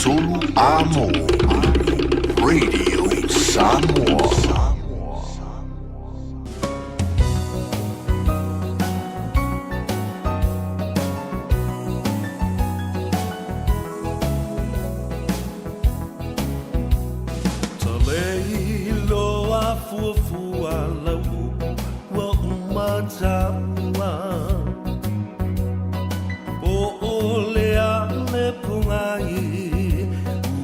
Tolu Amo Radio Samoa. Talei loa fuafua lau ua uma taua Po o le ale pogai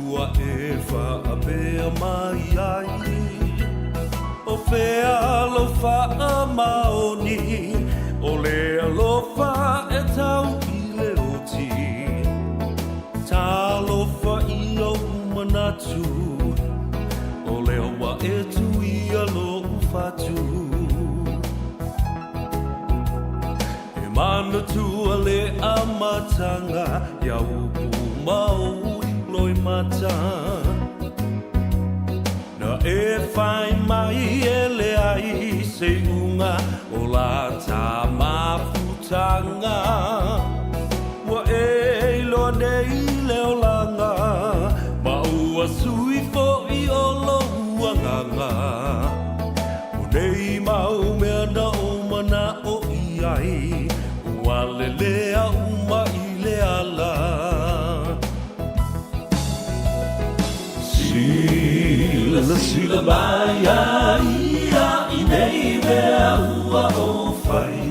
ua e faapea mai ai O fea lou faamaoni o le alofa e tau i le oti Talofa i ou manatu O lea ua e tuia lou fatu E manatua le amataga Ia upu ma ou loimata Na e whai mai e leai se iuga o la ta mafutanga Ua e iloa nei le olaga Ma ua sui foʻi o lou agaga O nei mau mea na ou manaʻo i ai Ua lelea uma i le ala Silasila mai a ia i nei mea ua ou fai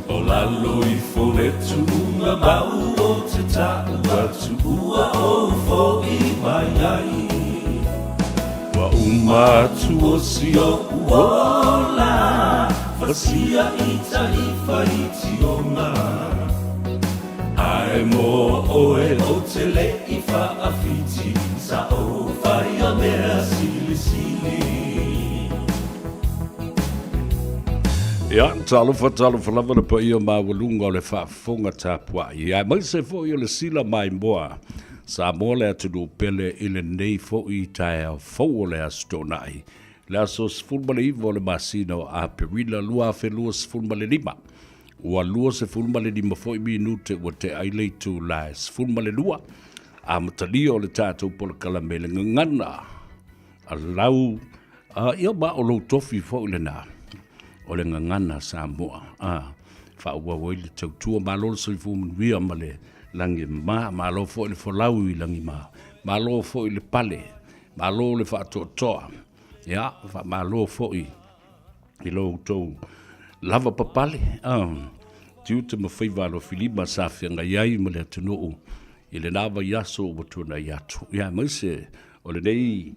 O lalo ifo le tuuga mau o te taʻu atu ua ou foʻi mai ai Ua uma atu o si oʻu ola Fasia i taʻi faitioga Ae mo oe ou te le i faawhiti Sa ou whai a mea silisili. Ia, talofa, talofa lava le paia maualuga o le faafofoga tapuai, aemaise foi o le sila maimoa Samoa le atunuu pele i lenei foi taeao fou o le Aso Toonai, le aso 19 o le masina o Aperila 2025. Ua 25 foi minute ua tea ai le itula e 12, amatalia o le tatou polokalame i le gagana a lau ia ma o lou tofi foi lena o le gagana Samoa a faaauau ai le tautua. Malo le soifua manuia ma le lagi ma, malo foi le folau i lagi ma, malo foi le pale, malo le faatoatoa, ia faamalo foi i lo outou lava papale, tiute ma faiva alofilima sa feagai ai ma le atunuu i lena vaiaso ua tuanai atu. Ia, aemaise o lenei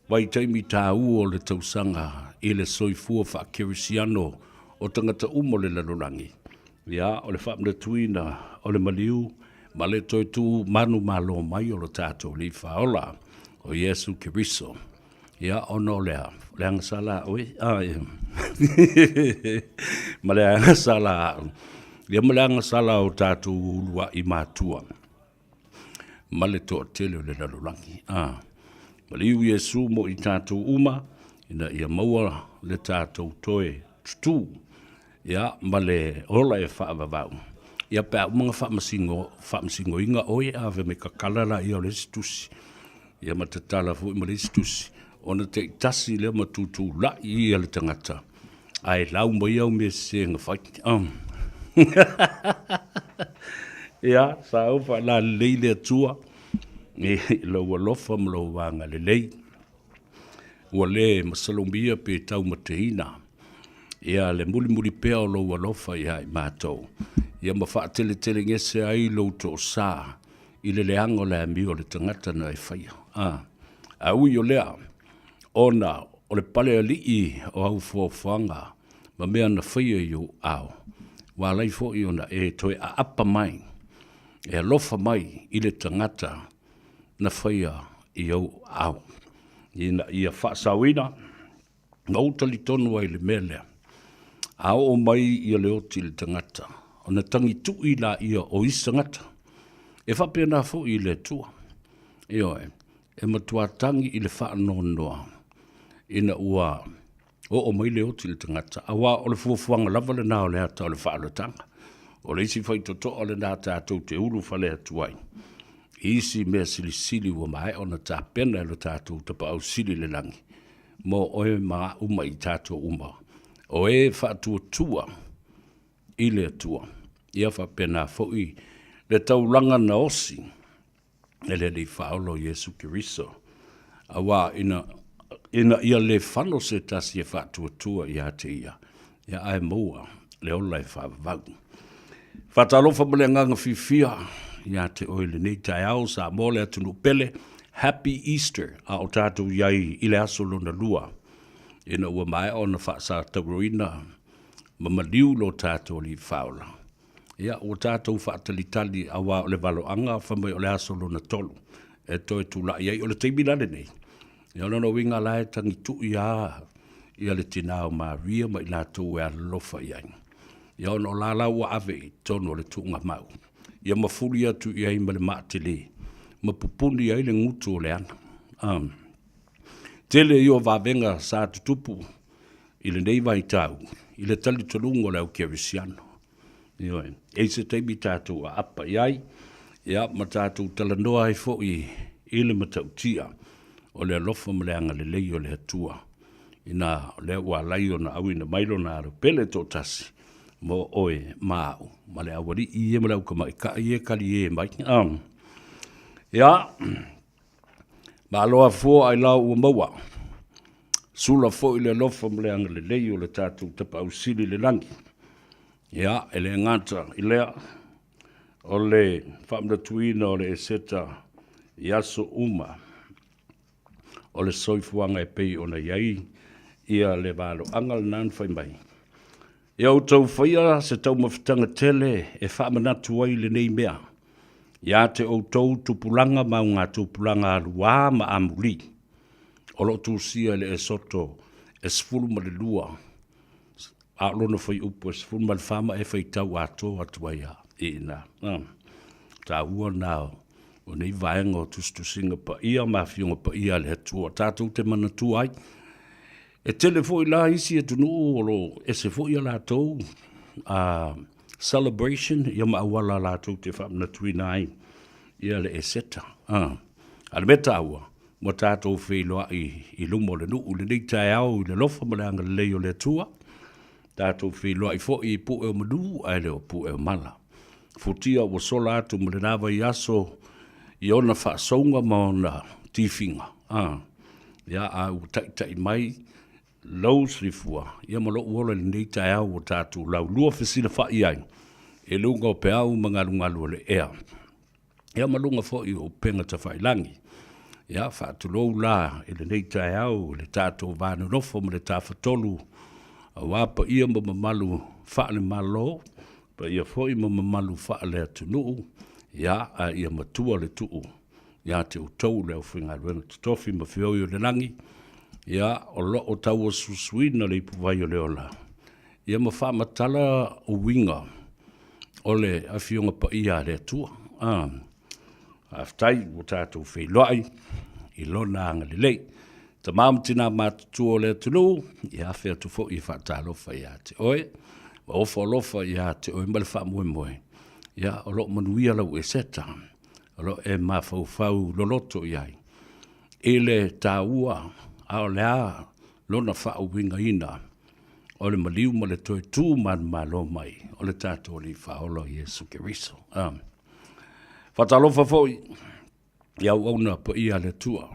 vaitaimi taua o le tausaga i le soifua faakerisiano o tagata uma o le lalolagi. Ia, o le faamanatuina o le maliu ma le toe tu manumalo mai o lo tatou Alii Faaola, o Iesu Keriso. Ia, ona o lea, o le agasala a oe, a, ia. ma le agasala a au. Ia ma le agasala o tatou uluai matua ma le toatele o le lalolagi. A, maliu Iesu mo i tatou uma, ina ia maua le tatou toe tutū, ia, ma le ola e faavavau. Ia, pe a uma ona faamasino, faamasinoina oe, a fai mai tatala laia o le isi tusi. Ia ma tatala foi ma le isi tusi, ona taitasi lea ma tutulai ia le tagata, ae lau mai au mea sese na fai. Ia, sa ou faalalelei le Atua i lou alofa ma lou agalelei. Ua le masalomia pe taumateina ia le mulimuli pea o lou alofa ia i matou, ia ma faateletelegese ai lou toosa i le leaga o le amio a le tagata na e faia. A, a ui o lea, ona o le pale alii o au foafoaga ma mea na faia i ou ao, ua alai foi ona e toe aapa mai, e alofa mai i le tagata na faia i ou ao, ina ia faasaoina Na ou talitonu ai i le mea lea, a oo mai ia le oti i le tagata, ona tagituʻi laia o isi tagata. E faapena foi i le Atua. Ioe, e matua tagi i le faanoanoa ina ua oo mai le oti i le tagata, aua o le fuafuaga lava lena o le ata o le faaolataga. O le isi faitotoa lena tatou te ulufale atu ai. i isi mea silisili ua maea ona tapena e lo tatou Tapaau Sili i le lagi mo oe ma aʻu ma i tatou uma, o e faatuatua i le Atua. Ia faapena foi le taulaga na osi e le Alii Faaola o Iesu Keriso, auā ina, ina ia le fano se tasi e faatuatua ia te ia, ia ae maua le ola e faavavau. Faatalofa ma le agaga fiafia ia te oe i lenei taeao, Samoa le atunuu pele, Happy Easter, a o tatou i ai i le aso lona lua, ina ua maea ona faasatauroina ma maliu lo tatou Alii Faaola. Ia, ua tatou faatalitali auā o le valoaga fai mai o le aso lona tolu e toe tulai ai. O le taimi la lenei, ia o lona uiga la e tagitu'i lava ia le tina o Maria ma i latou e alolofa i ai. Ia ona o la la ua ave i totonu o le tuugamau, ia mafuli atu i ai ma le maa tele, ma pupuni ai le gutu o le ana. Um, tele ia o vavega sa tutupu i lenei vaitau i le talitonuga o le au kerisiano. Ioe, e i se taimi tatou aapa i ai, ia ma tatou talanoa ai foi i le matautia o le alofa ma le agalelei o le Atua, ina o lea ua alai ona auina mai lona alo pele toatasi mo oe ma au, ma le aualii e ma le autamaitai e kali e mai. Ia, Malo afua ailao ua maua. Sula foi le alofa ma le agalelei o le tatou Tapaau Sili i le lagi. Ia, e le gata i lea, o le faamanatuina o le Eseta i aso uma o le soifuaga e pei ona i ai ia le valoaga lena na fai mai. Ia outou faia se taumafataga tele e faamanatu ai lenei mea ia te outou tupulaga ma augatupulaga aluā ma amuli, o lo o tusia i le Esoto e 12, a o lona fuaiupu e 14 ma e faitau atoa atu ai lava i ina. Taua lena o nei vaega o tusitusiga paia ma afioga paia a le Atua tatou te manatua ai. E tele foi la isi atunuu o lo o ese foi a latou celebration ia ma auala latou te faamanatuina ai ia le Eseta. A o le mea taua, ua tatou feiloai i luma o le nuu i lenei taeao i le alofa ma le agalelei o le Atua, tatou feiloai foi i pue o manu ae le o pue o mala. Futia ua sola atu ma lena vaiaso i ona faasouga ma ona tifiga, a, ia, a ua taitai mai lou soifua, ia ma lou ola i lenei taeao ua tatou laulua fesilafai ai i luga o peau ma galugalu o le ea. Ia ma luga foi o upega tafailagi. Ia, faatulou la i lenei taeao i le tatou va nonofo ma le Tafatolu, aua paia ma mamalu faale-Malo, paia foi ma mamalu faale-atunuu, ia, a ia matua le tuu ia te outou le aufaigaluega totofi ma feoi o le lagi, ia, o lo o tauasuasuina le ipuvai o le ola, ia ma faamatala uiga o le Afioga Paia a le Atua. Ah, faafetai ua tatou feiloai i Lona agalelei. Tama ma tina matutua o le atunuu, ia afe atu foi e faatalofa ia te oe, ma ofo alofa ia te oe ma le faamoemoe, ia o lo o manuia lau Eseta, o lo o e mafaufau loloto i ai i le taua, a o le a lona faauigaina o le maliu ma le toe tu manumalo mai o le tatou Alii Faaola o Iesu Keriso. Amen. Faatalofa foi i auauna paia a le Atua.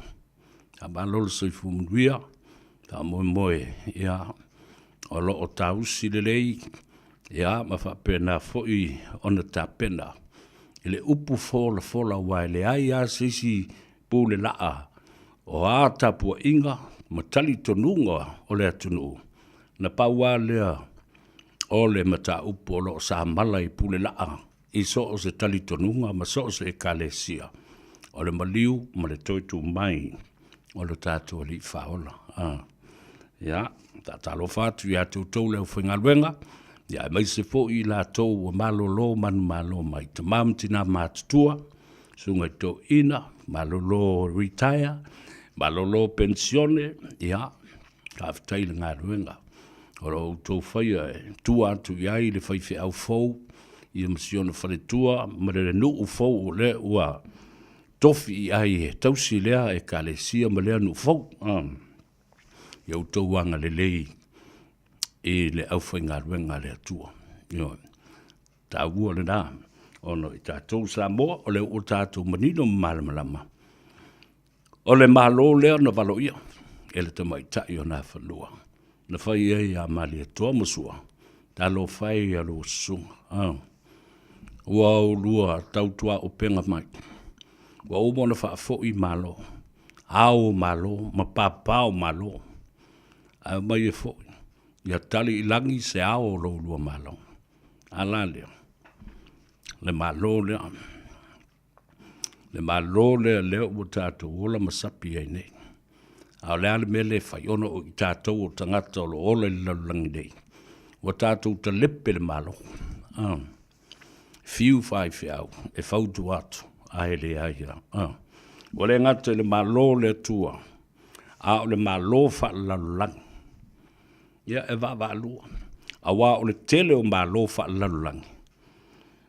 Faamalo le soifua manuia, faamoemoe ia o lo o tausi lelei ia ma faapena foi ona tapena i le upu folafola aua e leai lava se isi pule laa o a tapuaiga ma talitonuga o le atunuu, na pau lava lea o le mataupu o lo o samala i pule laa i so o se talitonuga ma so o se Ekalesia, o le maliu ma le toe tu mai o lo tatou Alii Faaola. Ia, faatalofa atu ia te outou le aufaigaluega, ia aemaise foi i latou ua malolo manumalo mai, tama ma tina matutua, susuga i toeaiina, malolo retire, malolo penisione, ia, faafetai i le galuega o lo o outou faia e tua atu i ai le faifeau fou, ia ma si ona faletua ma le nuu fou o lea ua. tofi i ai e tausi lea Ekalesia ma lea nuu fou. Ia outou agalelei i le aufaigaluega a le Atua. Ioe. Taua lena, ona o i tatou Samoa, o lea ua tatou manino ma malamalama, o le Malo lea na valoia e le tamaitai o Nafanua, na fai ai ia Malietoa ma Sua, talofa e ia lua susuga, a, ua oulua tautuaupega mai, ua uma ona faafoi Malo, ao o Malo ma papa o Malo, ae omai e foi, ia tali i lagi se ao o lo oulua Malo. A la lea, le Malo lea, le Malo lea lea ua tatou ola ma sapi ai nei. A o le a le mea lea e fai, ona o i tatou o tagata o lo o ola i le lalolagi nei, ua tatou talepe le Malo. Ah. Fiu faifeau e fautua atu, ae leai lava. Ah. Ua le gata i le Malo o le Atua, a o le Malo faalelalolagi. Ia, e vaavaalua, aua o le tele o Malo faalelalolagi,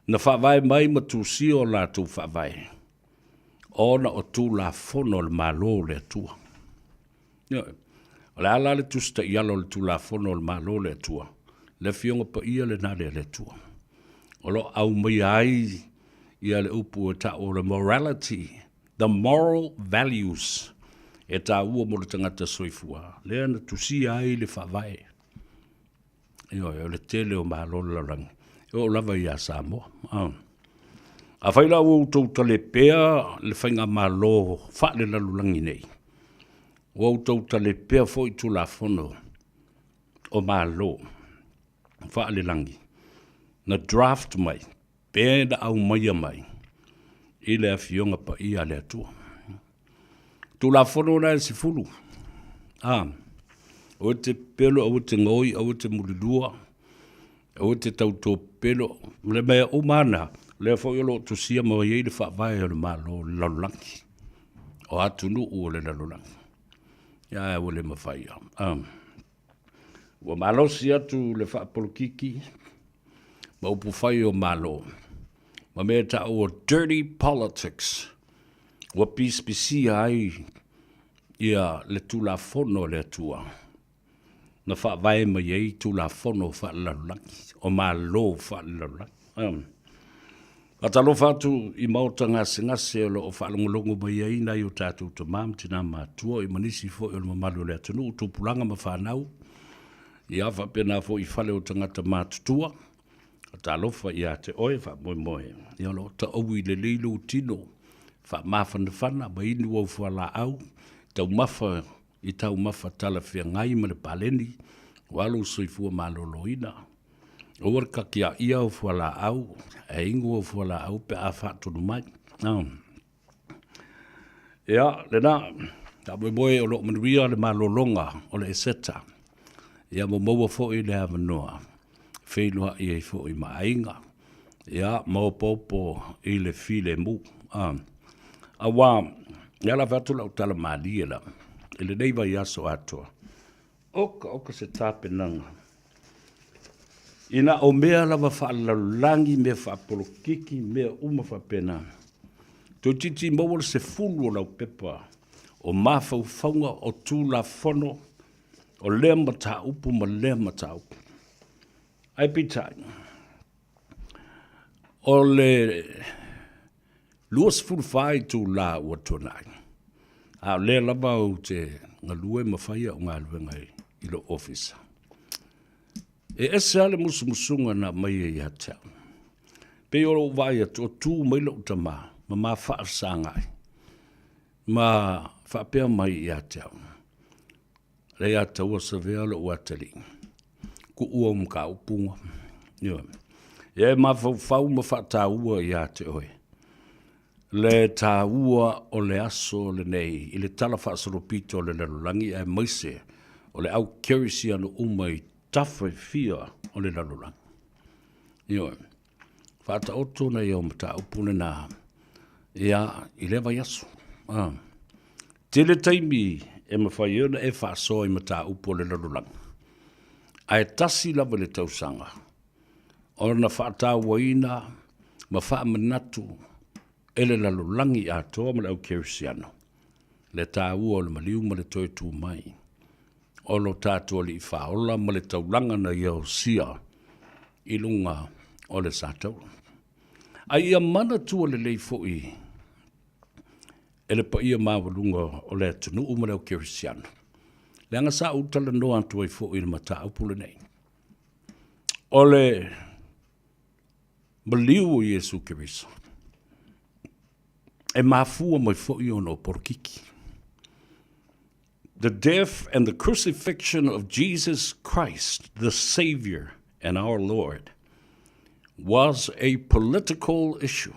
na faavae mai ma tusia o latou faavae, ona o Tulafono a le Malo o le Atua. Ioe. O le a la le Tusi Taiala o le Tulafono a le Malo o le Atua? Le Afioga Paia lena lea a le Atua. O lo o aumaia ai ia le upu e tau o le morality, the moral values e taua mo le tagata soifua, lea na tusia ai le faavae. Ioe, o le tele o Malo o le lalolagi, e oo lava ia Samoa. Ah. Afai la ua outou talepea le faigamalo faalelalolagi nei, ua outou talepea foi Tulafono o Malo faalelagi na draft mai pe na aumaia mai i le Afioga Paia a le Atua. Tulafono la e 10. A, aua te pepelo, aua te gaoi, aua te mulilua, aua te tautopelo, le mea uma lava na, lea foi o lo o tusia mai ai le faavae o le Malo o le lalolagi, o atunuu o le lalolagi. Ia, ae ua le mafai lava. A, ua malosi atu le faapolokiki ma upufai o Malo ma mea e taua o dirty politics ua pisipisia ai ia le Tulafono a le Atua na faavae mai ai Tulafono faalelalolagi o Malo faalelalolagi. Faatalofa atu i maota gasegase o lo o faalogologo mai ai nai o tatou tama ma tina matutua ma nisi foi o le mamalu o le atunuu, tupulaga ma fanau, ia faapena foi i fale o tagata matutua. Talofa ia te oe faamoemoe, ia o lo o taoui lelei lou tino, faamafanafana ma inu au fualaau, taumafa i taumafa talafeagai ma le paleni, aua lou soifua maloloina. Aua le takiaia au fualaau, ae inu au fualaau pe a faatonu mai. Ia, lena, faamoemoe o lo o manuia le malologa o le Eseta. Ia, ua maua foi le avanoa e feiloai ai foi ma aiga, ia, ma opoopo i le filemu. Aua, e ala atu lau tala malie lava i lenei vaiaso atoa, oka oka se tapenaga Ina o mea lava faalelalolagi, mea faapolokiki, mea uma faapena, toeitiiti maua le 10 o lau pepa o mafaufauga o Tulafono o lea mataupu ma lea mataupu. Ae peitai, o le 24 itula ua tuanai, a o lea lava ou te galue ma fai au galuega i lou ofisa. E ese lava le musumusuga na aumaia ia te au. Pei o lou vaai atu o tu mai lou tama ma ma faafesagai ma faapea mai ia te au, Lea ia taua savea lou atalii, kuu au mataupu. Ioe. Ia e mafaufau ma faataua ia te oe le taua o le aso lenei i le tala faasolopito o le lalolagi aemaise o le au kerisiano uma i tafa e fia o le lalolagi. Ioe. Faataoto nai au mataupu lena ia i lea vaiaso. Ah. Tele taimi e mafai ai ona e faasoa i mataupu o le lalolagi, ae tasi lava i le tausaga ona faatauaina ma faamanatu. e le lalolagi atoa ma le au kerisiano le taua o le maliu ma le toe tu mai o lo tatou Alii Faaola ma le taulaga na ia osia i luga o le sataua. A ia manatua lelei foi e le paia maualuga o le atunuu ma le au kerisiano, leaga sa ou talanoa atu ai foi i le mataupu lenei, o le maliu o Iesu Keriso, e mafua mai foi ona o polokiki. The death and the crucifixion of Jesus Christ, the Savior and our Lord, was a political issue.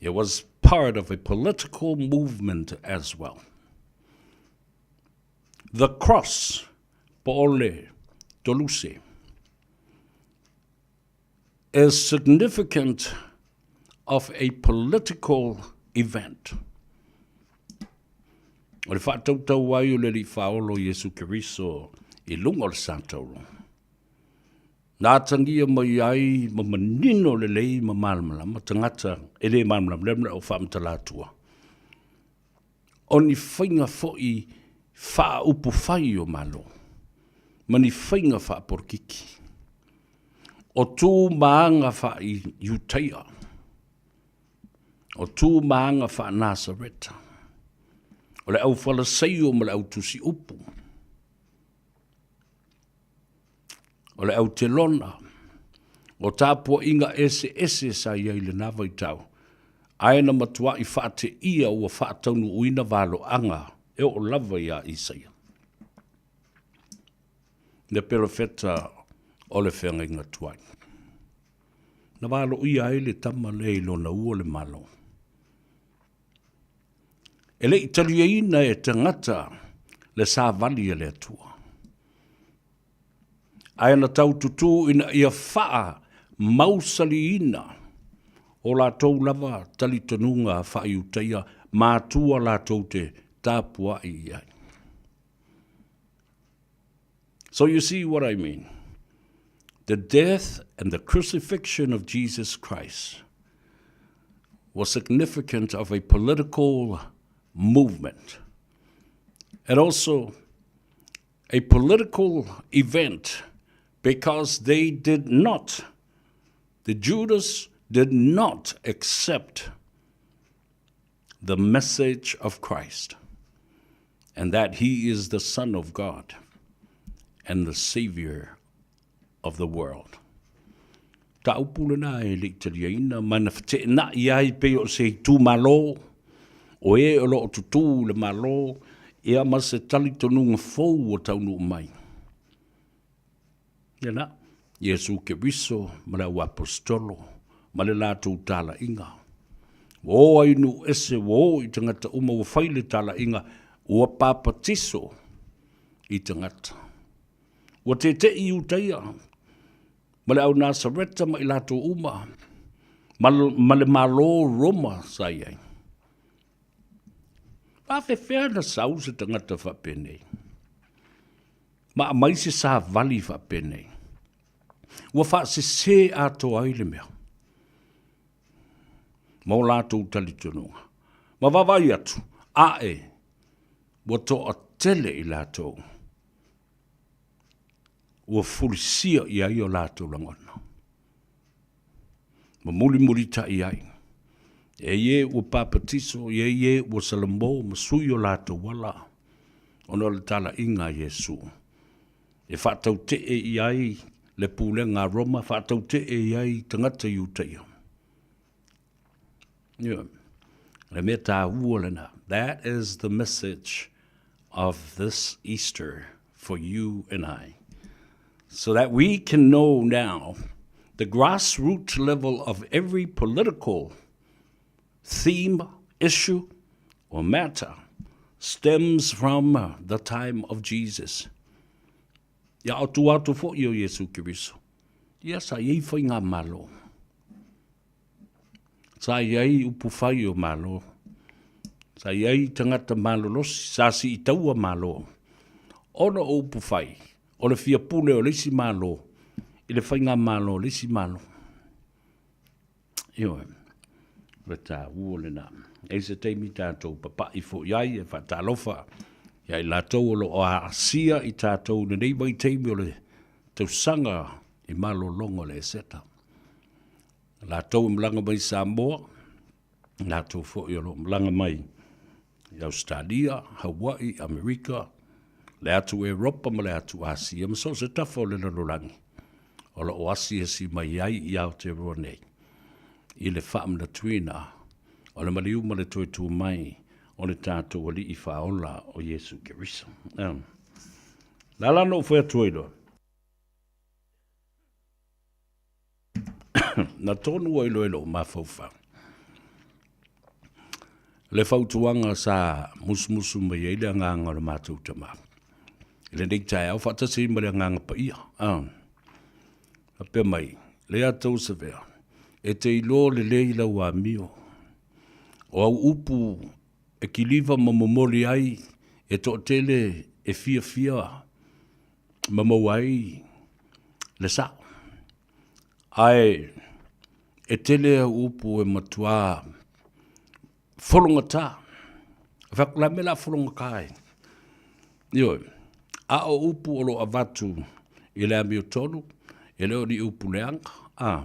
It was part of a political movement as well. The cross, po o le toluse, is significant of a political event. O le faatautau ai o le Alii Faaola o Iesu Keriso i luga o le satauro, na atagia mai ai ma manino lelei ma malamalama tagata e le malamalama lea mea o faamatala atua. O ni faiga foi faaupufai o Malo ma ni faiga faapolokiki. O tu ma aga faa-Iutaia, o tu ma aga faa-Nasareta, o le au Falaseio ma le au tusi upu, o le au telona, o tapuaiga eseese sa i ai i lena vaitau, ae na matuai faateia ua faataunuuina valoaga e oo lava ia Isaia, le pelofeta o le feagaiga tuai. Na valoia ai le tama lea i lona ua le Malo. E le i taliaina e tagata le savali a le Atua, ae na tau tutū ina ia faa mausaliina o latou lava talitonuga faa-Iutaia matua latou te tapuai i ai. So you see what I mean? The death and the crucifixion of Jesus Christ was significant of a political movement and also a political event because they did not, the Judas did not accept the message of Christ and that he is the Son of God and the Savior of the world. Mataupu lena e le i taliaina ma na feteenai ai pei o se itumalo o e o lo o tutū le Malo ia ma se talitonuga fou ua taunuu mai. Ia na, Iesu Keriso ma le auaposetolo ma le latou talaiga. Ua o ai i nuu ese, ua o i tagata uma, ua fai le talaiga, ua papatiso i tagata. Ua teteʻi Iutaia ma le au Nasareta ma i latou uma, ma, ma le Malo Roma sa i ai. Faafefea na sau se tagata faapenei? Ma aumai se savali faapenei? Ua faasese atoa ai le mea ma o latou talitonuga. Ma vaavaai atu, ae ua toatele i latou ua fulisia i ai o latou lagona. Ma mulimulitai ai. E i e ua papatiso, e i e ua salamo ma sui o latou ala, ona o le talaiga a Iesu. E faatautee i ai le pulega a Roma, faatautee i ai tagata Iutaia. Ioe. Le mea taua lena. That is the message of this Easter for you and I. So that we can know now the grassroots level of every political theme, issue, or matter stems from the time of Jesus. Ia o tua atu foi o Iesu Keriso. Ia sa i ai faigamalo. Sa i ai upu fai o Malo. Sa i ai tagata malolosi, sa siitaua Malo. Ona o upu fai, o le fia pule o le isi Malo i le faigamalo o le isi Malo. Ioe. O le taua lena. E i ai se taimi tatou papai foi ai e faatalofa ia i latou o lo o aasia i tatou i lenei vaitaimi o le tausaga i malologa o le Eseta. Latou e malaga mai i Samoa, latou foi o lo o malaga mai i Ausetalia, Hawaii, Amerika, le atu Eropa ma le atu Asia ma so o se tafa o le lalolagi o lo o asiasi mai ai i Aotearoa nei i le faamanatuina o le maliu ma le toe tu mai o le tatou Alii Faaola o Iesu Keriso. La la na ou fai atu ai loa, na tonu ai loa i lou mafaufau le fautuaga sa musumusu mai ai le agaga o le matou tama i lenei taeao faatasi ai ma le Agaga Paia. Ah. Faapea mai, Leatausevea, e te iloa lelei lau amio, o au upu e kiliva ma momoli ai e toatele e fiafia ma maua ai le sao. Ae e tele au upu e matuā fologata. Fai atu, o le a mea o le a fologata ai? Ioe, a o upu o lo o avatu i le amiotonu, e le o ni upu leaga, a,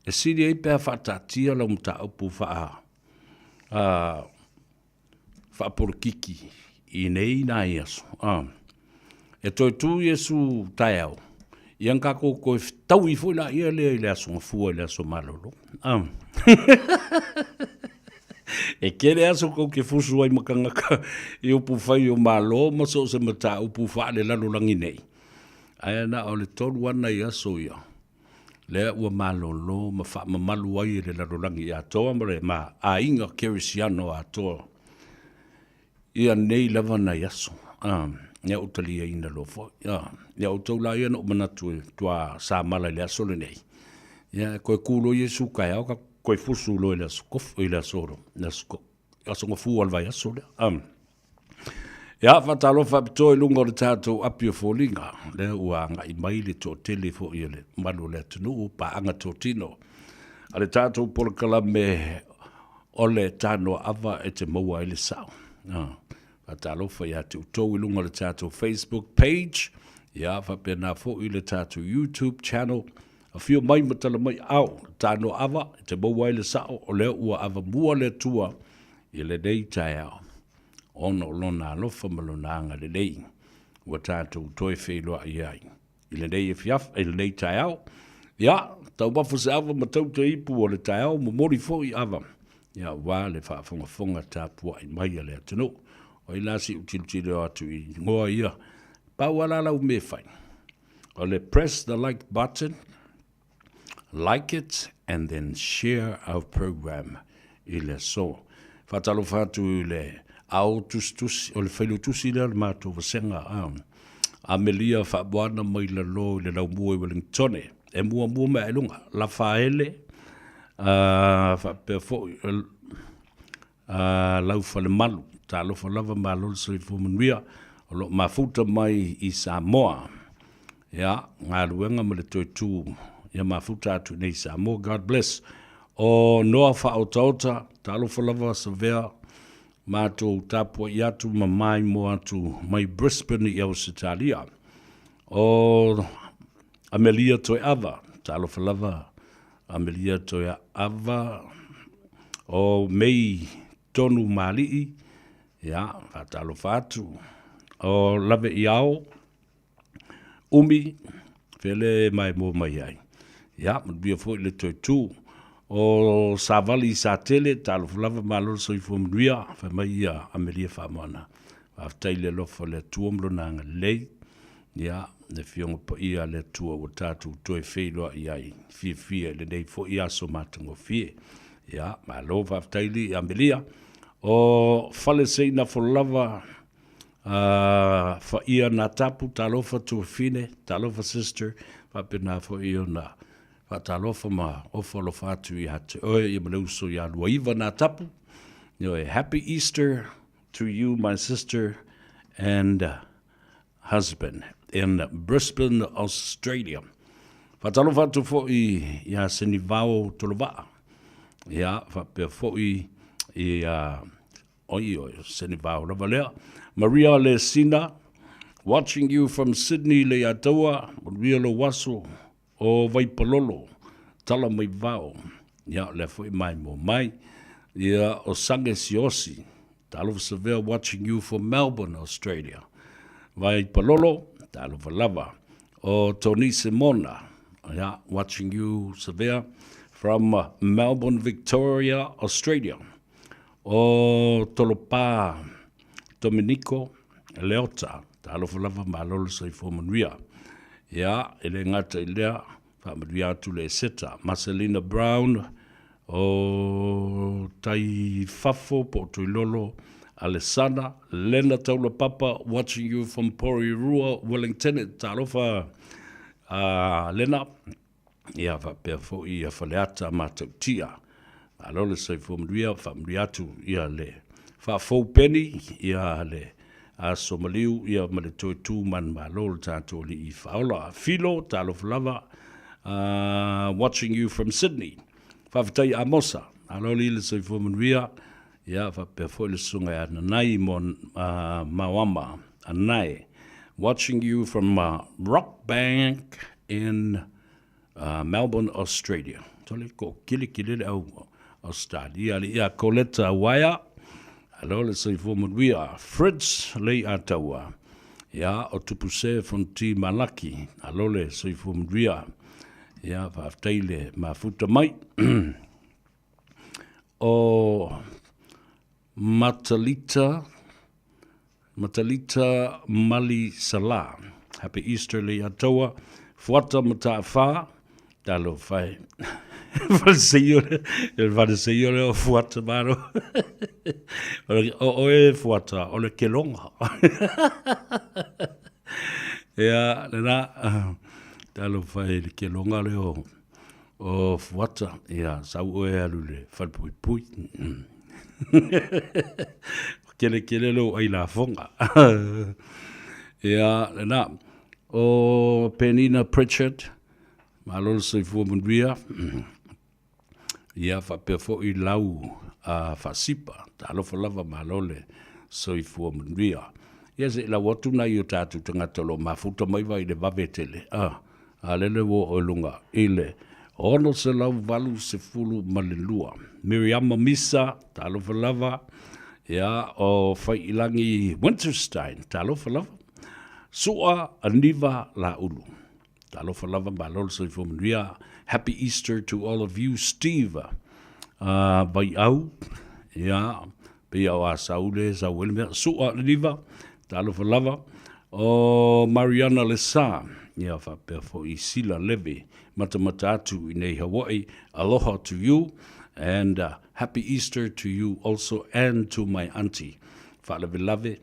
e sili ai pe a faataatia lau mataupu faa, a, faapolokiki i nei nai aso, a. E toe tu Iesu taeao, ia na tatou toe fetaui foi laia lea i le Aso Gafua i le aso malolo. A. E tele aso tou te fusu ai ma tagata i upufai o Malo ma so o se mataupu faalelalolagi nei, ae na o le tolu lava nai aso ia lea ua malolo ma faamamalu ai e le lalolagi atoa ma le aiga kerisiano atoa ia nei lava nai aso. Ia ou taliaina loa foi. Ia outou la ia na ou manatu e matua samala i le aso lenei, ia e toe ku loa Iesu taeao tatou toe fusu loa i le aso kofu, i le aso, le aso, aso gafua o le vaiaso lea. Ia, faatalofa faapitoa i luga o le tatou api o foliga, lea ua agai mai le toatele foi o le mamalu o le atunuu, paaga totino a le tatou polokalame o le Tanoaava e te maua ai le sao. Faatalofa ia te outou i luga o le tatou Facebook page, ia faapena foi le tatou YouTube channel. Afio mai ma tala mai ao, Tanoaava e te maua ai le sao, o lea ua avamua le Atua i lenei taeao, ona o Lona alofa ma Lona agalelei ua tatou toe feiloai ai i lenei afiafi, i lenei taeao. Ia, taumafa se ava ma tau te ipu o le taeao, momoli foi ava, ia, aua le faafogafoga tapuai mai a le atunuu. O ai la se i ou tilotilo atu i igoa ia. Pau lava la lau mea e fai, o le press the like button, like it and then share our program i le aso. Faatalofa atu i le ao tusitusi, o le failautusi lea o le matou vasega a Amelia Faamoana mai lalo i le laumua i Wellingtone. E muamua mai i luga, Lafaele, faapea foi Laufalemalu, talofa lava malo le soifua manuia, o lo o mafuta mai i Samoa. Ia, galuega ma le toe tu, ia mafuta atu nei i Samoa. God bless. O Noa Faaotaota, talofa lava Savea, matou tapuai atu ma maimoa atu mai Brisbane i Ausetalia. O Amelia Toeava, talofa lava Amelia Toeava, o Mei Tonu Malii, ia, faatalofa atu. O Laveiao Umi, fele maimoa mai ai. Ia, manuia foi le toe tu. O Savali Satele, talofa lava, malo le soifua manuia, fai mai ia Amelia Faamoana. Faafetai i le alofa o le Atua ma Lona agalelei. Ia, le Afioga Paia a le Atua ua tatou toe feiloai ai fiafia i lenei foi aso matagofie. Ia, malo faafetai li Amelia. O Faleseina Folava, Faia Natapu, talofa tuafine, talofa sister, faapena foi ona faatalofa ma ofo alofa atu ia te oe ia ma le uso ia Luaiva Natapu. Ioe, happy Easter to you my sister and husband in Brisbane, Australia. Faatalofa atu foi ia Senivao Tolovaa. Ia, faapea foi ia, oi, oi, Senivao lava lea. Maria Lesina, watching you from Sydney, Leiataua, manuia lou aso o Vaipalolo, tala mai vao. Ia, o lea foi maimoa mai. Ia, o Sange Siosi, talofa Savea, watching you from Melbourne, Australia. Vaipalolo, talofa lava. O Tony Simona, ia, watching you, Savea, from Melbourne, Victoria, Australia. O Tolopā Dominico Leota, talofa lava, malo le soifua manuia. Ia, e le gata i lea, faamanuia atu le Eseta. Marcelina Brown, o tai fafo po o Tuilolo, Alesana, Lena Taulapapa, watching you from Porirua, Wellington, talofa uh, Lena. Ia faapea foi ia Faleata Matautia. Malo le soifua manuia, faamanuia atu ia le faafou peni, ia le aso maliu, ia ma le toe tu manumalo le tatou alii faaola. Filo, talofa lava, uh, watching you from Sydney. Faafetai Amosa, malo li le soifua manuia, ia faapea foi le susuga ia Nanai mo uh, Maoama Anae. Watching you from uh, Rockbank in uh, Melbourne, Australia. Tole ko kili kili le au Australia le ia Coletta Waia. Alo le soifua manuia. Fritz lei ataua. Ia o Tupuse Fonti Malaki. Alo le soifua manuia. Ia faafetai le mafuta mai. O Matalita Matalita Mali Salah. Happy Easter le Atoa. Fuata Mata'afa. Talofa e. Faleseio le, le faleseio le o Fuata maro. O oe Fuata, o le kelonga. Ia, lena, talofa e le kelonga le o O Fuata, ia, sau oe alu le falepuipui. Kele kele lou ai lafoga. Ia, lena. O Penina Pritchard, malo le soifua manuia. Ia, faapea foi lau a Faasipa, talofa lava malo le soifua manuia. Ia, se i lau atu nai o tatou tagata o lo o mafuta mai vai i le vave tele. Ah. A lele ua oo i luga i le 682. Miriama Misa, talofa lava. Ia, o Faiilagi Winterstein, talofa lava. Sua Aniva Laulu, talofa lava, malo le soifua manuia. Happy Easter to all of you, Steve. Uh, Vaiau, ia, pei o a Saule, Sauele mea, Sua Aniva, talofa lava. O Mariana Lesa, ia faapea foi Sila Levy, matamata atu i nei Hawaii, aloha to you and uh, happy Easter to you also and to my auntie. Faalavelave,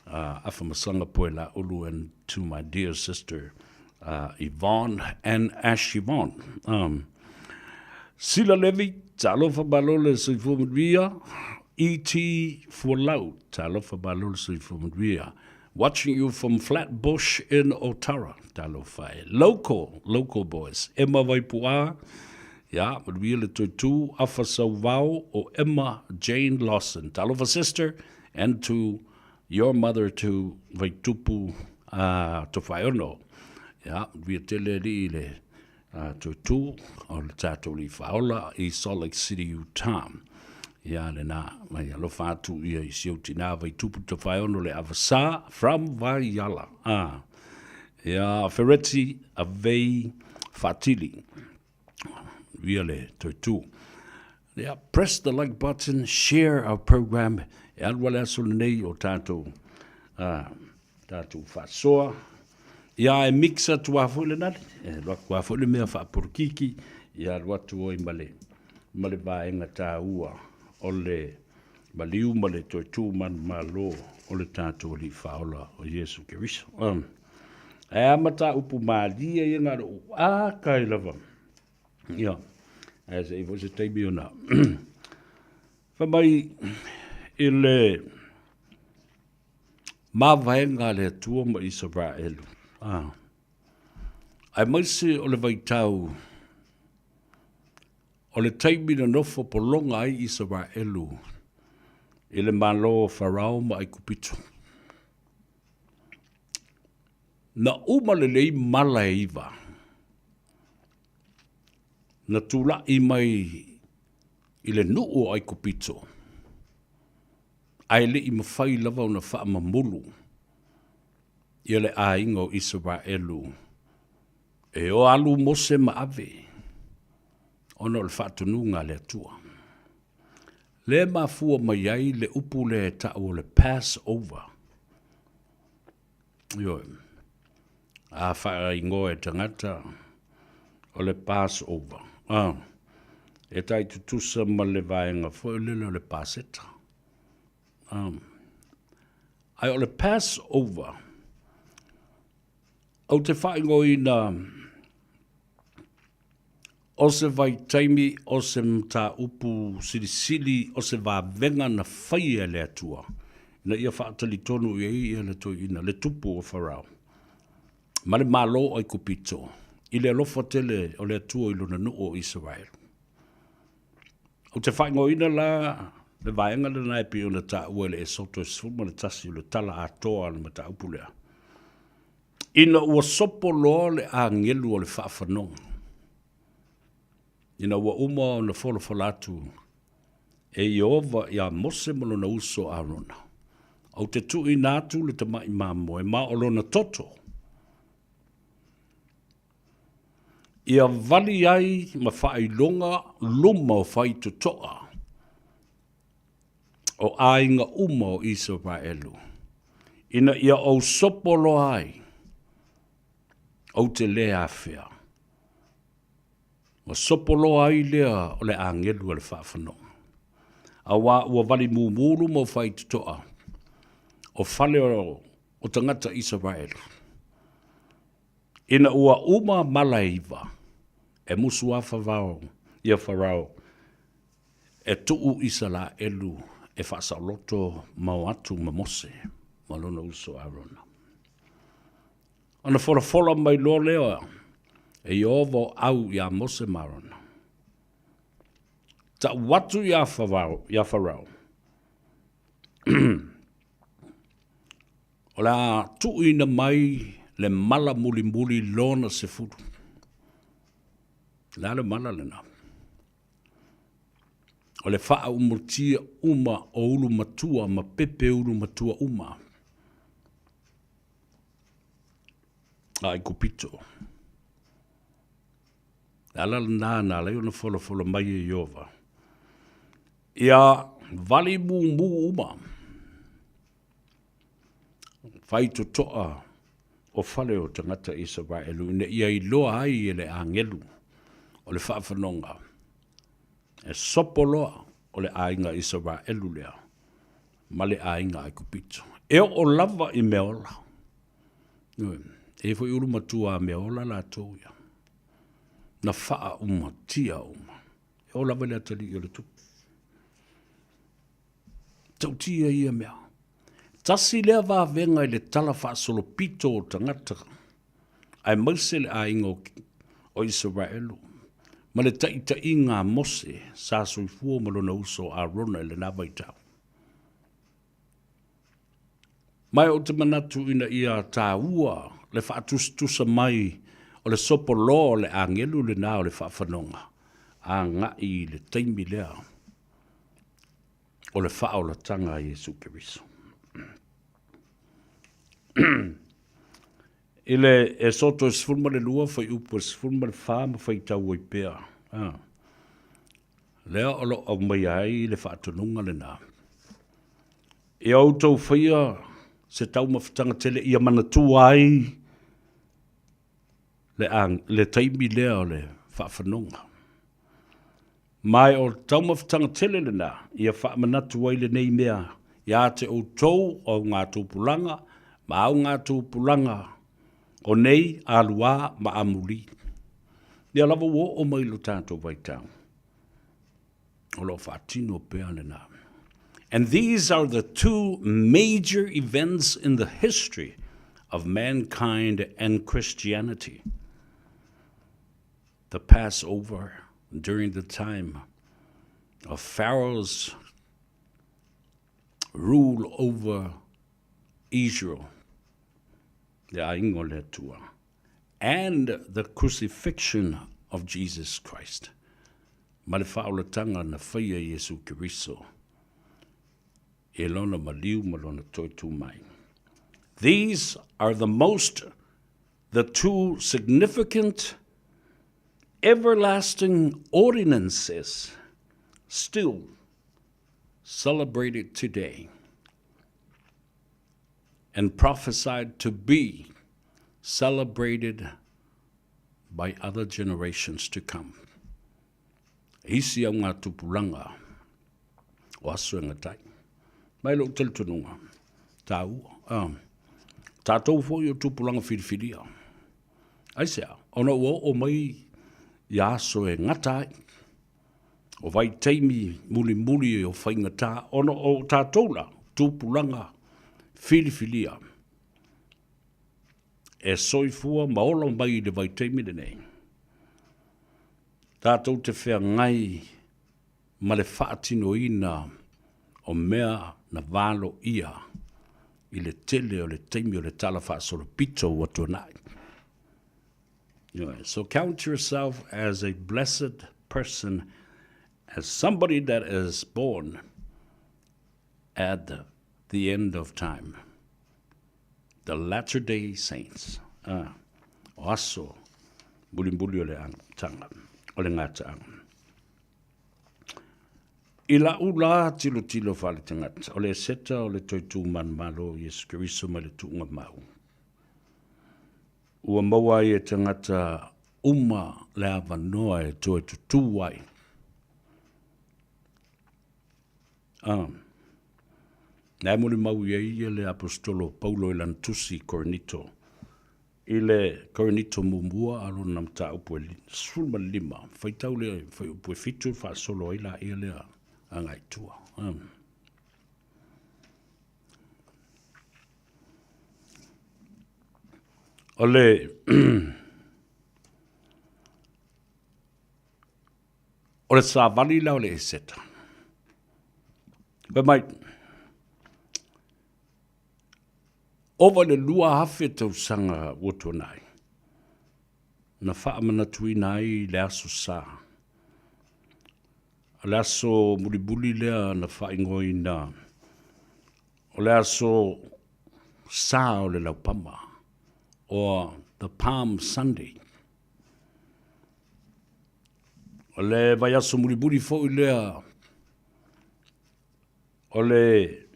uh, afamasanga poe la ulu and to my dear sister uh, Yvonne and Ash Yvonne. Um, Sila Levy, talofa malo le soifua manuia. E.T. Fualau, talofa malo le soifua manuia. Watching you from Flatbush in Otara, talofa e. Local, local boys. Emma Vaipu'a, ia, manuia le toe tū, afa sauvao o Emma Jane Lawson. Talofa sister, and to your mother to Vaitupu uh, Tofaeono. Ia, manuia tele alii i le A Toetū o le tatou Alii Faaola i Salt Lake City, Utah. Ia lena, mai alofa atu ia i si ou tinā Vaitupu Tofaeono le Avasā from Vaiala. A, ia Fereti Avei Faatili. Ia le Toetū. Ia, press the like button, share our program. E alu ale aso lenei o tatou, uh, tatou faasoa. Ia, e mix atu lava foi le nale, e alu atu lava foi le mea faapolokiki, ia alu atu ai ma le, ma le vaega taua o le maliu ma le toe tu manumalo o le tatou Alii Faaola o Iesu Keriso. Um, ae a mataupu malie ia na o le aka ai lava. Ia, ae se i foi se taimi ona fai mai i le mavaega a le Atua ma Isaraelu. Ah. Aemaise o le vaitau O le taimi na nofo pologa ai Isaraelu i le malo o Farao ma Aikupito. Na uma lelei mala e iva, na tula'i mai i le nuu o Aikupito, ae le i mafai lava ona faamamulu ia le aiga o Isaraelu e o alu Mose ma ave ona o le faatonuga a le Atua. Lea e mafua mai ai le upu lea e tau o le Passover. Ioe. A faaigoa e tagata o le Passover. Ah, e tai tutusa ma le vaega foi lele o le Paseta. Ah. Ae o le Passover, ou te faaigoaina o se vaitaimi o se mataupu silisili o se vavega na faia e le Atua ina ia faatalitonu i ai ia le toeaina, le tupu o Farao ma le Malo o Aikupito i le alofa tele o le Atua i lona nuu o Isaraelu. Ou te faaigoaina la le vaega lena e pei ona taua i le Esoto e 11 o le tala atoa o le mataupu lea. Ina ua sopo loa le agelu o le faafanoga, ina ua uma ona folafola atu e Ieova iā Mose ma lona uso Arona, ou te tuuina atu le tamai mamoe ma o lona toto, ia vali ai ma faailoga luma o faitotoa o aiga uma o Isaraelu, ina ia ou sopo loa ai, ou te lē afea. Ua sopo loa ai lea o le agelu a le faafanoga, auā ua vali mumu luma o faitotoa o fale o tagata Isaraelu. Ina ua uma mala e iva, e musu a Farao ia Farao e tuu Isalaelu e faasaoloto ma o atu ma Mose ma lona uso Arona. Ona folafola mai loa lea e Ieova o au iā Mose ma Arona. Tau atu iā Farao, iā Farao, O le a tuuina mai le mala mulimuli lona sefulu. O le a le mala lena? O le faaumutia uma o ulu matua ma pepe ulu matua uma a Aikupito. Le ala lena na ala ai ona folafola mai e Ieova. Ia vali mumu uma faitotoa o fale o tagata Isaraelu ina ia iloa ai e le agelu o le faafanoga e sopo loa o le aiga Isaraelu lea ma le aiga Aikupito. E oo lava i mea ola. E i ai foi ulu matua a mea ola latou ia. Na faaumatia uma. E oo lava i le atalii o le tupu. Tautia ia mea. Tasi lea vavega i le tala faasolopito o tagata, aemaise le aiga o Isaraelu, ma le taitaiga a Mose sa soifua ma lona uso Arona i lena vaitau. Ma ou te manatu ina ia taua le faatusatusa mai o le sopoloa o le agelu lena o le faafanoga agai i le taimi lea o le faaolataga a Iesu Keriso. I le Esoto e 12, fuaiupu e 14 ma faitau ai pea. Ah. Lea o lo o aumaia ai le faatonuga lena. Ia outou faia se taumafataga tele ia manatua ai le, le taimi lea o le faafanoga. Ma o le taumafataga tele lena ia faamanatu ai lenei mea iā te outou o augatupulaga ma augatupulaga o nei aluā ma amuli. Lea lava ua oo mai i lo tatou vaitau, o lo o faatino pea lena. And these are the two major events in the history of mankind and Christianity. The Passover. during the time of Pharaoh's rule over Israel, le aiga o le Atua, and the crucifixion of Jesus Christ, ma le faaolataga na faia e Iesu Keriso e lona maliu ma lona toe tu mai. These are the most, the two significant everlasting ordinances still celebrated today and prophesied to be celebrated by other generations to come. Isi au ngā tupuranga o aso e ngatai. Mai lou talitonuga, tāua, um, tātou foi o tupuranga whiriwhiria. Aisea, ona ua oo mai i aso e ngata ai, o vaitaimi mulimuli o faigata, ona o tātou la, tupulaga filifilia, e soifua ma ola mai i le vaitaimi lenei. Tātou te feagai ma le faatinoina o mea na valoia i le tele o le taimi o le Tala Faasolopito ua tuanai. So count yourself as a blessed person, as somebody that is born at the end of time. The latter day saints. Ah, o aso mulimuli o le tanga, o le gataaga. I la'u la tilotilo faaletagata, o le eseta o le toe tu manumalo o Iesu Keriso mai le tuuga mau, ua maua ai e tagata uma le avanoa e toe tutū ai. Ah, na e molimau i ai ia le Aposetolo o Paulo i lana tusi i Korinito, I le Korinito muamua a lona mataupu e 15, faitau lea i fuaiupu e 7 faasolo ai laia lea agai i tua. O le o le savali la o le Eseta. Fai mai, Ova i le 2000 tausaga ua tuanai, na faamanatuina ai le Aso Sa. O le aso mulimuli lea na faaigoaina o le Aso Sa o le Laupama, or the Palm Sunday. O le vaiaso mulimuli foi lea O le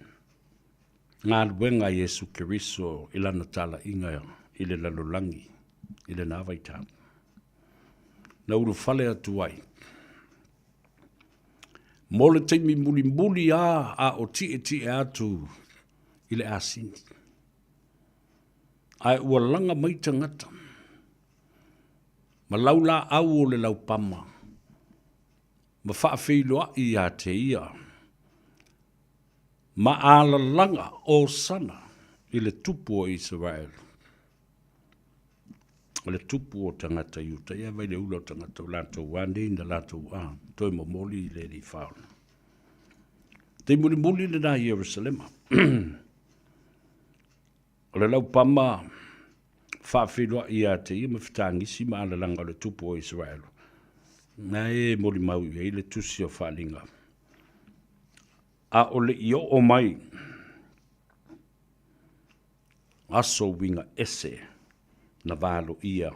galuega a Iesu Keriso i lana talaiga i le lalolagi i lena vaitau, na ulufale atu ai mo le taimi mulimuli a a o tietie atu i le asini. Ae ua laga mai tagata ma laulaau o le laupama ma faafeiloai ia te ia, ma alalaga Osana i le Tupu o Isaraelu, o le Tupu o tagata Iuta, ia vai le ula o tagata o latou a nei na latou a toe momoli i le alii faola. Te mulimuli lena i Ierusalema. O le laupama faafeiloai ia te ia ma fetagisi ma alalaga o le Tupu o Isaraelu, na e molimau i ai le tusi o Faaliga. A o le i oo mai aso uiga ese na valoia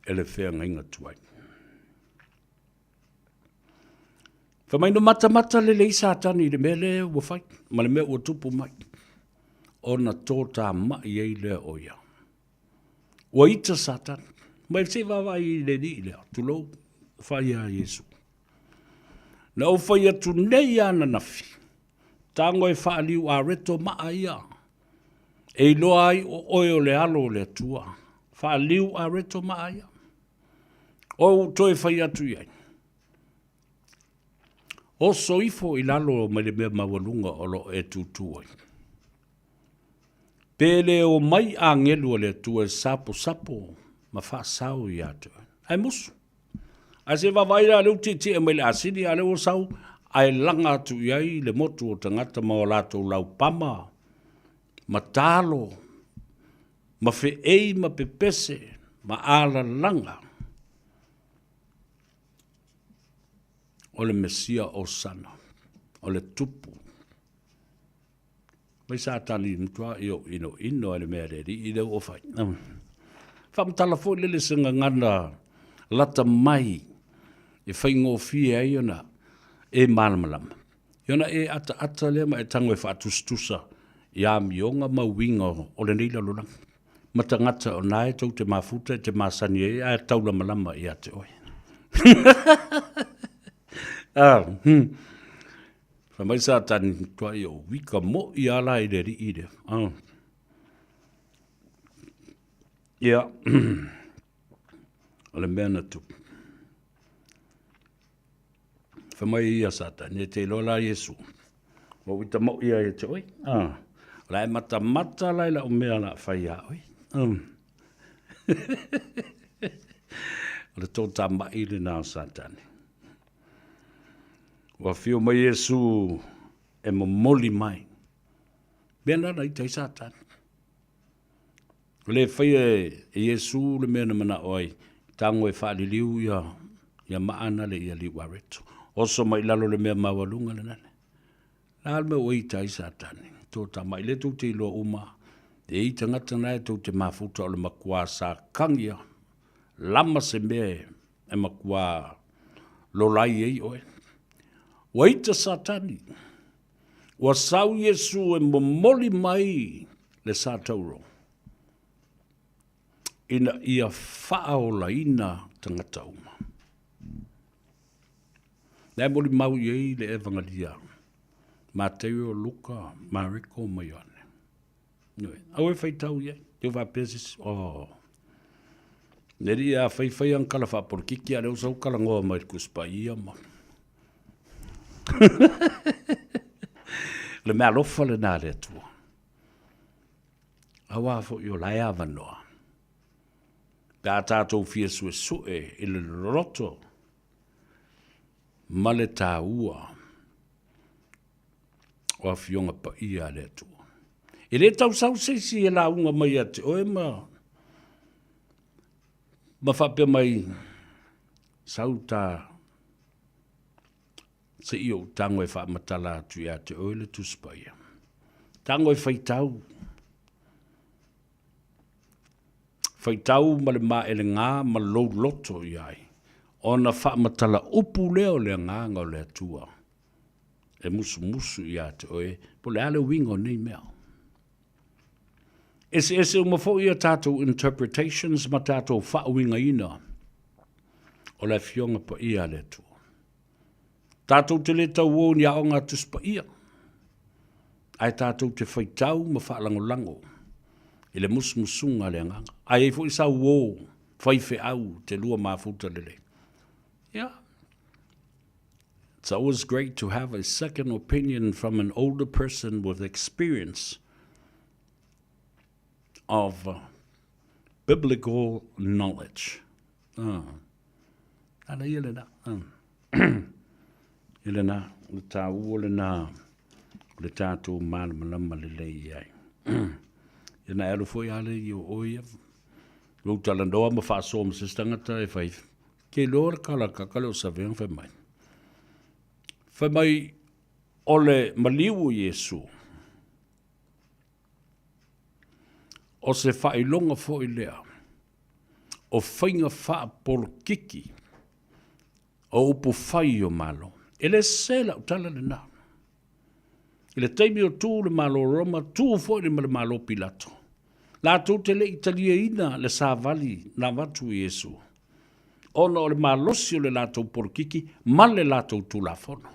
e le feagaiga tuai. Fai mai na matamata lelei Satani i le mea lea ua fai ma le mea ua tupu mai, ona totamai ai lea o ia. Ua ita Satani. Mai se i vaavaai i le alii lea, tulou, fai ia Iesu. Na ou fai atu nei ananafi, tago e faaliu areto maa ia, e iloa ai o oe o le alo o le Atua. Faaliu areto maa ia. O ou toe fai atu i ai, oso ifo i lalo mai le mea maualuga o lo o e tutū ai. Pe le omai agelu a le Atua e saposapo ma faasao ia te oe. Ae musu. Ae se vaavaai la lea ua tietie mai le asini a lea ua sau ae laga atu i ai le motu o tagata ma o latou laupama ma talo ma feei ma pepese ma alalaga o le Mesia Osana, o le Tupu. Mai Satani matua i ou inoino ai le mea a le Alii lea ua fai. Faamatala foi lele se gagana lata mai e faigofie ai ona e malamalama. I ona e ataata lea ma e tago e faatusatusa i amioga ma uiga o lenei lalolagi ma tagata o na e tou te mafuta e te masani ai ae taulamalama ia te oe. ah, Fai mai Satani, matuai ou wika mo'i a la i le alii lea. Ah. Ia, o le mea na tupu. Fai mai ia Satani, e te iloa la Iesu, ua wita mo'i a ia te oe. Ah. O la e matamata la i lau mea la fai ia oe. Ah. O le tōtāma'i lena o Satani. Ua afio mai Iesu e momoli mai. Mea na na ita ai Satani. Ua le faia e Iesu le mea na manao ai, tago e faaliliu ia, ia maa na le ia liuareto. Oso mai lalo le mea maualuga lena. La le mea ua ita ai Satani. Tō tamai le tou te iloa uma, e i tagata na e tou te mafuta o le makuā sa kangia, lama se mea e e makuā lolai ai oe. Ua ita Satani, ua sau Iesu e momoli mai le satauro ina ia faaolaina tagata uma. Na e molimau i ai le Evangelia, Mateio, Luka, Mareko ma Ioane. Aua e faitau i ai. Te faapea se isi, oh. Le alii a faifai ana tala faapolokiki, a o lea ua sau talanoa mai i le Tusi Paia ma... O le meaalofa lena a le Atua. Aua foi o la e avanoa. Pe a tatou fia suesue i le loloto ma le taua o Afioga Paia a le Atua. E le tau sau se isi e lauga mai ia te oe ma, ma faapea mai, sau ta se i ou tago e faamatala atu ia te oe le Tusi Paia. Tago e faitau. Faitau ma le maelegā ma lou loto i ai, ona faamatala upu lea o le agaga o le Atua. e musumusu ia te oe, po o le a le uiga o nei mea. Eseese uma foi a tatou interpretations ma tatou faauigaina o le Afioga Paia a le Atua. Tatou te le tauō ni aoga a Tusi Paia, ae tatou te faitau ma faalagolago i le musumusuga a le Agaga. Ae i ai foi sau uō faifeau te lua mafuta lelei. Ia, It's always great to have a second opinion from an older person with experience of uh, biblical knowledge. Ah. Ana ia lena. Ah. Ia lena, o le tāua lena, o le tātou malamalama lelei i ai. Ia na e alu foi ale i o oe ia, lou talanoa ma faasoa ma se isi tagata e fai, Ke iloa le kalaka ka le o Saveaga fai mai. Fai mai o le maliu o Iesu, o se faailoga foi lea o faiga faapolokiki o upu fai o Malo. E le sese lau tala lena. I le taimi o tu le Malo Roma, tu foi ma le Malo Pilato. Latou te le i taliaina le savali na avatu i Iesu, ona o le malosi o le latou polokiki ma le latou tulafono.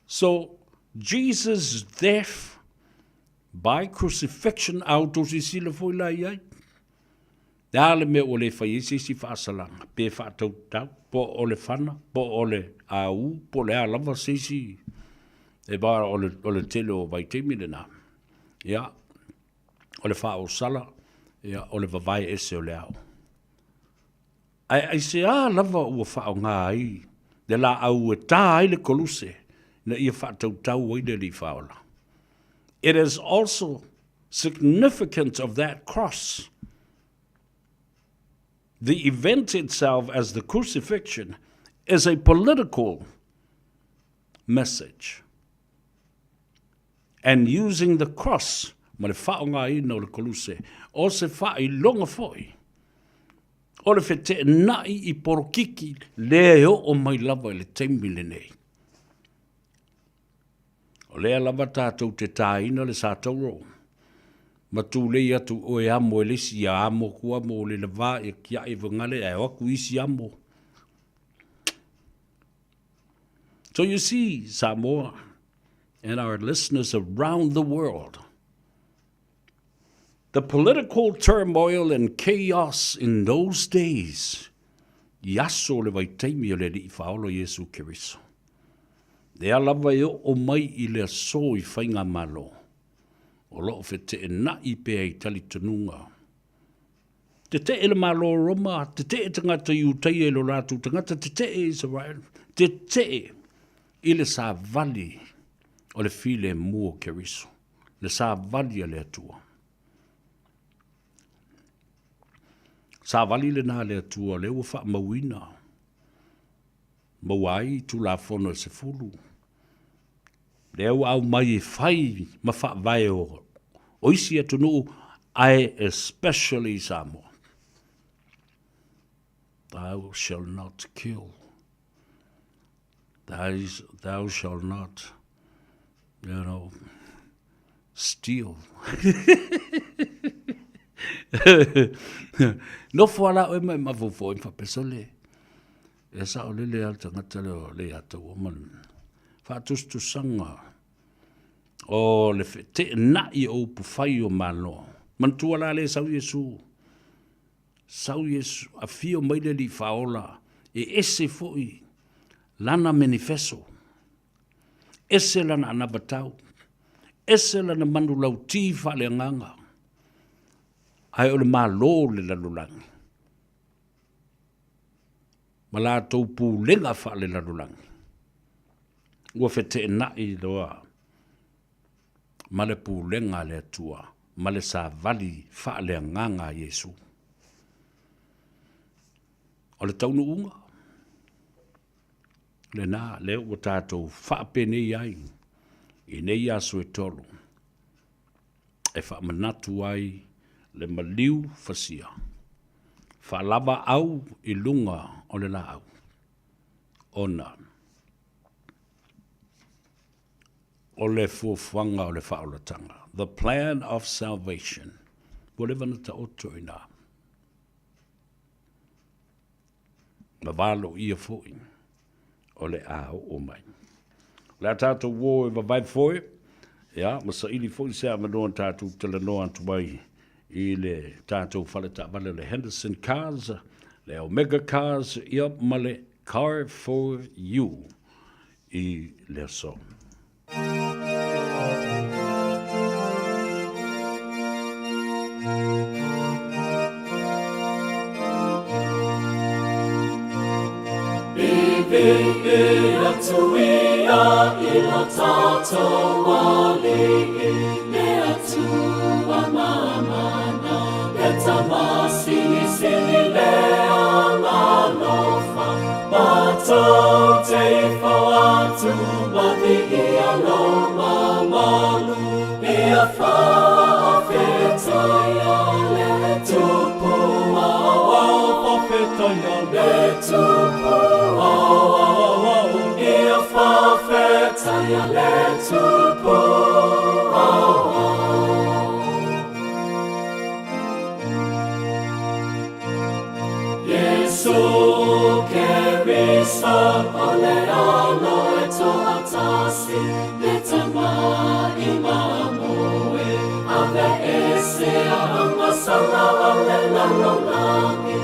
So, Jesus death by crucifixion, a outou silasila foi la i ai, Le a le mea ua le fai ai se isi faasalaga, pe faatautau, po o le fana, po o le au, po o le a lava se isi, e va o le, o le tele o vaitaimi lena. Ia, o le faaosala, ia, o le vavae ese o le ao. Ae aisea lava ua faaaoga ai le laau e ta ai le koluse ina ia faatautau ai le Alii Faaola? It is also significant of that cross. The event itself as the crucifixion is a political message. And using the cross ma le faaaogaina o le koluse, o se faailoga foi o le feteenai i polokiki lea e oo mai lava i le taimi lenei. O lea lava tatou te tāina le satauro ma tulei atu oe amo e le isi ia amo aku amo o le lava ia kiaʻi vagale ae o aku isi amo. So you see, Samoa and our listeners around the world, the political turmoil and chaos in those days, i aso o le vaitaimi o le Alii Faaola Iesu Keriso. Lea lava e oo mai i le aso i Faigamalo, o lo o feteenai pea i talitonuga. Tetee le Malo o Roma, tetee tagata Iutaia i lo latou tagata, tetee Isaraelu, tetee i le savali o le filemu o Keriso, le savali a le Atua. Savali lena a le Atua, lea ua faamauina, maua ai Tulafono e 10, lea ua aumai e fai ma faavae o, o isi atunuu, ae especially Samoa. Thou shall not kill. Thou, thou shall not, you know, steal. Nofo ala oe mai mafaufau ai ma faapea, sole, e saolele lava le tagata lea o Leiataua ma le faatusatusaga o le feteenai o upufai o Malo. Manatua la lea sau Iesu, sau Iesu, afio mai le Alii Faaola, e ese foi lana menifeso, ese lana anavatau, ese lana manulauti faaleagaga, ae o le Malo o le lalolagi ma latou pulega faalelalolagi ua feteenai loa ma le pulega a le Atua ma le savali faaleagaga a Iesu. O le taunuuga lena lea ua tatou faapenei ai i nei aso e tolu e faamanatu ai le maliu fasia faalava au i luga o le laau ona o le fuafuaga o le faaolataga, the plan of salvation, ua leva ona taoto i ina. Ma valoia foi o le a oo mai. O le a tatou uō e vavae foe, ia, ma saili foi se avanoa tatou talanoa atu ai i le tatou fale taavale o le Henderson Cars, le Omega Cars, ia, ma le Car for You i le aso. Atu ia i lo tātou ali'i, le Atua mamana, le Tama silisili le agalofa, matou te ifo atu ma viia lou mamalu, ia faafetaia le Tupu aoao, faafetaia le Tupu aoao, ia faafetaia le Tupu aoao. Iesu Keriso o le alo e toatasi, le Tama i mamoe, ave ese a agasala o le lalolagi,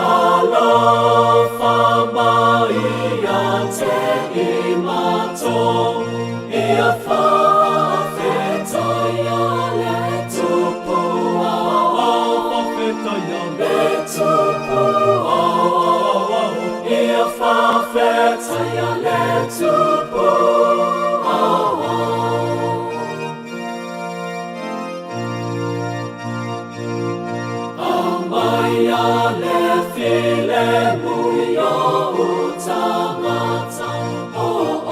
alofa mai ia te i matou, ia faafetaia le Tupu aoao, faafetaia le Tupu aoao. Fetaia le tupu aoao. Aumaia le filemu i ou tagata, o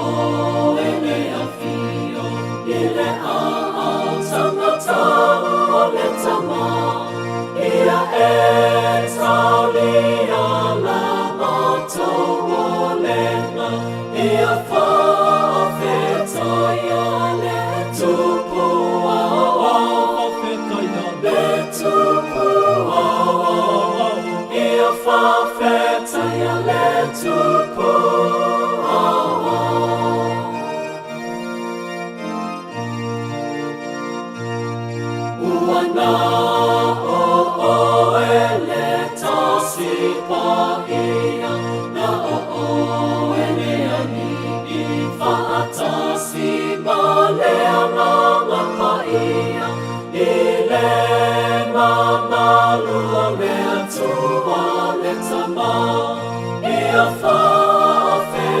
oe le afio i le aao tagata o le tama, ia e taulia la matou olega, ia faafetaia le tupu aoao, faafetaia le tupu aoao, ia faafetaia le tupu aoao. Ua na o oe le tasi paia, na o oe le alii, faatasi ma le Agaga Paia, i le mamalu o le Atua le Tama, ia faafetaia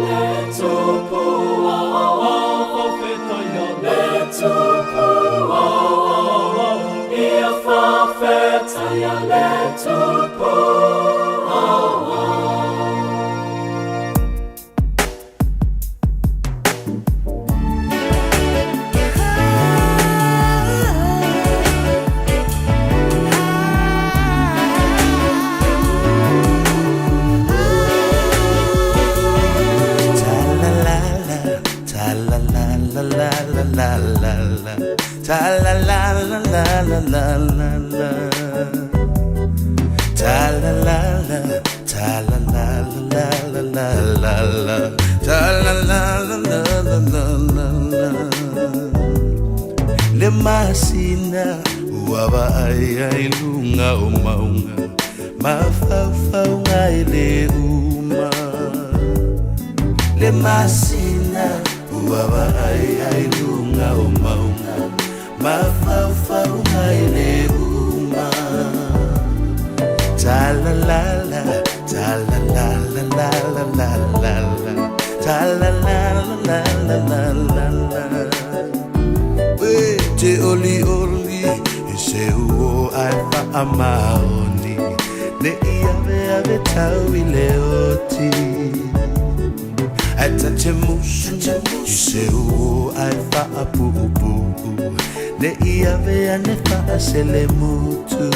le Tupu aoao, faafetaia le Tupu aoao, ia faafetaia le Tupu aoao. Le masina ua vaai ai luga o mauga mafaufauga e le uma. Le masina ua vaai ai luga o mauga mafaufauga e le uma. Ta la la la, ta la la la la la la la la, ta la la la la la la la. E te oli oli e se uo ai faamaoni ne i ave ave tau i le oti. Ae ta te musu i se uo ai faapuupuu ne i ave ane faaselemutu.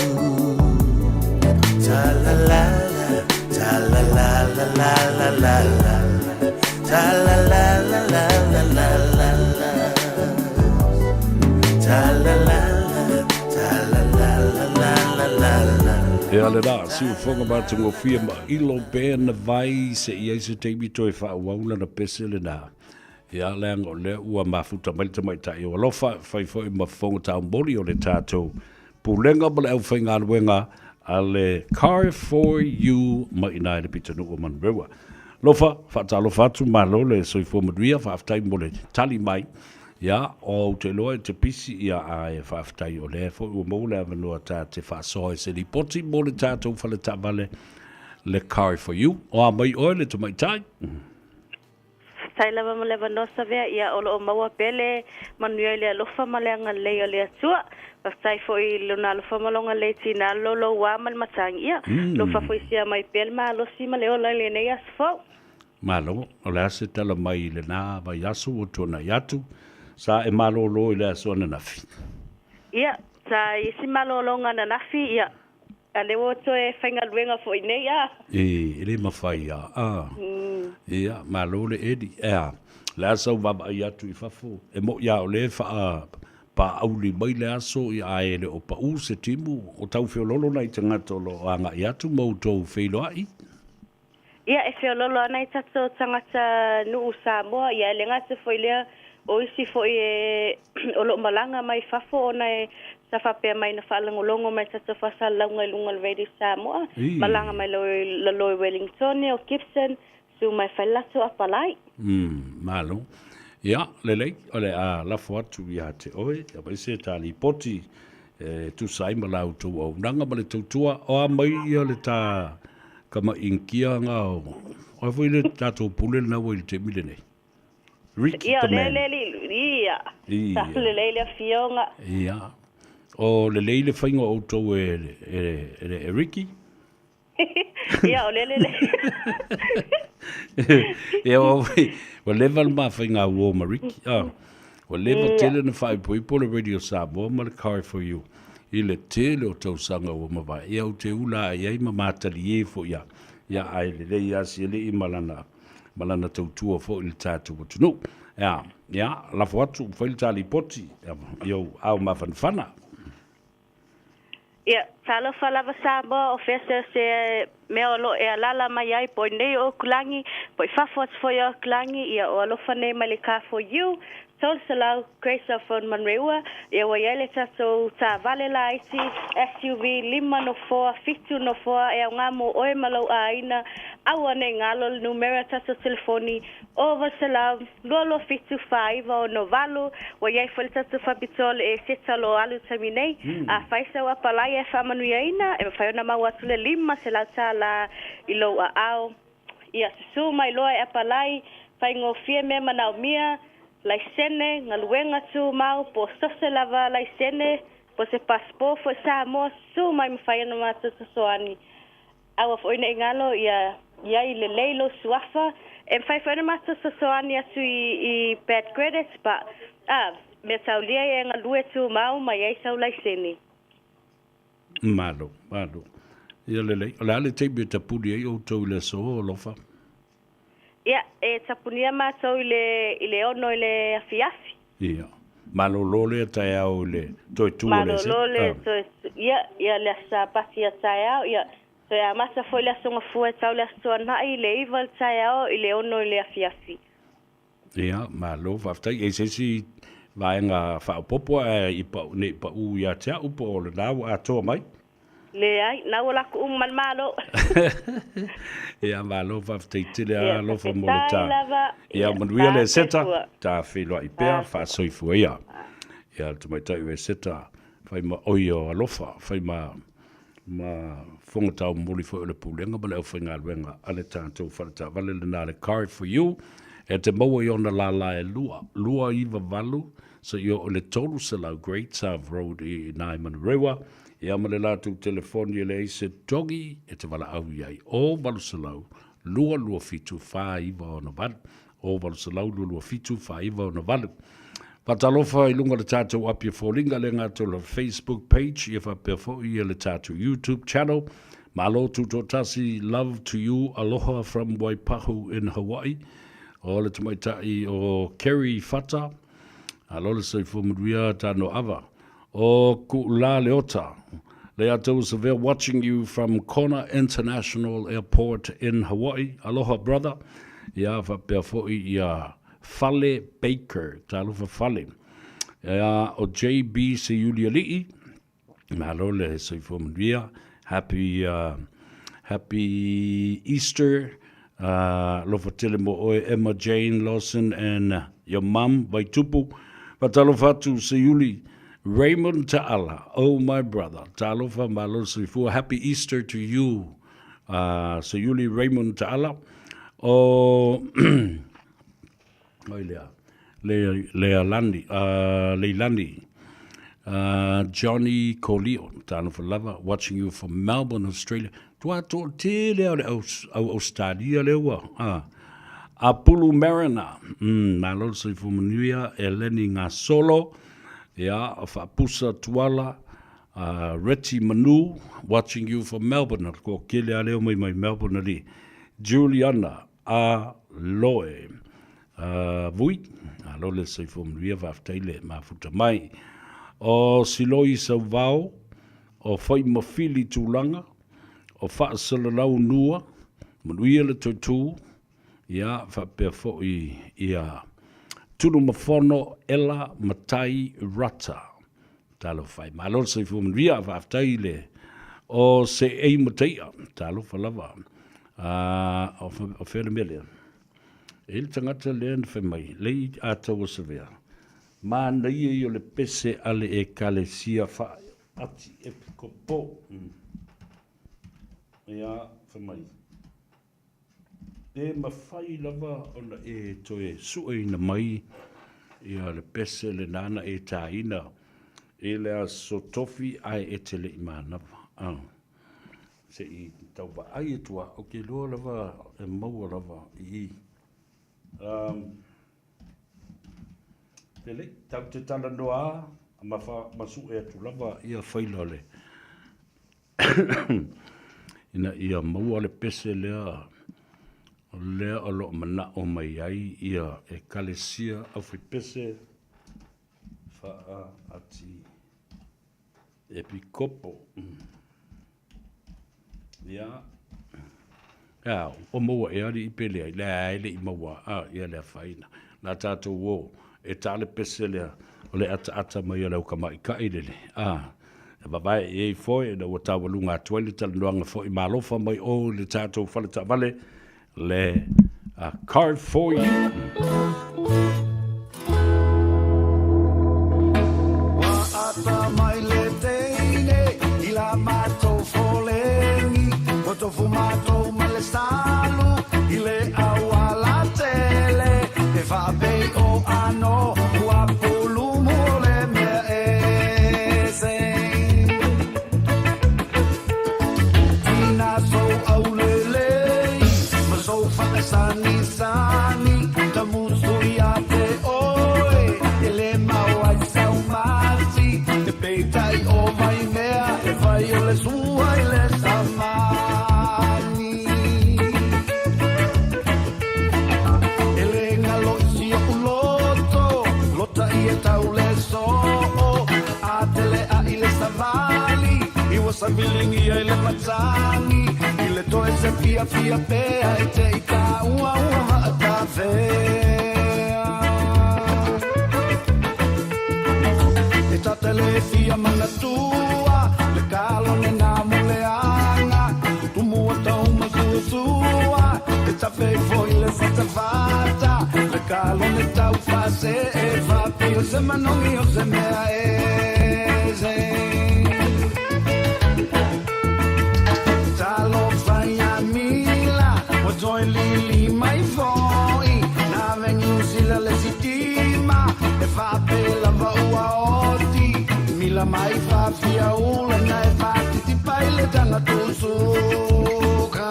Ta la la la, ta la la la la la la la, ta la la la la la la la la, ta la la la, ta la la la la la la la. Ea le la, siufoga matagofie ma ilo pea na vai se i ai se taimi toe faaauau lana pese lena. Ia, leaga o lea ua mafuta mai le tamaitai o alofa, fai foi ma fofoga taumoli o le tatou Pulega ma le aufaigaluega a le Car for You mai ina i le pitonuu o Manurewa. Alofa, faatalofa atu, malo le soifua manuia, faafetai mo le tali mai. Ia, ou te iloa e te pisi, ia, ae faafetai o lea foi ua maua le avanoa ta te faasoa i se lipoti mo le tatou fale taavale le Car for You. O a mai oe le tamaitai? Faafetai lava mo le avanoa Savea, ia o lo o maua pea le manuia i le alofa ma le agalelei o le Atua. Faafetai foi i Lona alofa ma Lona agalelei tina le louloua ma le matagi. Ia, lo faafoisia mai pea le malosi ma le ola i lenei aso fou. Malo, o le a se tala mai i lena vaiaso ua tuanai atu, sa e malolo i le aso ananafi? Ia, sa i isi malologa ananafi, ia, A lea ua toe faigaluega foi nei a. E, e le mafai a. A. Ia, malo le Eddie. Ea, le a sau vaavaai atu i fafo. E mo'i a o lea e faa paauli mai le aso, ia ae le o pau se timu o tau feololo nai tagata o lo o agai atu ma outou feiloai. Ia, e feololo ana i tatou tagata nuu Samoa, ia e le gata foi lea, o isi foi e o lo o malaga mai fafo ona e sa faapea mai na faalogologo mai tatou faasalalauga i luga o le Radio Samoa, malaga mai lalo i Wellingtone, o Gibson, susu mai Faleato, Apalai. Umm, malo. Ia, lelei, o le a lafo atu ia te oe, aemaise ta lipoti e tusa ai ma la outou auaunaga ma le tautua. O a mai ia le ta. Kamaʻinikia nga o ai foi le tatou pule lena ua i le taimi lenei. Ricky Ia, the le man. le li, ia. Ia. Sa lelei le afioga. Ia. O lelei le faiga o outou e, e, e, e Ricky? Ia, o le lelei. Ia, ua ua leva le mafaiga uo ma Ricky. Ah, ua leva tele na faaipoipo le Radio Samoa ma le Car for You i le tele o tausaga ua mavae. Ia, ou te ula ae i ai ma matalie foi ia. Ia, ae lelei lava si alii ma lana, ma lana tautua foi i le tatou atunuu. Ia, ia, lafo atu, fai le ta lipoti i ou ao mafanafana. Ia, talofa lava Samoa, o fea se se mea o lo o e alaala mai ai, po i nei o Okulagi, po i fafo atu foi o Okulagi, ia o alofa nei mai le Car4U, 300 Grace of Phone Manureua, ia ua i ai le tatou taavale laiti SUV lima nofoa, fitu nofoa e aoga mo oe ma lou āina, aua nei galo le numera tatou telefoni O 800 227 4968, ua i ai foi le tatou faapitoa o le Eseta o lo o alu i le taimi nei. Afai sau apalai e faamanuiaina, e mafai ona maua atu le $500 tālā i lou aao. Ia, susu mai loa e apalai, faigofie mea manaomia, laisene, galuega tumau, po o sose lava laisene, po o se passport foi Samoa, susu mai mafai ona matou fesoasoani. Aua foi ne i galo ia i ai lelei lou suafa. E mafai foi ona matou fesoasoani atu i i bad credits but a mea taulia ia e galue tumau ma i ai sau laisene. Malo, malo. Ia lelei. O le a le taimi e tapuni ai outou i le aso o alofa? Ia, e tapunia matou i le i le ono i le afiafi. Ia. Malolo lea taeao i le toe tu o le Malolo le toe, ia, ia le Aso Sapati ia taeao, ia, toe amata foi le Aso Gafua e tau le Aso Tuanai i le iva i le taeao i le ono i le afiafi. Ia, malo, faafetai. E i ai se isi vaega faaopoopo ae i pau, ne i pau ia te au po o lena ua atoa mai? Leai, na ua lako uma ma le Malo. Ia, malo, faafetai tele a alofa mo le ta. Ia, manuia le Eseta, ta feiloai pea, faasoifua ia. Ia, le tamaitai o Eseta, fai ma oi o alofa, fai ma ma fofoga taumuli foi o le Pulega ma le aufaigaluega a le tatou faletaavale lena le Car for You, e te maua i ona lala e lua, 298 seia oo i le 300 Great South Road i ina i Manurewa, ia ma le latou telefoni e leai se togi e te valaau i ai, o 800 227 4968, o 800 227 4968. Faatalofa i luga o le tatou Apia Foliga le gata o le Facebook page ia faapea foi ia le tatou YouTube channel. Malo tutoatasi, love to you, aloha from Waipahu in Hawaii. O le tamaitai o Kerry Fata, alo le soifua manuia tano ava. O Ku'ula Leota, Leata was there watching you from Kona International Airport in Hawaii. Aloha brother. Ia faapea foi ia Fale Baker, talofa Fale. Ia o JB Seiulialii, malo le soifua manuia. Happy Happy Easter. Alofa tele mo oe Emma Jane Lawson and your mum Vaitupu. Faatalofa atu Seiuli Raymond Taala, oh my brother. Talofa malo le soifua. Happy Easter to you Seiuli Raymond Taala. O Oi lea, le, Lealani, Leilani, Johnny Kolio, talofa lava, watching you from Melbourne, Australia. Tua toatele au le au, au Australia lea ua. Apulu Mariner, malo le soifua manuia, Eleni Gasolo, ia, Faapusa Tuala, Retty Manu, watching you from Melbourne, ko kele a leo mai mai Melbourne ali. Juliana, A loe. A vui, a lo le soifua manuia, faafetai le mafuta mai. O Siloi Sauvao, o Faimafili Tulaga, o Faasalalau Nua, manuia le toetū, ia faapea foi ia Tunumafono Ela Matai Rata. Talofa e. Malo le soifua manuia, faafetai le o se ei mataia. Talofa lava. A, o fea le mea lea? E le tagata lea na fai mai, lei a taua savea, manaia ia o le pese a le Ekalesia Faaati Epikopo. Ia, fai mai. Pe mafai lava ona e toe sueina mai ia le pese lena na e tāina i le Aso Tofi ae e te le i manava. A. Se i tau vaai atu lava, ou te iloa lava e maua lava i i. Um, lelei, tatou te talanoa ma, fa, ma sue atu lava ia faila le ina ia maua le pese lea lea o lo o manao mai ai ia Ekalesia Aufaipese Faa-ati Epikopo. Ia, a, ua maua ea alii pe leai? Leai, e le i maua, a, ia le afaina. Na tatou o e ta le pese lea o le ataata mai o le aukamaʻikaʻi lele, a, e vavae i ai foi ina ua taualuga atu ai le talanoaga foi malofa mai o i le tatou fale taavale, le a Car For You. Ua mai le teine i la matou foleni Ua tofu matou ma le salu i le auala tele E faapei o ano ua pulumu o le mea ese Ina sou aulelei ma sou faasagisagi Tamusu ia te oe e le mau ai sau mati Te peitai o Vaimea e fai o le sua i le samani E le galo i si oʻu loto lota i e tau le soo A tele a i le savali i ua saviligia i le matagi I le toe se fiafia pea e te i ka ua ua haatafea E tatele fia manatua le kalone na muleaga Tumua tau masuasua e tafe foi le fatafata Le kalone tau fase e faapei o se manogi o se mea ese Talofa ia Mila ua toe lili mai foi Na veniu sila le sitima e faapea lava ua oti Mila mai faafia ula na e faatitipa i le taga tusuka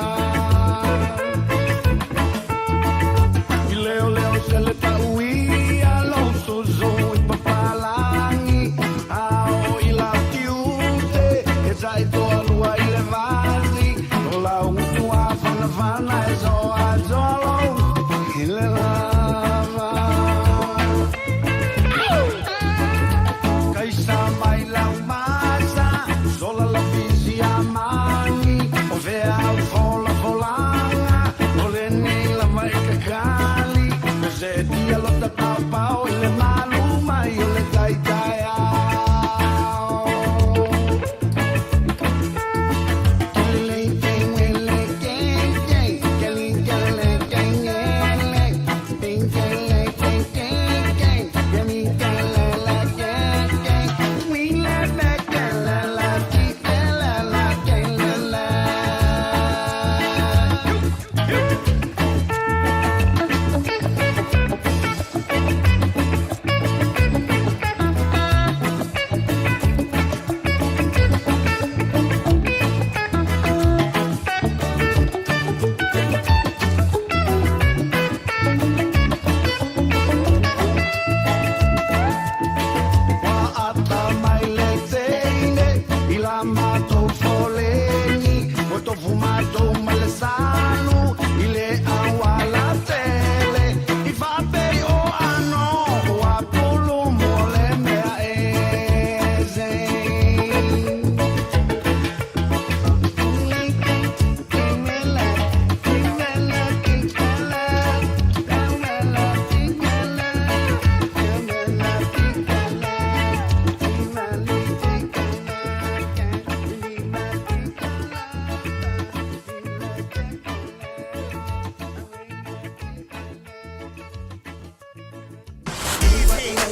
I leoleo sele tauia lou susu i papalagi Ao i lau tiute e tai toalua i le vasi O lau gutu afanafana e soasoa lou i le lava Kaisa mai lau masa sola la fisi amani O fea au folafolaga o lenei lava e kakali Se tia lota paopao i le malu mai o le taitaeao Ua ata mai le teine i la matou foleni Ua tofu matou ma le salu i le auala tele I faapei o ano ua pulumu o le mea ese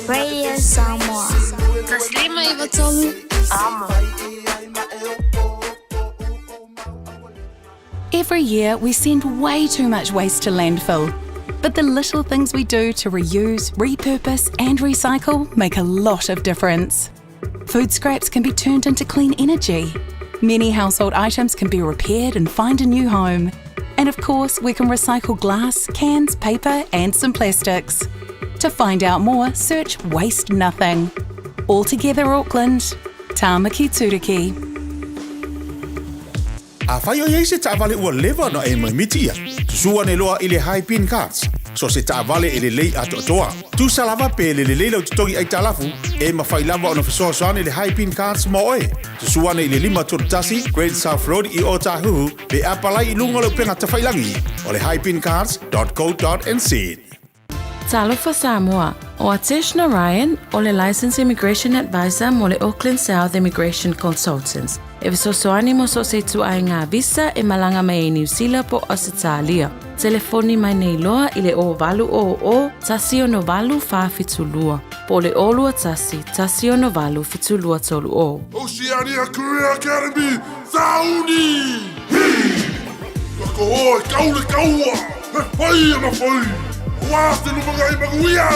Radio Samoa. Taslima Ivatolu. Amo. Every year, we send way too much waste to landfill. But the little things we do to reuse, repurpose, and recycle make a lot of difference. Food scraps can be turned into clean energy. Many household items can be repaired and find a new home. And of course, we can recycle glass, cans, paper, and some plastics. To find out more, search Waste Nothing. All together, Auckland. Tāmaki Turuki. Afai o i ai se taavale ua leva ona e maimiti ia, susu ane loa i le Haipin Cards. So se taavale e lelei atoatoa. Tusa lava pe le lelei lau totogi aitalafu, e mafai lava ona fesoasoani le Haipin Cards mo oe. Susu ane i le 531 Great South Road i Ōtāhuhu pe apalai i luga o le upega tafailagi o le haipincards.co.nz. Talofa Samoa, ʻO Atesh Narayan, ʻo le Licensed Immigration Advisor mo le Auckland South Immigration Consultants, e fesoasoani mo so o se ituaiga visa e malaga mai ai Niu Sila po o Ausetalia. Telefoni mai nei loa i le 0800 168 472 po o le 021 168 7230. Oceania Career Academy, Sauni! Hi! Ka koho e kau le kaua, he whai ana whai, wā te lumangai manuia!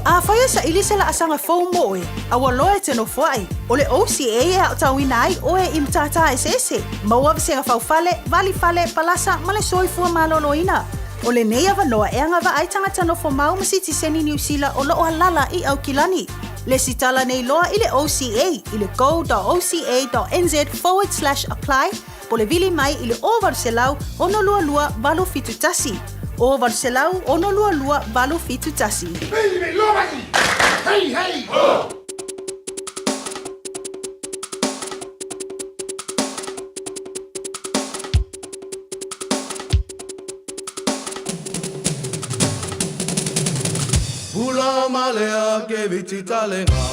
Afai e saili se laasaga fou mo oe, a ua loa e te nofoai, o le OCA e aotauina ai oe i matata eseese, maua vasega faufale, valifale, palasa ma le soifua maloloina. O lenei avanoa e agavaa ai tagata nofomau ma sitiseni Niu Sila o loo alala i Aukilani. Lesitala nei loa i le OCA i le go.oca.nz/apply po o le vili mai i le 0800 622 871. 0800 622 871. Hey, hey, ho! Pula malea ke viti talenga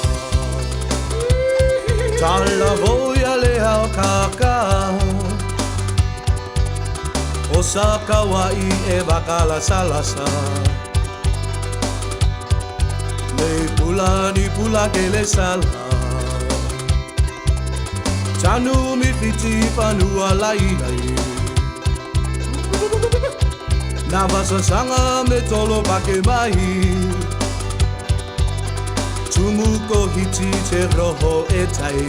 Tala voia le hao kaka O sa kauai e vakala salasa Nei pula ni pula ke le sala Tanu mi fiti fanua lai lai Na vasasanga me tolo pake mai Tumu ko hiti te roho e tai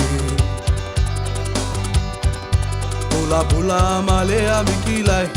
Pula pula malea mikilai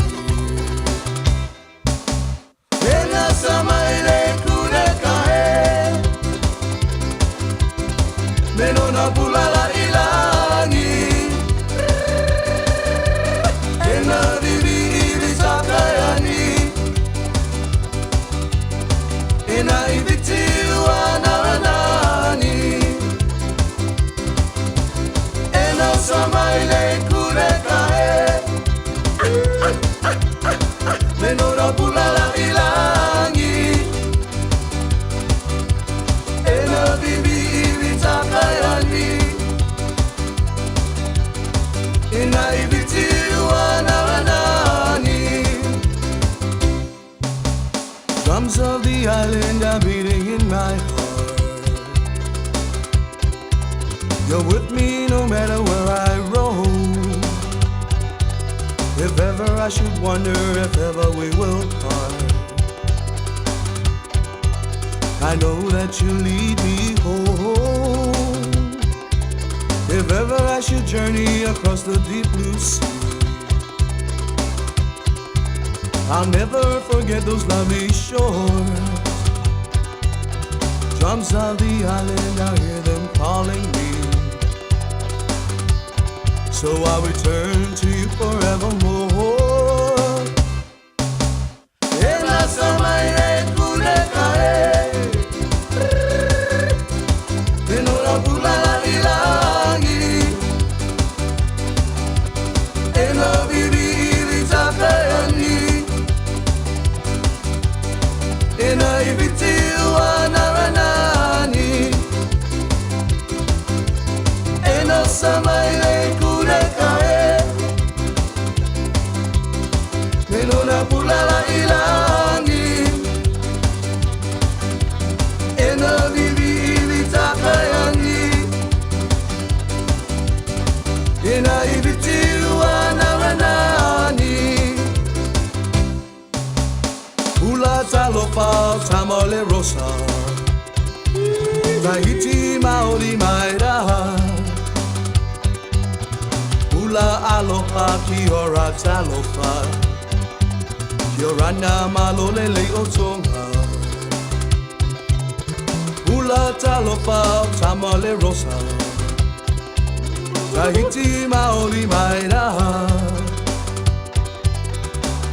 Drums of the island are beating in my heart. You're with me no matter where I roam. If ever I should wonder if ever we will part, I know that you lead me home. If ever I should journey across the deep blue sea, I'll never forget those lovely shores. Drums of the island, I hear them calling me. So I return to you forevermore. Ina i viti ua naranani. Hula talofa tama le rosa. Tahiti maori mai raha. Hula aloha ki ora talofa. Ki ora nā malole le o tonga. Hula talofa tama le rosa. Tahiti maori mai raha.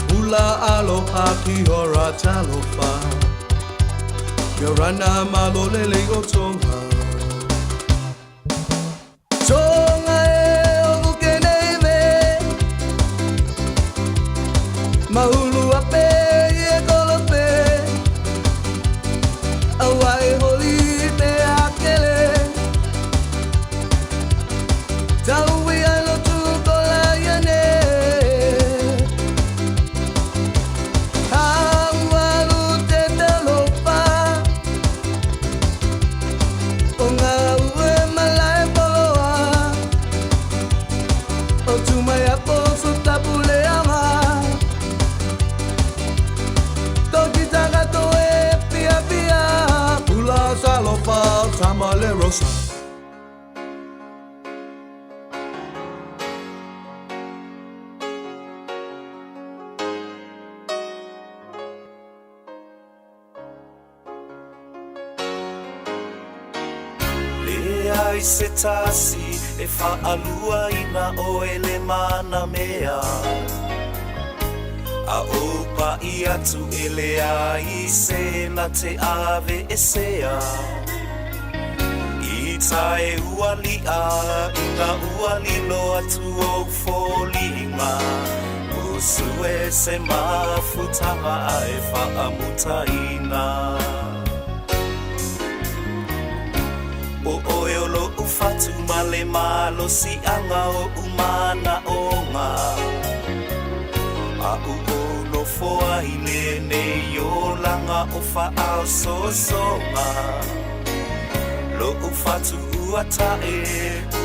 Hula aloha ki ora talofa. Ki ora nā malole le o tonga. Tonga e o vuke nei me. Mahulu ape i e kolope. Aua e holi te akele. Tau i alo tu kola ia ne. Haualu te talofa. O ngā ue malae poloa. O tumai a poso tapu le anga. Toki takato e pia pia. Hula talofa tama le rosa. Le ai se tasi e whaalua ina o e le mana mea. A opa i atu e le ai se na te ave e sea. I tae ua lia ina ua lilo atu o fōlinga. Usue se mafutanga a e whaamutaina. O oe o lo ufatu ma le malo si anga o umana onga. A u o no foa i le nei o langa o whaao so songa. Lo ufatu ua tae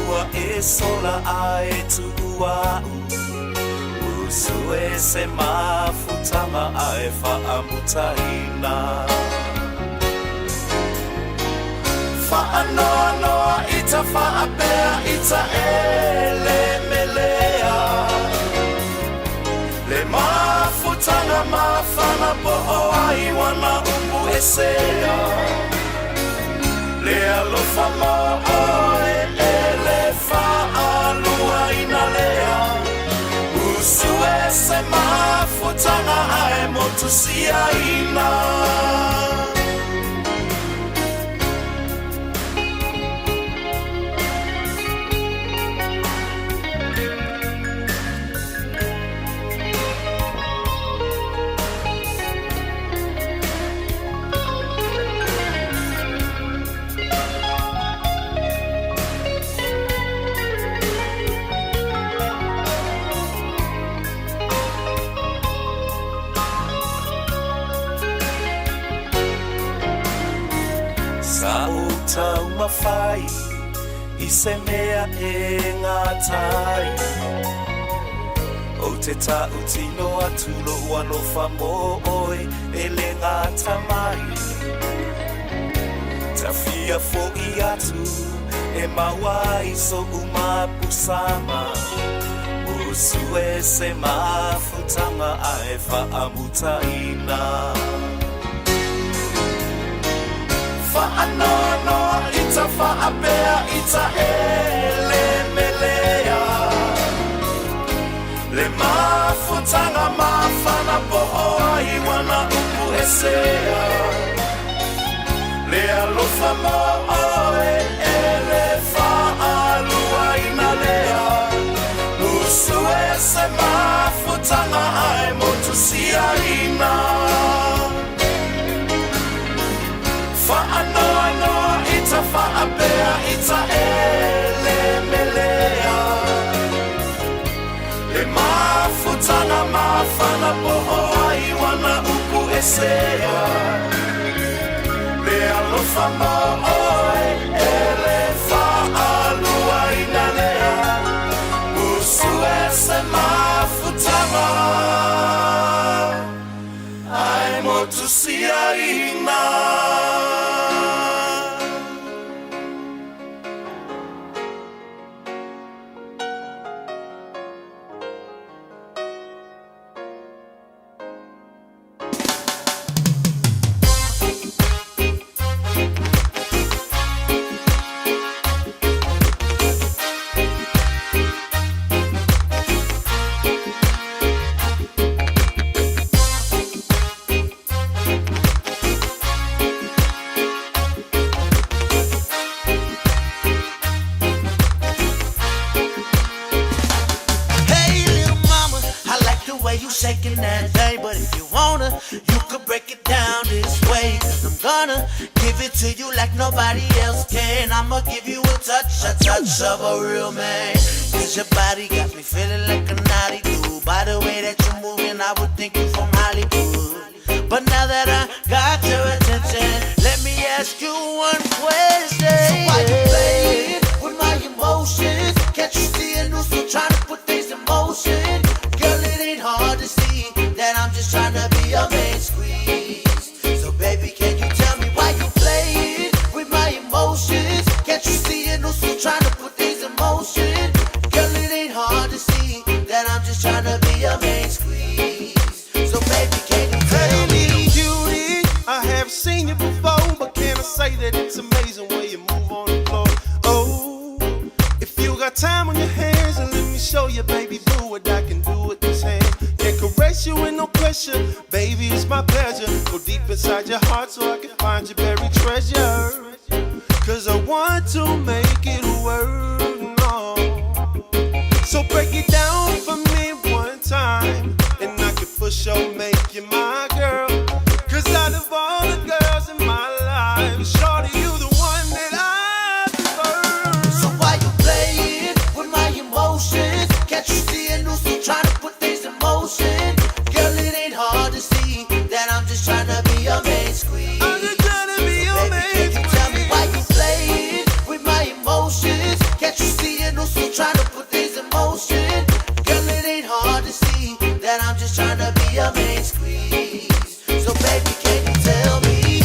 ua e sola a e tu ua u. Usue se mafutanga a e whaamutaina. Whaanoa noa i ta whaapea i ta ele melea. Le mafutanga mafana po o ai wana upu e sea. Le alofa mo oe e le whaalua ina lea. Usue se mafutanga ae motu sia ina. Sa o tau mawhai i se mea e ngā tai. O te tau tino atu lo alofa mō oe e le ngā tamai. Ta fia fo i atu e mauai so umapusama. Usue se mafutanga a e whaamutaina. Whaanoa noa i ta whaapea i ta ele melea. Le mafutanga mafana po o ai wana upu e sea. Le alofa mo oe e le whaalua ina lea. Usue se mafutanga ae motu sia ina. Whaanoa noa i ta whaapea i ta ele melea. Le mafutanga mafana po o ai wana upu e sea. Le alofa mo oe e le whaalua ina lea. aiga. Hey, little mama, I like the way you shaking that thing. But if you wanna, you could break it down this way. Cause I'm gonna give it to you like nobody else can. I'ma give you a touch, a touch of a real man. Cause your body got me feeling like a naughty dude. By the way that you're moving, I would think you from Hollywood. But now that I got your attention, let me ask you one question. So why you playing with my emotions? Can't you see a new still trying to put things in motion? Girl, it ain't hard to see that I'm just trying to be your main squeeze. So baby, can you tell me why you playing with my emotions? Can't you see a new still trying to put things in motion? Girl, it ain't hard to see that I'm just trying to be your main squeeze. So baby, can you tell Hey, me? little cutie, I have seen you before, but can I say that it's amazing way you move on the floor? Oh, if you got time on your hands, and let me show you, baby boo, what I can do with this hand. Can caress you with no pressure, baby, it's my pleasure. Go deep inside your heart so I can find your buried treasure. Cause I want to make it work. No. So break it down for me one time, and I can for sure make you my girl. Cause out of all the girls in my life, shorty, you the one that I prefer. So why you playing with my emotions? Can't you see a new still trying to put things in motion? Girl, it ain't hard to see that I'm just trying to be your main squeeze. I'm just trying to be So your baby, main can you tell me why you squeeze. playing with my emotions? Can't you see a new still trying to put things in motion? Girl, it ain't hard to see that I'm just trying to be your main squeeze. So baby, can you tell me?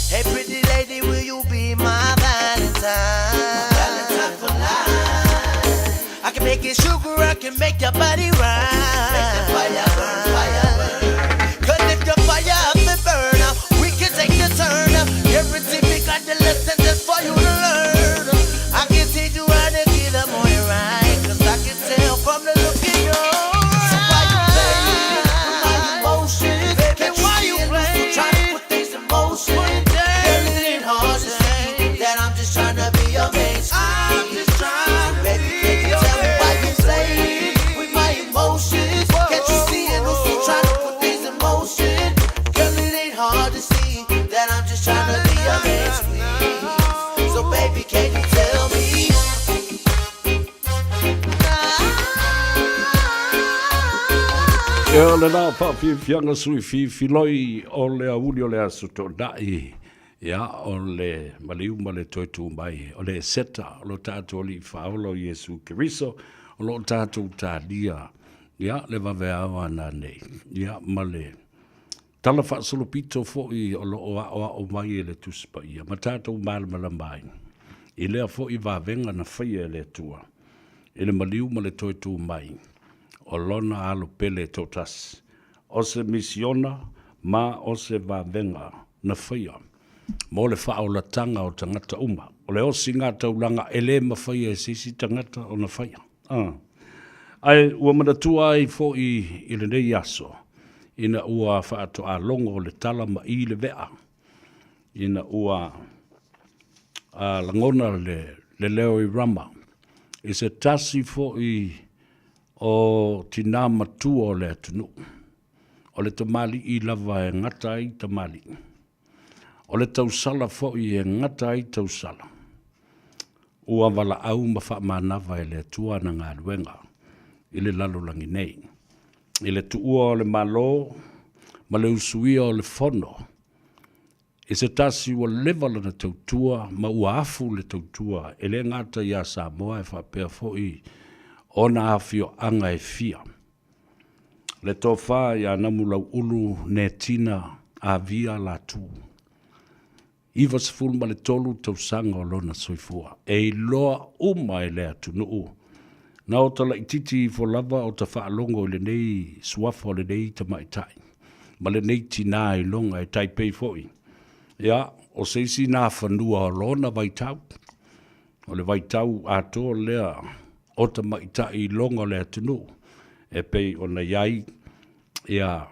Hey, pretty lady, will you be my Valentine? Valentine for life. I can make it sugar, I can make your body right. Make the fire burn, fire burn. Cause if the fire up and burn, we can take the turn. Guarantee me got the lesson just for you to learn. I can teach you how to get up on it right. Cause I can tell from the look in your eyes. So why you playing with my emotions? Baby, Can't you why see you it? I'm still trying to playing? put things in motion. Girl, it ain't hard to see that I'm just trying to be your main I'm squeeze. just So trying to baby, be can you your tell me why you main playing squeeze. with my emotions? Can't you see it? I'm still trying to put things in motion. Girl, it ain't hard to see that I'm just trying to be your main squeeze. So baby, can you tell me? Ia, o lena faafiafiaga sui fifiloi o le auli o le aso toonai, ia, o le maliu ma le toe tu mai, o le Eseta, o lo tatou Alii Faaola o Iesu Keriso, o loo tatou talia, ia, le vaveao a nanei, ia, ma le tala faasolopito foi o loo aoao mai e le Tusi Paia, ma tatou malamalama ai, i lea foi vavega na faia e le Atua, i le maliu ma le toe tu mai o lona alo pele e toatasi, o se misiona ma o se vavega na faia mo le faaolataga o tagata uma. O le osiga taulaga e lē mafaia e se isi tagata ona faia. A. Ae ua manatua ai foʻi i lenei aso, ina ua faatoalogo le tala ma i le vea, ina ua a, lagona le, le leo i Rama, i se tasi foʻi o tinā matua o le atunuu. O le tamalii lava e gata ai tamalii. O le tausala foʻi e gata ai tausala. Ua valaau ma faamanava e le Atua ana galuega i le lalolagi nei. I le tuua o le Malo ma le usuia o le Fono I se tasi ua leva lana tautua ma ua afu le tautua e le gata iā Samoa e faapea foi ona afioaga e fia. Le tofa iā Namulauulu Netina Avia Latu, 93 tausaga o lona soifua, e iloa uma e le atunuu. Na ota laititi ifo lava o ta faalogo i lenei suafa o lenei tamaitai ma lenei tinā iloga e tai pei foi, ia, o se isi nā fanua o lona vaitau, o le vaitau atoa lea o tamaitai iloga o le atunuu e pei ona i ai, ia,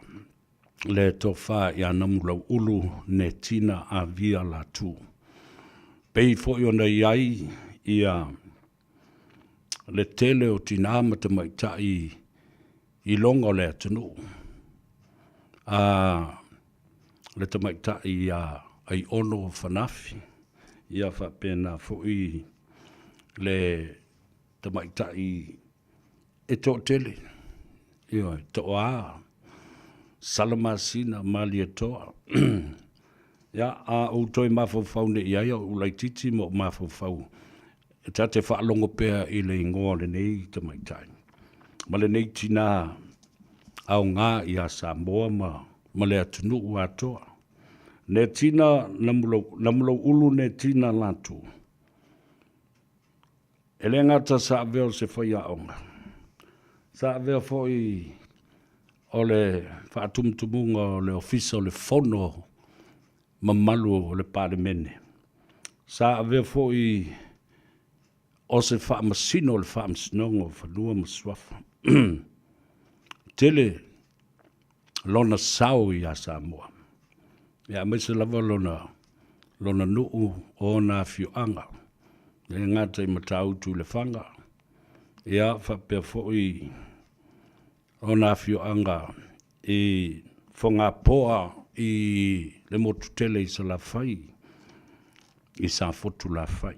le tofa ia Namulauulu Netina Avia Latu. Pei foi ona i ai ia le tele o tinā ma tamaitai i loga o le atunuu. A le tamaitai ia Aiono Fanafi, ia faapena foi le tamaitai e toatele, ioe, Toa, Salamasina, Malietoa. Ia, a ou toe mafaufau nei i ai, a ou laitiiti ma ou mafaufau, e ta te faalogo pea i le igoa o lenei tamaitai ma lenei tinā aoga iā Samoa ma, ma le atunuu atoa. Netina Namulauulu Netina Latu. E le gata sa avea o se faiaoga, sa avea foi o le faatumutumuga o le Ofisa o le Fono mamalu o le Palemene. Sa avea foi o se faamasino o le Faamasinoga o Fanua ma Suafa. Tele lona sao iā Samoa, ia aemaise lava lona, lona nuu o ona afioaga, e le gata i Matautu i Lefaga, ia faapea foi ona afioaga i Fogapoa i le motu tele i Salafai, i Safotulafai.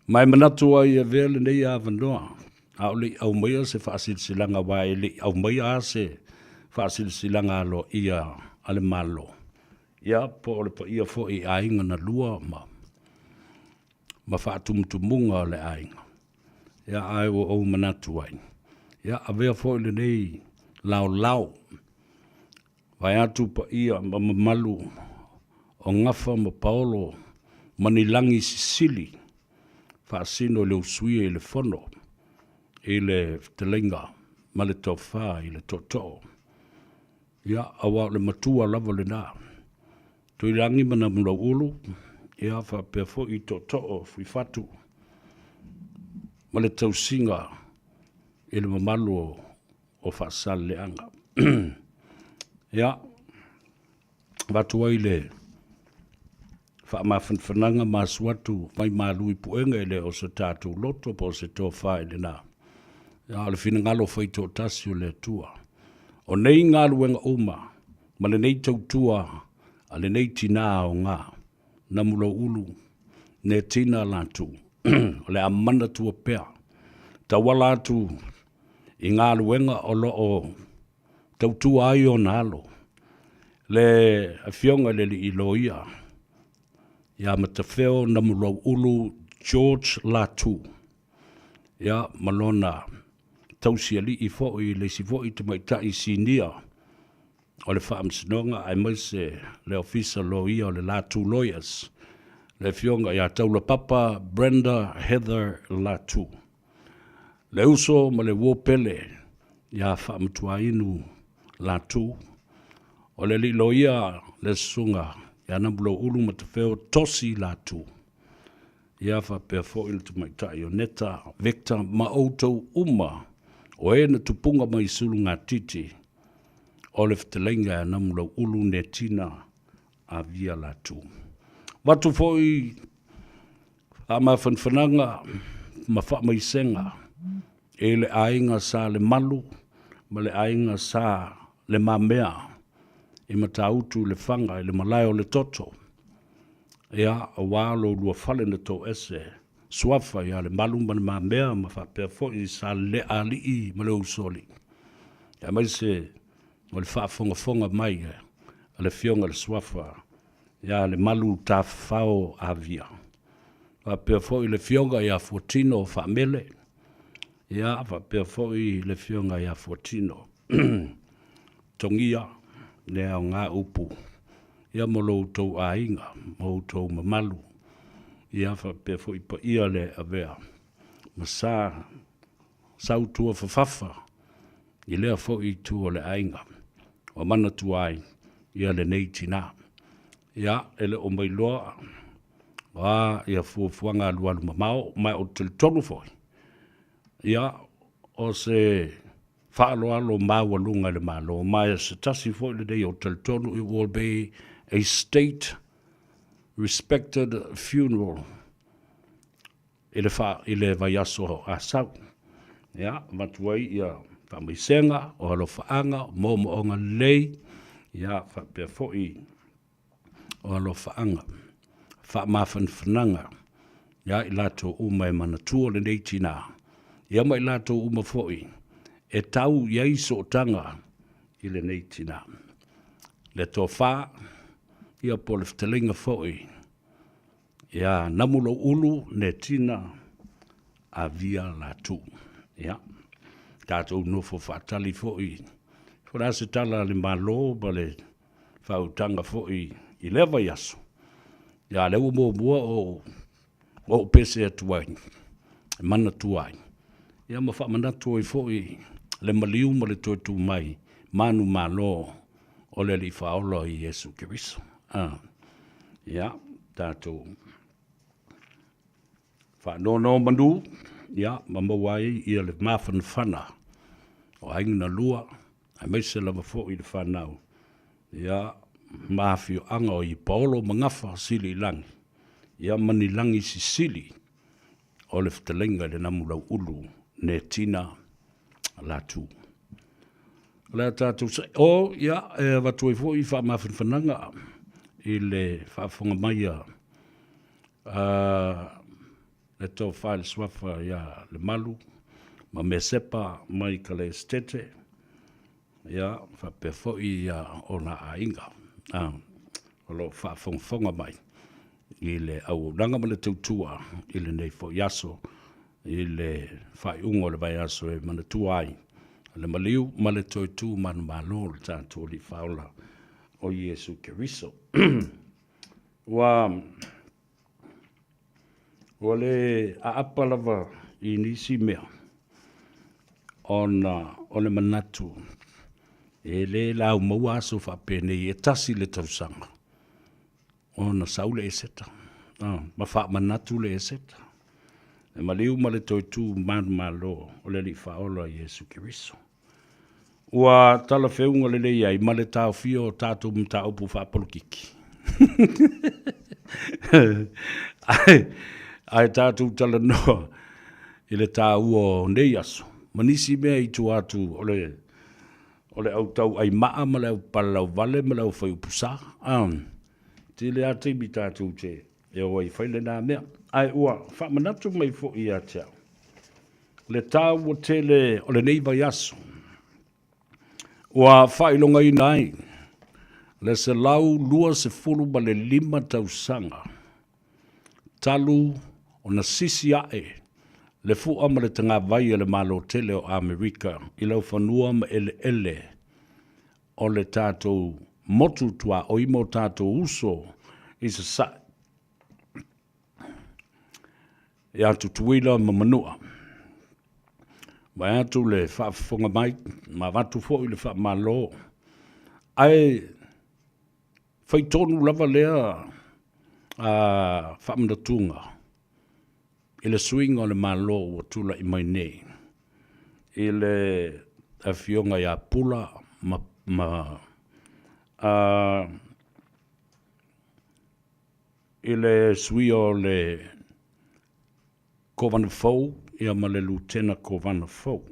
Ma e manatu ai e avea lenei avanoa, a o le i aumaia se faasilasilaga, aua e le i aumaia lava se faasilasilaga aloaia a le Malo, ia, po o le paia foi i aiga na lua ma, ma faatumutumuga o le aiga. Ia, ae ua ou manatu ai, ia, avea foi lenei laolao Vaeatu paia ma mamalu o Gafa ma Paolo ma ni lagi sisili faasino i le usuia i le fono i le fetalaiga ma le tofa i le tootoo. Ia, aua o le matua lava lena. Tuilagi ma Namulauulu, ia faapea foi i tootoo o Fuifatu ma le tausiga i le mamalu o o Faasaleleaga. Ia, avatu ai le faamafanafanaga ma asu atu mai malu i puega e le o se tatou loto po o se tofa i lena. Ia, o le finagalo faitoatasi o le Atua. O nei galuega uma ma lenei tautua a lenei tinā aoga, Namuloulu, Netina Latu, o le a manatua pea, tauala atu i galuega o lo o tautua ai ona alo, le Afioga i le Alii Loia ia Matafeo Namulauulu George Latu, ia ma lona tausialii foi, le isi foi tamaitai sinia o le Faamasinoga aemaise le Ofisa Loia o le Latu Lawyers, le Afioga ia Taulapapa Brenda Heather Latu. Le uso ma le uo pele ia Faamatuainu Latu, o le alii loia le Susuga ia Namuloulu Matafeo Tosi Latu, ia faapea foi le tamaitai o Neta Victor ma outou uma o e na tupuga mai sulugatiti o le fetalaiga ia Namulauulu Netina Avia Latu. Avatu foi faamafanafanaga ma faamaisega i le aiga Sa Lemalu ma le aiga Sa Lemamea i Matautu i Lefaga i le malae o le Toto, ia, aua lo lua fale na toese suafa ia Lemalu ma Lemamea ma faapea foi Sa Leleaalii ma le Usoalii, aemaise o le faafogafoga mai. a le Afioga i le Suafa ia Lemalu Tafafao Avia. Faapea foi le Afioga ia Fuatino Faamele, ia faapea foi le Afioga ia Fuatino Togia le aoga upu ia mo lo outou aiga ma outou mamalu, ia faapea foi paia le avea ma sa sautua fafafa i lea foi itu o le aiga ua manatua ai ia lenei tina. Ia, e le o mailoa o a ia fuafuaga alualu mamao, ma ou te talitonu foi, ia, o se faaaloalo maualuga i le Malo, ma e se tasi foi lenei ou te talitonu, it will be a state respected funeral i le, fa, i le vaiaso Asau. Ia, avatu ai ia faamaisega, o alofaaga, o moomooga lelei, ia, faapea foi o alofaaga, faamafanafanaga ia i latou uma e manatua lenei tina, ia ma i latou uma foi e tau i ai sootaga i lenei tina. Le tofa, ia po o le fetalaiga foi ia namu lou ulu ne tina avia latu. Ia, tatou nofo faatali foi, po o le a se tala a le Malo ma le faautaga foi i lea vaiaso, ia lea ua muamua o ou pese atu ai, e manatua ai, ia ma faamanatu ai foi le maliu ma le toe tu mai manumalo o le Alii Faaola o Iesu Keriso. Ah, ia, tatou faanonomanu, ia, ma maua ai ia le mafanafana o aiga na lua, aemaise lava foi le fanau, ia, ma afioaga o Ipaolo ma Gafa sili i lagi, ia ma ni lagi sisili o le fetalaiga i le Namulauulu Netina Latu. O le a tatou sa... O, ia, e avatu ai foi faamafanafanaga i le faafofoga mai a le Tofa i le Suafa ia Lemalu ma Mesepa mai Kalesetete, ia, faapea foi ia ona aiga, o lo o faafogafoga mai i le auaunaga ma le tautua i lenei foi aso i le faaiuga o le vaiaso e manatua ai le maliu ma le toe tu manumalo o le tatou Alii Faaola o Iesu Keriso. Ua ua le aapa lava i nisi mea ona o le manatu e le laumaua aso faapenei e tasi le tausaga ona sau le Eseta ma faamanatu le Eseta, le maliu ma le toe tu manumalo o le Alii Faaola Iesu Keriso. Ua talafeuga lelei ai ma le taofia o tatou mataupu faapolokiki. Ae tatou talanoa i le taua o nei aso ma nisi mea i tua atu o le o le au tauai maa ma le au palalauvale ma le au faiupu sa. Tele lava taimi tatou te e o ai e fai lena mea. Ae ua faamanatu mai foi ia te au le taua tele o lenei vaiaso ua faailogaina ai le 125 tausaga talu ona sisi ae le fua ma le tagavai a le Malo tele o Amerika i laufanua ma eleele o le tatou motu tuaoi ma o tatou uso i Sasae ia Tutuila ma Manua. Vaeatu le faafofoga mai ma avatu foi le faamalo, ae fai tonu lava lea faamanatuga i le suiga o le Malo ua tulai mai nei i le Afioga ia Pula ma, ma i le suia o le Kovana fou ia ma le Lutena Kovana fou.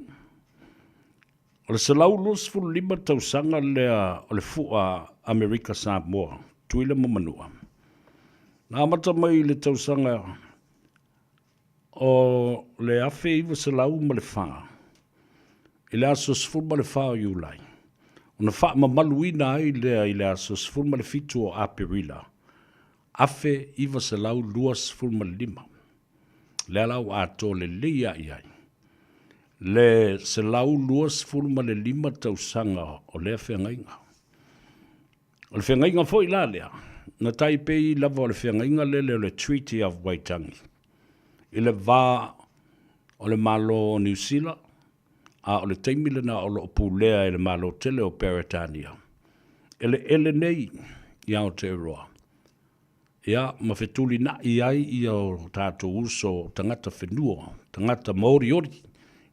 O le 125 tausaga lea o le fua Amerika Samoa, Tutuila ma Manua, na amata mai i le tausaga o le 1904 i le aso 14 o Iulai. Ona faamamaluina ai lea i le aso 17 o Aperila 1925. Lea la ua atoa lelei lava i ai le 125 tausaga o lea feagaiga. O le feagaiga foi la lea, na tai pei lava o le feagaiga lele o le Treaty of Waitangi i le va o le Malo o Niu Sila, a o le taimi lena o lo o pulea e le Malo tele o Peretania eleele nei i Aotearoa, ia, ma fetulinai ai ia o tatou uso o tagata whenua, tagata maoriori,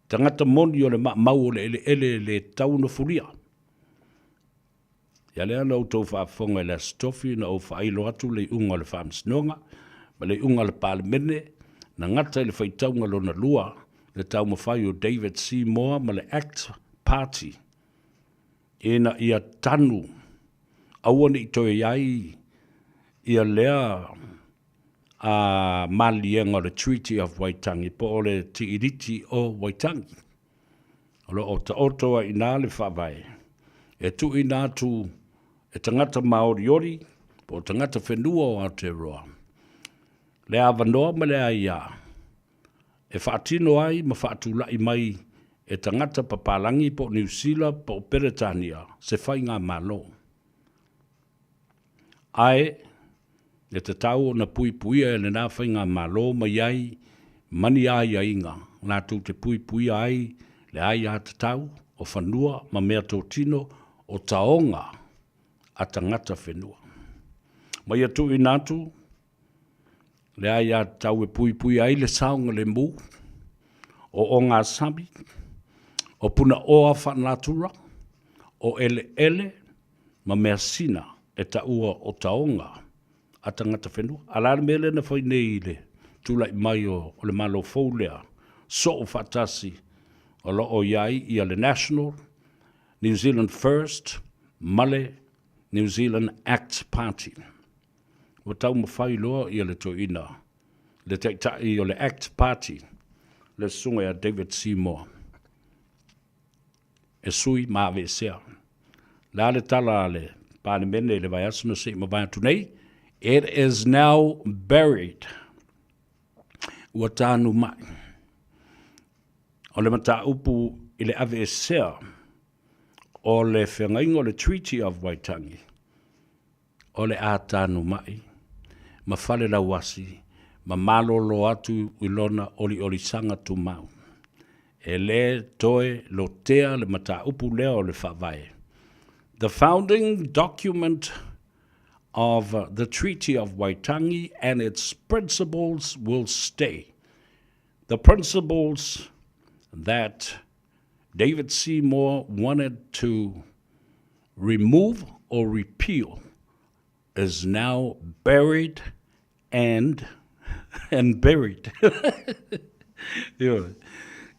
tagata moni o le maamau o le eleele e le tatau ona fulia. Ia lea na outou faafofoga i le Aso Tofi na ou faailo atu le iuga o le Faamasinoga ma le iuga a le Palemene na gata i le faitauga lona lua le taumafai o David Seymour ma le Act Party ina ia tanu aua ne i toe i ai ia lea a maliega o le Treaty of Waitangi po o le Tiiriti o Waitangi. O lo o taoto ai i ina le faavae e tuuina atu e tagata māoriori po o tagata whenua o Aotearoa le avanoa ma le aia e faatino ai ma faatulai mai e tagata papalangi po o Niu Sila po o Peretania se faigamalo. Ae, e tatau ona puipuia e lena faigamalo mai ai ma ni aiaiga latou te puipuia ai le aiatatau o fanua ma meatotino o taoga a tagata whenua. Ma ia tuuina atu le aiatatau e puipuia ai le saogalemu o ogasami, o punaoa faanatura, o eleele ma measina e taua o taoga a tagata whenua. A la le mea lea na fai nei i le tulai mai o le Malo fou lea, soo faatasi o lo o i ai ia le National, New Zealand First ma le New Zealand Act Party. Ua taumafai loa ia le toeaina, le taitai o le Act Party, le susuga ia David Seymour, e sui ma aveesea. Le a le tala a le Palemene i le vaiaso na se i mavae atu nei, It is now buried. Ua tanu mai. O le mataupu i le aveesea o le feagaiga o le Treaty of Waitangi, o le a tanu mai ma Falelauasi ma malolo atu i lona oliolisaga tumau. E lē toe lotea le mataupu lea o le Faavae. The founding document of the Treaty of Waitangi and its principles will stay. The principles that David Seymour wanted to remove or repeal is now buried and and buried. Ioe.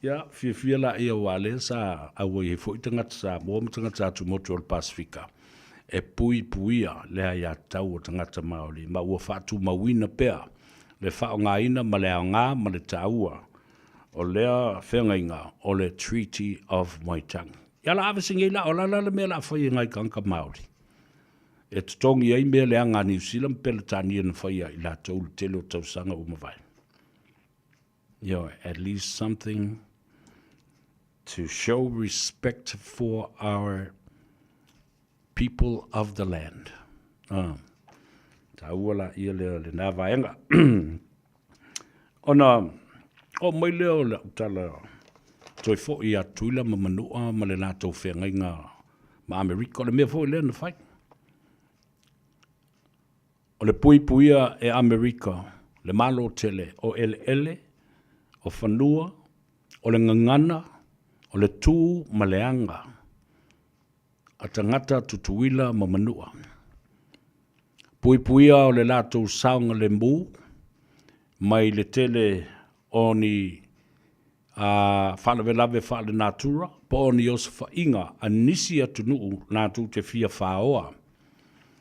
Ia, fiafia laia aua lea sa auai ai foi tagata Samoa ma tagata atumotu o le Pasefika e puipuia le aiatatau o tagata Māori ma ua faatumauina pea le faaaogaina ma le aoga ma le taua o lea feagaiga o le Treaty of Waitangi. Ia la ave singei la, o la la le mea la fai e ngai tagata Māori. E totogi ai mea leaga a Niu Sila ma Peretania na faia i latou le tele o tausaga ua mavae. Ioe, at least something to show respect for our people of the land. Ah, taua la ia lea lena vaega. Ona oo mai lea o lau tala toe foi ia Tutuila ma Manua ma le latou feagaiga ma Amerika. O le mea foi lea na fai. O le puipuia e Amerika le Malo tele o eleele, o fanua, o le gagana, o le tu ma le aga a tagata Tutuila ma Manua. Puipuia o le latou saogalemu mai le tele o ni faalavelave faalenatura po o ni osofaiga a nisi atunuu latou te fia faoa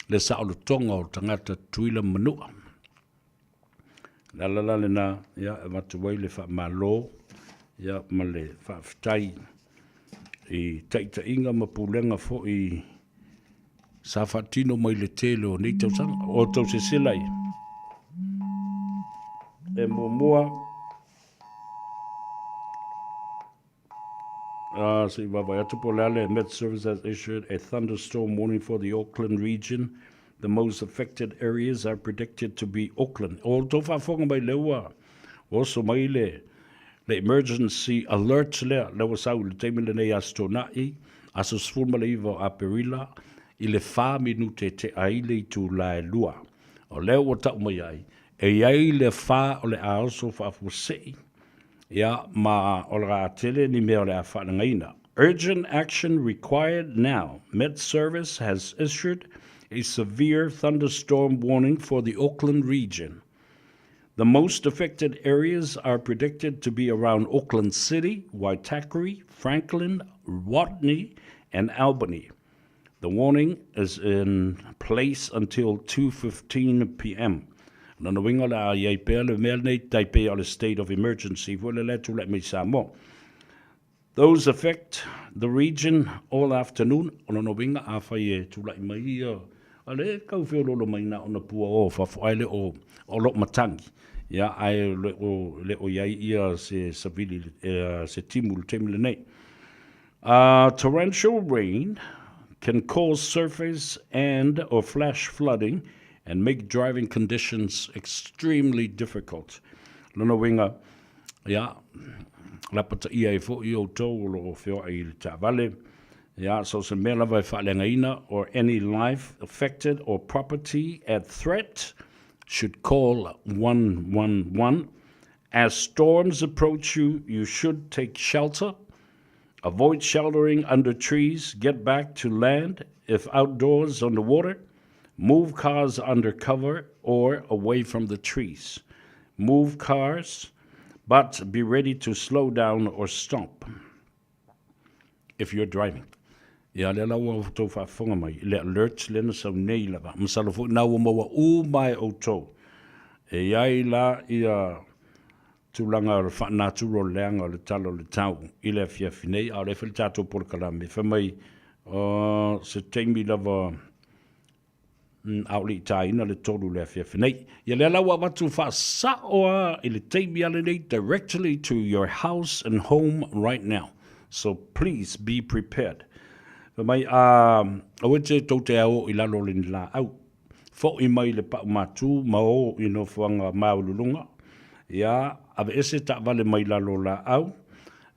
le saolotoga o tagata Tutuila ma Manua. O le ala la lena ia, e avatu ai le faamalo ia, ma le faafetai. I taitaiga ma pulega foi sa faatino mai le tele o nei tausaga. O tou sesela ia. E muamua, se i vaavaai atu po o le a le Met Service has issued a thunderstorm warning for the Auckland region. The most affected areas are predicted to be Auckland. O tou faafofoga mai lea ua oso mai le le emergency alert lea, lea ua sau i le taimi lenei Aso Toonai, aso 19 o Aperila, i le 4 minute tea ai le itula e 2. O lea ua tau mai ai, e i ai le fa o le a oso faafuasei, ia, ma o le a tele ni mea o le a faaleagaina. Urgent action required now. Met Service has issued a severe thunderstorm warning for the Auckland region. The most affected areas are predicted to be around Auckland City, Waitakere, Franklin, Watney, and Albany. The warning is in place until 2:15 pm. Lona uiga o le a i ai pea le mea lenei tai pei o le state of emergency foi lea e tulai mai i Samoa. Those affect the region all afternoon, o lona uiga afai e tulai mai ia, a le tau feoloolo mai na ona pua o fafo ae le o o loo matagi, ia ae le o le o iai ia se savili se timu i le taimi lenei. Torrential rain can cause surface and or flash flooding and make driving conditions extremely difficult. Lona uiga, ia, lapataia ai foi outou o lo o feoai i le taavale, ia, so o se mea lava e faaleagaina or any life affected or property at threat should call 111. As storms approach you, you should take shelter. Avoid sheltering under trees. Get back to land if outdoors on the water. Move cars under cover or away from the trees. Move cars, but be ready to slow down or stop if you're driving. Ia, lea la ua outou faafofoga mai i le alert lea na sau nei lava. Masalo foi na ua maua uma e outou. E i ai la ia tulaga o le faanatura o le leaga o le tala o le tau i le afiafi nei, a o lea foi le tatou polokalame fai mai o se taimi lava a o le i taina le 3 i le afiafi nei. Ia lea la ua avatu faasao lava i le taimi lava lenei directly to your house and home right now. So please be prepared. Fai mai, a, aua te tou te ao i lalo o le ni laau. Foʻi mai le pau matū ma o i nofoaga māululuga, ia, aveese taavale mai lalo o laau,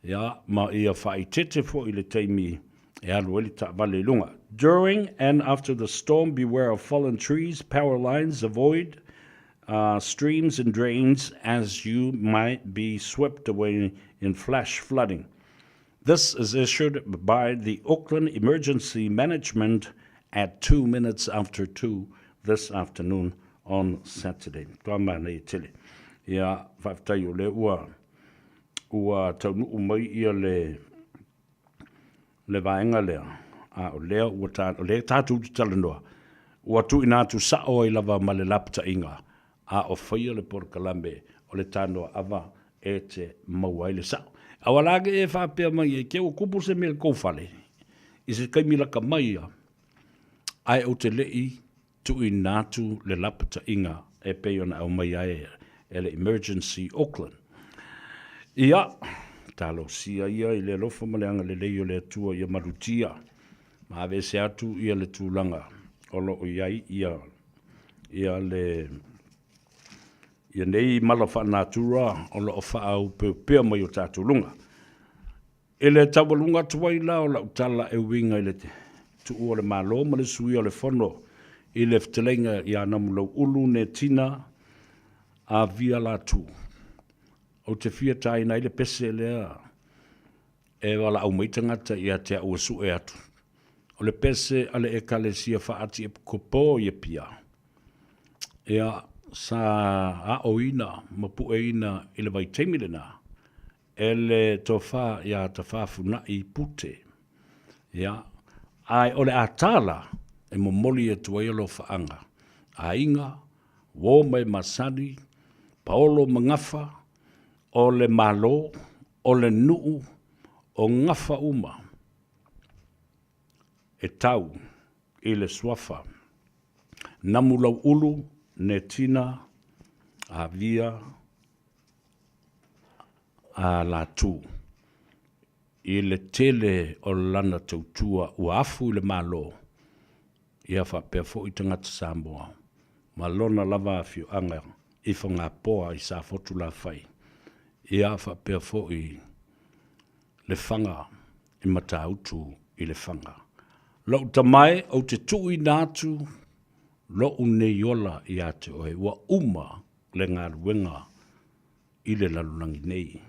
ia, ma ia faaitete foʻi le taimi e alu ai le taavale i luga. During and after the storm, beware of fallen trees, power lines, avoid streams and drains as you might be swept away in flash flooding. This is issued by the Auckland Emergency Management at 2 minutes after 2 this afternoon on Saturday. Toa mānaia tele. Ia, faafetai o lea ua, ua taunuu mai ia le, le vaega lea, a o lea ua ta, o lea tatou te talanoa, ua tuuina atu sao ai lava ma le lapataiga, a o faia le polokalame o le tanoa ava e te maua ai le sao. Aua la ake e faapea mai e ke ua kupu se mea i le kou fale, i se taimi laka mai ia, ae ou te le i tuuina atu le lapataiga e pei ona aumai ai e le Emergency Auckland. Ia, talosia ia i le alofa ma le agalelei o le Atua ia malutia ma aveese atu ia le tulaga o lo o i ai ia, ia le ia nei mala faanatura o lo o faaopeopea mai o tatou luga. I le taualuga atu ai la o lau tala e uiga i le tuua o le Malo ma le suia o le Fono i le fetalaiga ia Namulau'ulu Netina Avia Latu, ou te fia taina ai le pese lea e valaau mai tagata ia te au e sue atu. O le pese a le Ekalesia Faati Epikopo i Apia, ia, sa aoina ma pueina i le vaitaimi lena E le tofa ia Tafafunai Pute. Ia, ae o le atala e momoli atu ai alofaaga, aiga, uo ma e masani, paolo ma gafa, o le Malo, o le nuu, o gafa uma. e tau i le suafa Namulau'ulu Netina Avia a Latu i le tele o lana tautua ua afu i le Malo, ia faapea foi tagata Samoa ma lona lava afioaga i Fagapoa i Safotulafai, ia faapea foi Lefaga i Matautu i Lefaga. Lou tama e, ou te tuuina atu lou nei ola ia te oe, ua uma le galuega i le lalolagi nei,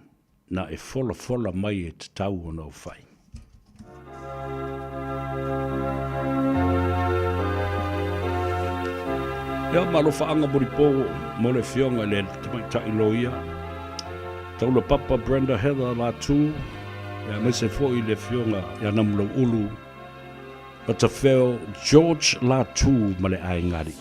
na e folafola mai e tatau ona ou fai. Ia, ma alofaaga molipo mo le Afioga i le Tamaitai Loia, Taulapapa Brenda Heather Latu, aemaise foi le Afioga ia Namulau'ulu Matafeo George Latu ma le aiga alii.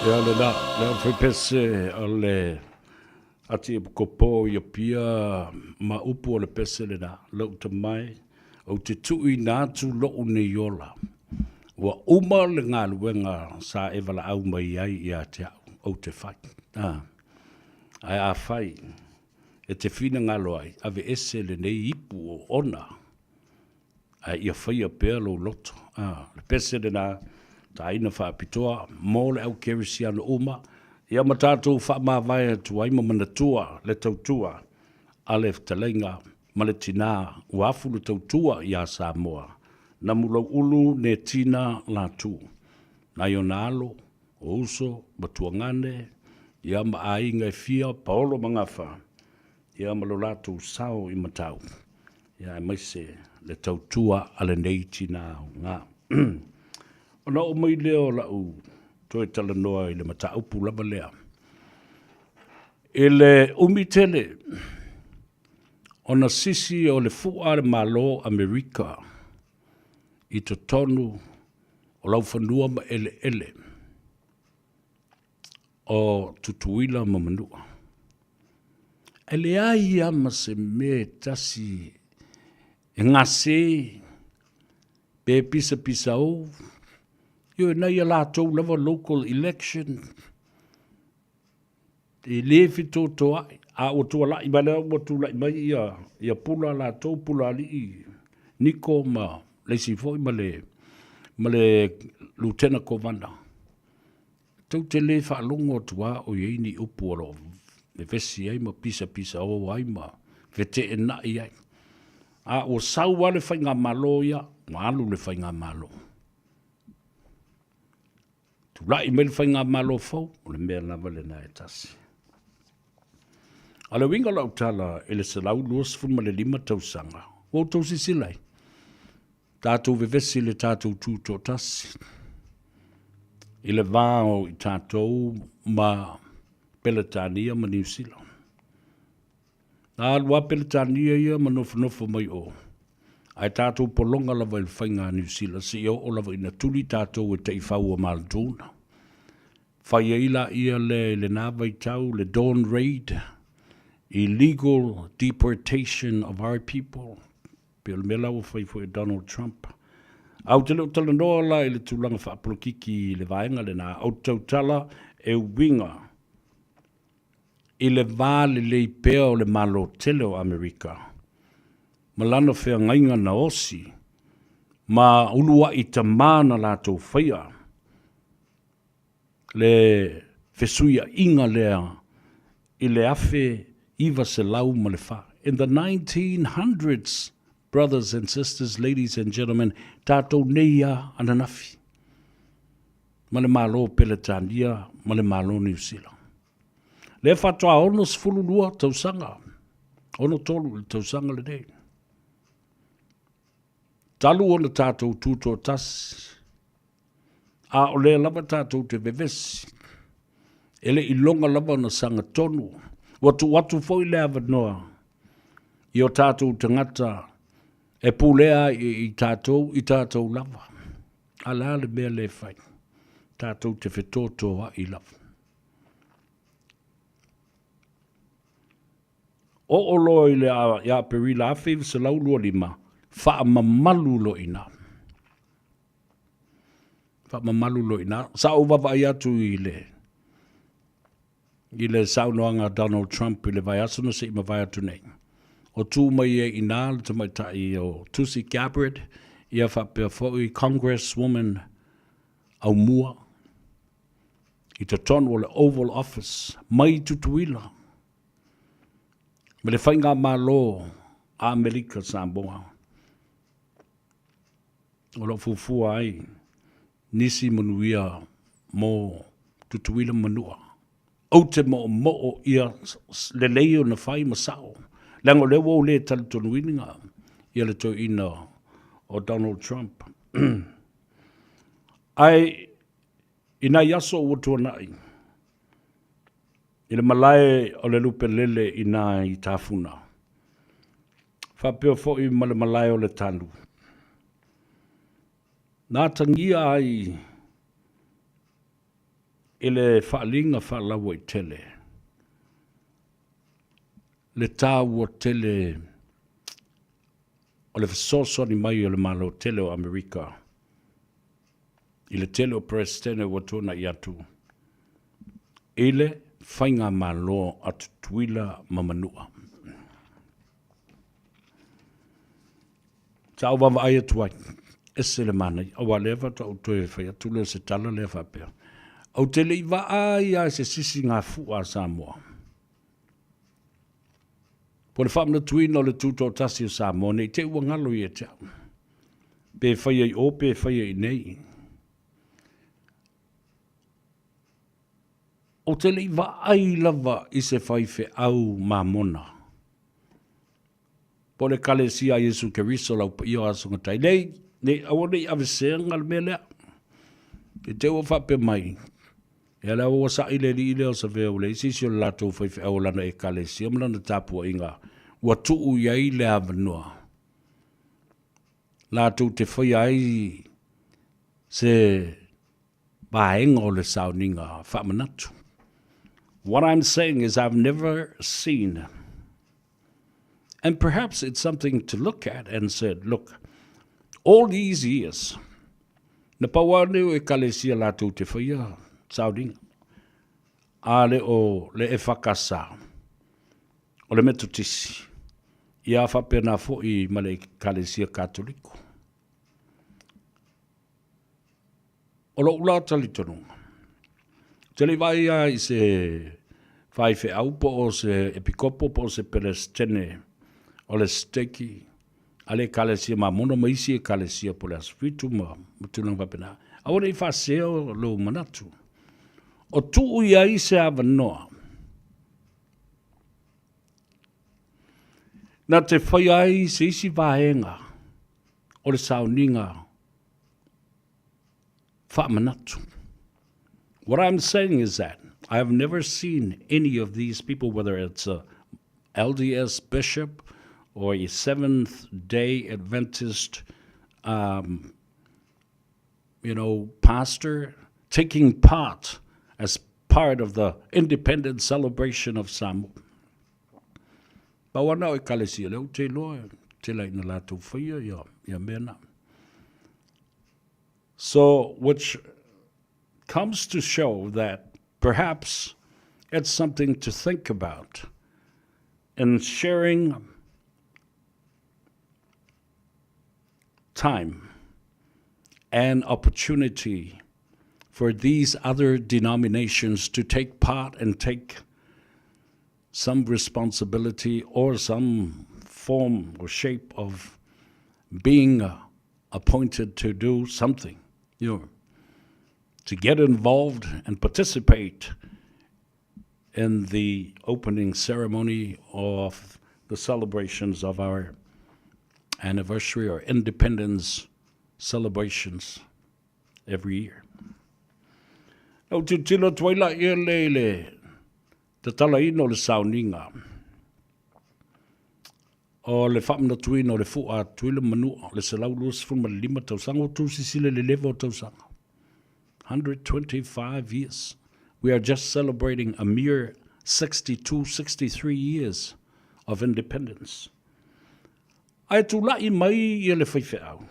Ia lena, le aufaipese o le Ati Epikopo i Apia ma upu o le pese lena, lou tama e, ou te tuuina atu lou nei ola. Ua uma le galuega sa e valaau mai ai ia te au, ou te fai. A, ae afai e te finagalo ai, aveese lenei ipu o ona. Ae ia faia pea lou loto. A, le pese lena, taina faapitoa mo le au kerisiano uma, ia ma tatou faamavae atu ai ma manatua le tautua a le fetalaiga ma le tinā ua afu le tautua iā Samoa, Namulau'ulu Netina Latu, nai ona alo, o uso ma tuagane, ia ma aiga e fia, paolo ma gafa, ia ma lo latou sao i Matau, ia aemaise le tautua a lenei tinā aoga. Ona oo mai lea o la'u toe talanoa i le mataupu lava lea. I le umi tele ona sisi o le fu'a a le Malo o Amerika i totonu o laufanua ma eleele o Tutuila ma Manua. E leai lava ma se mea e tasi e gase pe pisapisao, ioe, nai a latou lava local election, e le fetotoai, a ua tualai mai lea ua tulai mai ia, ia pula latou, pula alii Niko ma le isi foi ma le, ma le Lutena Kovana. Tou te le faalogo atu lava o i ai ni upu o lo o vevesi ai ma pisapisao ai ma feteenai ai. A ua sau lava le faigamalo ia, ua alu le faigamalo. Tulai mai le faigamalo fou, o le mea lava lena e tasi. A o le uiga o lau tala i le 125 tausaga, ua outou silasila ai, tatou vevesi i le tatou tutoatasi, i le va o i tatou ma Peretania ma Niu Sila. Na alu lava Peretania ia ma nofonofo mai o, ae tatou pologa lava i le faiga a Niu Sila seia oo lava ina tuli tatou e taifau o Maltuna. Fai ai laia lea i lena vaitau le Dawn Raid, illegal deportation of our people, pei o le mea la ua fai foi e Donald Trump. Ae ou te le o talanoa la i le tulaga faapolokiki i le vaega lena, ou te tautala e uiga i le va lelei pea o le Malo tele o Amerika ma lana feagaiga na osi ma uluai tama na latou faia le fesuiaiga lea i le 1904. In the 1900s, brothers and sisters, ladies and gentlemen, tatou nei a ananafi ma le Malo Peretania ma le Malo Niu Sila. Lea faatoa 62 tausaga, 63 i le tausaga lenei. Talu ona tatou tutoatasi, a o lea lava tatou te vevesi, e le i iloga lava ona sagatonu. Ua tuu atu foi le avanoa i o tatou tagata e pulea ai i tatou i tatou lava. A o le a le mea lea e fai? Tatou te fetotoai lava. Oo loa i le ia Aperila 1925, faamamalu loa i ina. Faamamalu loa i ina. Sa ou vaavaai atu i le i le saunoaga a Donald Trump i le vaiaso na se i mavae atu nei. O tu mai ai i ina le tamaitai o Tulsi Gabbard, ia faapea foi Congresswoman Aumua i totonu o le Oval Office mai Tutuila ma le Faigamalo a Amerika Samoa o lo o fuafua ai nisi manuia mo Tutuila ma Manua. Ou te moomoo ia lelei ona fai ma sao, leaga o lea ua ou le talitonuina ia le toeaina o Donald Trump. Ae i nai aso ua tuanai, i le malae o le lupe lele i na i Tafuna, faapea foi ma le malae o le Tanu, na atagia ai i le faaaliga faalauaitele le taua tele o le fesoasoani mai o le Malo tele o Amerika i le tele o Peresetene ua tuanai atu i le Faigamalo a Tutuila ma Manua. Sa ou vaavaai atu ai, ese le manaia, aua o lea faatoa ou toe fai atu lea o se tala lea faapea, ou te le i vaai lava i se sisigafu'a a Samoa. Po o le faamanatuina o le Tutoatasi o Samoa ne i te i ua galo ia te au, pe faia i o pe faia i inei. Ou te le i vaai lava i se faifeau mamona po o le Ekalesia a Iesu Keriso lau paia o Aso Gatai. Nei, nei, aua ne i aveseaga le mea lea. I te ua faapea mai, ia lea ua sa'i le alii lea o Savea ua leai se isi o le latou faifeau o lana Ekalesia ma lana tapuaiga ua tuu i ai le avanoa latou te faia ai se vaega o le sauniga faamanatu. What I'm saying is I've never seen and perhaps it's something to look at and said, look, all these years, na pau lava lenei o Ekalesia latou te faia sauniga, a le o le EFKS, o le Metotisi, ia faapena foi ma le Ekalesia Katoliko. O lou la talitonuga, ou te le i vaai lava i se faifeau po o se epikopo po o se Peresetene o le Siteki a le Ekalesia Mamona ma isi Ekalesia po o le Aso Fitu ma tulaga faapena. Aua ne i faasea lou manatu. O tuu i ai se avanoa na te faia ai se isi vaega o le sauniga faamanatu. What I'm saying is that I have never seen any of these people, whether it's a LDS bishop or a Seventh day Adventist, you know, pastor, taking part as part of the independence celebration of Samoa. Pau ana o Ekalesia, lea ou te iloa e tele ai ina latou faia ia, ia mea na. So, which comes to show that perhaps it's something to think about in sharing time and opportunity for these other denominations to take part and take some responsibility or some form or shape of being appointed to do something, you know, to get involved and participate in the opening ceremony of the celebrations of our anniversary or independence celebrations every year. Na ou tilotilo atu ai la ia le i le tatalaina o le sauniga o le faamanatuina o le fu'a a Tutuila ma Manua, le 125 tausaga, ua tuusisila i le leva o tausaga. 125 years. We are just celebrating a mere 62, 63 years of independence. Ae tula'i mai ia le faifeau,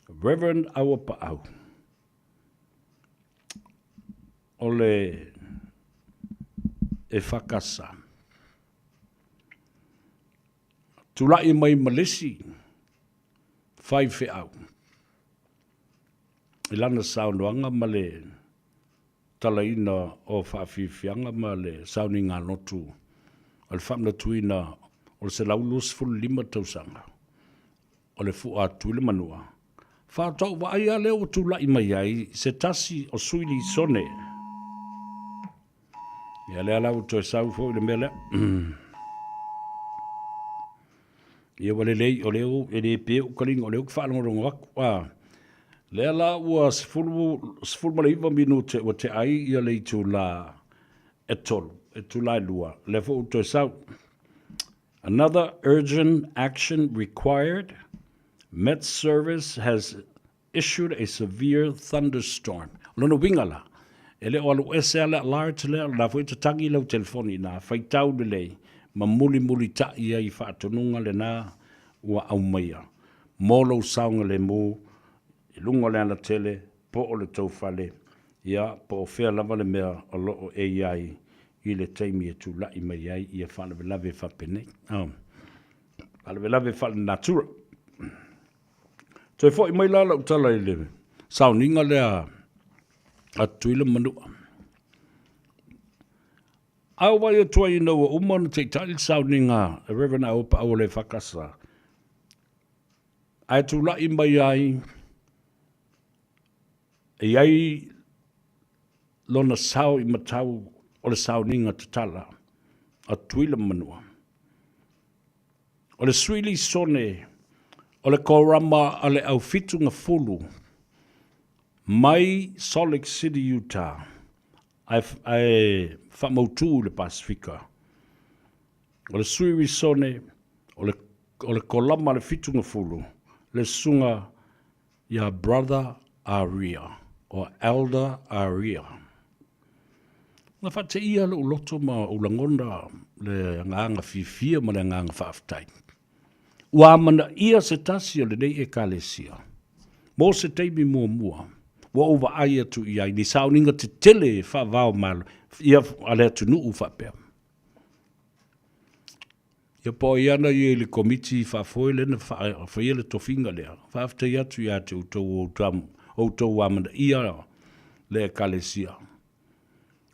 Reverend Auapaau, o le EFKS. Tula'i mai ma le isi faifeau i lana saunoaga ma le talaina o faafiafiaga ma le sauniga lotu o le faamanatuina o le 125 tausaga o le fua a Tutuila ma Manua, faatoa ou vaai lava lea ua tulai mai ai se tasi o sui lisone. Ia lea la ua toe sau foi le mea lea. Ia ua lelei, o lea e le pe ou taliga, o lea ou te faalogologo atu. Ah, lea la ua 19 minute ua tea ai ia le itula e tolu, itula e lua, lea foi ua toe sau. Another urgent action required, Met Service has issued a severe thunderstorm. O lona uiga la, e le o alu ese lava le alert lea, o lena foi e tatagi lau telefoni ina, faitau lelei ma mulimulita'i ai i faatonuga lena ua aumaia mo lou saogalemu i luga o le alatele po o le tou fale, ia, po o fea lava le mea o lo o e i ai i le taimi e tulai mai ai ia faalavelave faapenei. Faalavelave faalenatura. Toe foi mai la lau tala i le sauniga lea a Tutuila ma Manua. A ou vaai atu ai ina ua uma ona taitai le sauniga a Reverend Aopa Aualefakasa, ae tulai mai ai e i ai lona sao i matau o le sauniga tatala a Tutuila ma Manua. O le sui lisone o le korama a le au fitugafulu mai Salt Lake City, Utah, ae faamautu i le Pasefika. O le sui lisone o le, o le kolama a le fitugafulu, le susuga ia Brother Aria, or Elder Aria. Na faateia lou loto ma ou lagona le agaga fiafia ma le agaga faafetai. Ua amanaia se tasi o lenei Ekalesia mo se taimi muamua ua ou vaai atu i ai ni sauniga tetele faavao malo ia a le atunuu faapea. Ia po o ai ana ia i le komiti faafoe lea na faia le tofiga lea. Faafetai atu ia te outou outou amanaia le Ekalesia.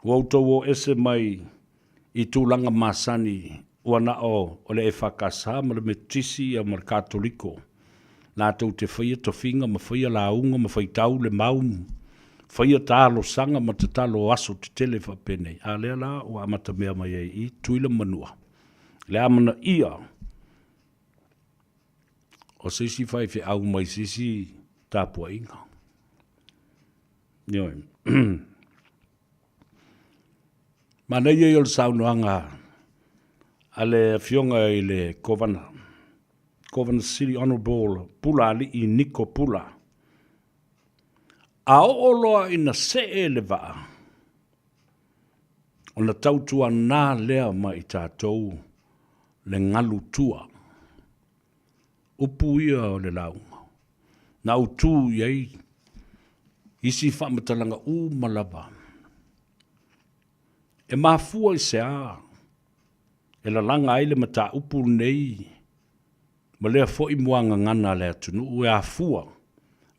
Ua outou o ese mai i tulaga masani ua na o le EFKS ma le Metotisi ia ma le Katoliko latou te faia tofiga ma faia lauga ma faitau le mau, faia talosaga ma tatalo o aso tetele faapenei. A lea la ua amatamea mai ai i Tutuila ma Manua le amanaia o se isi faifeau mai se isi tapuaiga. Ioe. Manaia ia o le saunoaga a le Afioga i le Kovana, Kovana City Honourable Pula Alii Niko Pula. A oo loa ina see le vaa, ona tautuana lea ma i tatou le galu tua. Upu ia o le lauga na ou tu i ai isi faamatalaga uma lava. E mafua i se a e lalaga ai le mataupu lenei ma lea foi muagagana a le atunuu e afua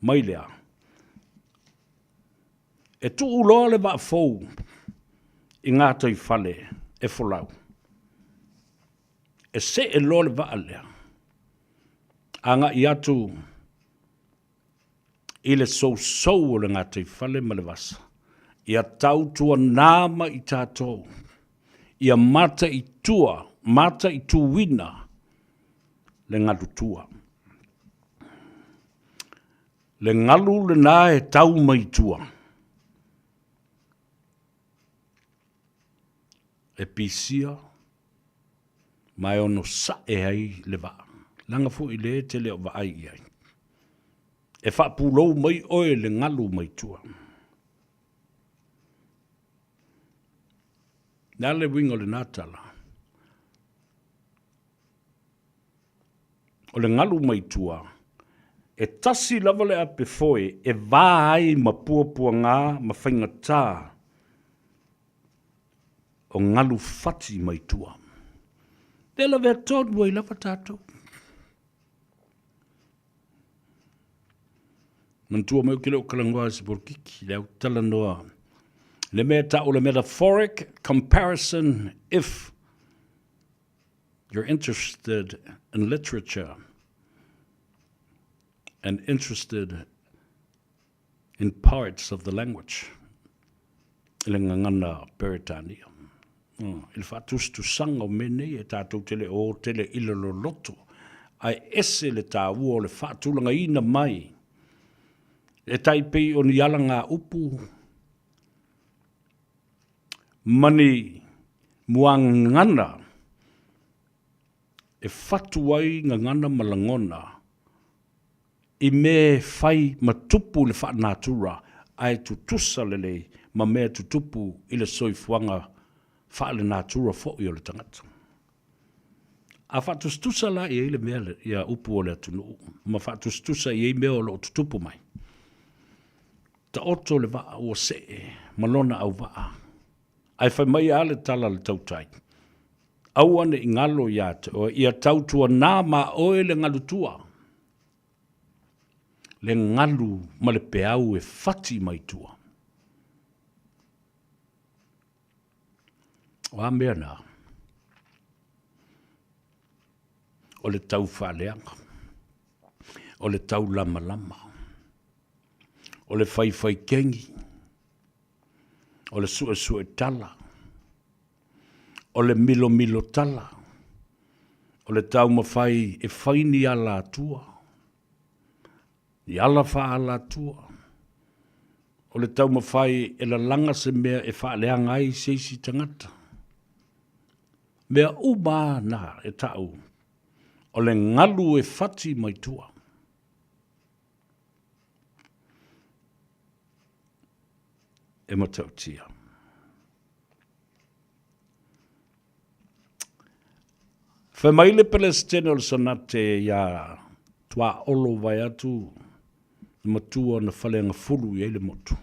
mai lea. E tuu loa le vaa fou i gataifale e folau. E see loa le vaa lea agai atu i le sousou o le gataifale ma le vasa, ia tautuana ma i tatou, ia mataitua, mataituina le galutua. Le galu lena e tau mai tua. E pisia ma e ono sae ai le vaa, leaga foi le e te le o vaai i ai. E faapulou mai oe le galu mai tua. Le a le uiga o lena tala? O le galu mai tua, e tasi lava le ape foe e va ai ma puapuaga ma faigatā o galu fati mai tua. Lea lavea tonu ai lava tatou. Manatua mai ou te le o talanoa i se polokiki, lea ou te talanoa le mea e tau o le metaphoric comparison if you're interested in literature and interested in parts of the language i le gagana Peretania. I le faatusatusaga o mea nei e tatou te le o tele i le loloto, ae ese le taua o le faatulagaina mai e tai pei o ni alagaupu ma ni muagagana e fatu ai gagana ma lagona i mea e fai ma tupu i le faanatura ae tutusa lelei ma mea tutupu i le soifuaga faalenatura foi o le tagata. A faatusatusa la i ai le mea ia upu o le atunuu ma faatusatusa i ai mea o lo o tutupu mai, taoto le vaa ua see ma lona auvaa, ae fai mai a le tala a le tautai, aua ne i galo ia te oe, ia tautuana ma oe le galutua. Le galu ma le peau e fati mai tua. O a mea na? O le tau faaleaga. O le tau lamalama. O le faifai kegi. O le suesue tala. O le milomilo tala. O le taumafai e fai ni ala atua. Ni ala faaalatua. O le taumafai e lalaga se mea e faaleaga ai se isi tagata. Mea uma a na e ta'u, o le galu e fati mai tua. E matautia. Fai mai le Pelesitene o le Sanate iā Tuaolo vaeatu le matua na faleagafulu i ai le motu.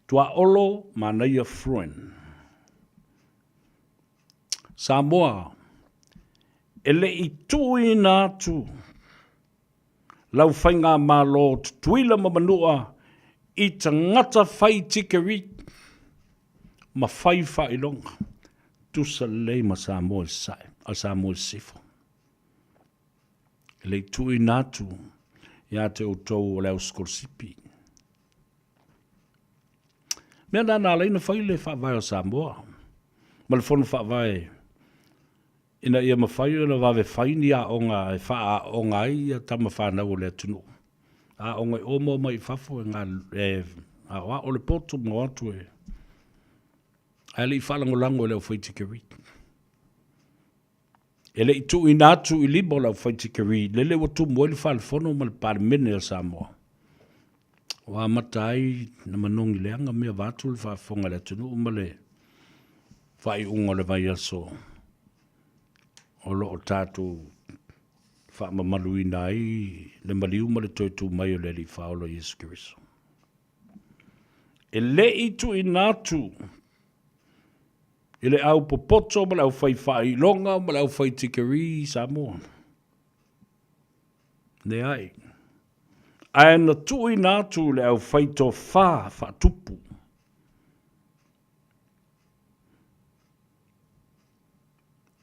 Tuaolo manaia Fruin. Samoa, e le i tuuina atu lau faigamalo Tutuila ma Manua i tagata fai tikeri ma fai faailoga, tusa lelei ma Samoa i Sasae, a Samoa i Sisifo. E le i tuuina atu ia te outou o le au sikolasipi. Mea na na ala ai ona fai le faavae o Samoa ma le fono faavae ina ia mafai ona vave fai ni aoga e faaaoga ai ia tama fanau o le atunuu. Aoga i o ma omai i fafo e e aoao le poto ma o atu e ae le i faalagolago e le aufai tikeri. E le i tuuina atu i lima o le aufai tikeri, lele ua tumu ai le Falefono ma le Palemene o Samoa. Ua amata ai na manogi leaga mea vaeatu le faafofoga a le atunuu ma le faaiuga o le vaiaso o lo o tatou faamamaluina ai le maliu ma le toe tu mai o le Alii Faaola Iesu Keriso. E le i tuuina atu i le au popoto ma le au fai faailoga ma le au fai tikeri i Samoa. Leai. Ae na tuuina atu i le au fai tofa faatupu.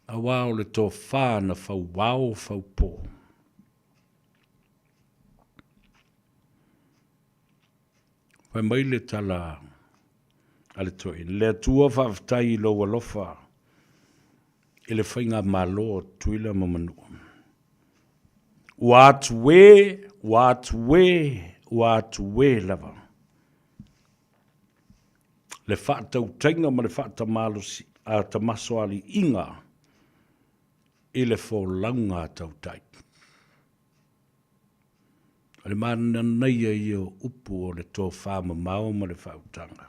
Aua o le tofa na fauao faupo. Fai mai le tala a le toeaina, Le Atua faafetai i lou alofa i le faigamalo o Tutuila ma Manua. Ua atu e, ua atu e, ua atu e lava le faatautaiga ma le faatamalosi a tamasoaliiga i le folauga a tautai. O le mananaia ia o upu o le tofa mamao ma le faautaga.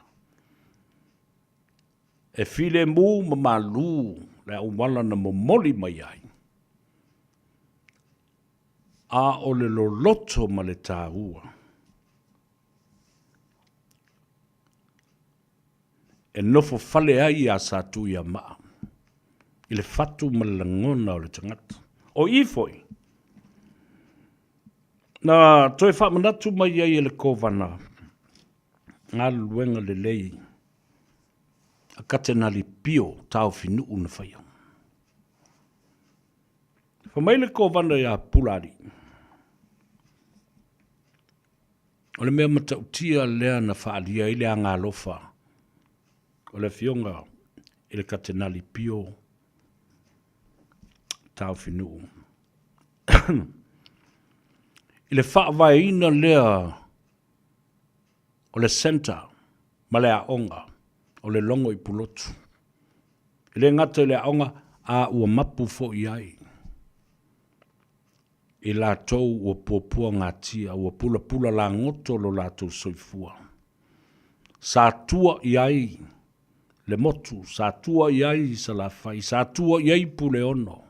E filemu ma malu le auala na momoli mai ai, a o le loloto ma le taua. E nofo fale ai ia Satuiamaa i le fatu ma le lagona o le tagata. O i foi, na toe faamanatu mai ai e le Kovana galuega lelei a Katenali Pio Taofinuu na faia. Fai mai le Kovana iā Pulaalii, O le mea matautia lea na faaalia ai le agaalofa o le Afioga i le Katenali Pio Taofinuu i le faavaeina lea o le centre ma le aoga o le Logo i Pulotu. E le gata i le aoga, a ua mapu foi ai i latou ua puapuagatia, ua pulapula lagoto lo latou soifua. Sa tua i ai le motu, sa tua i ai Salafai, sa tua i ai Puleono.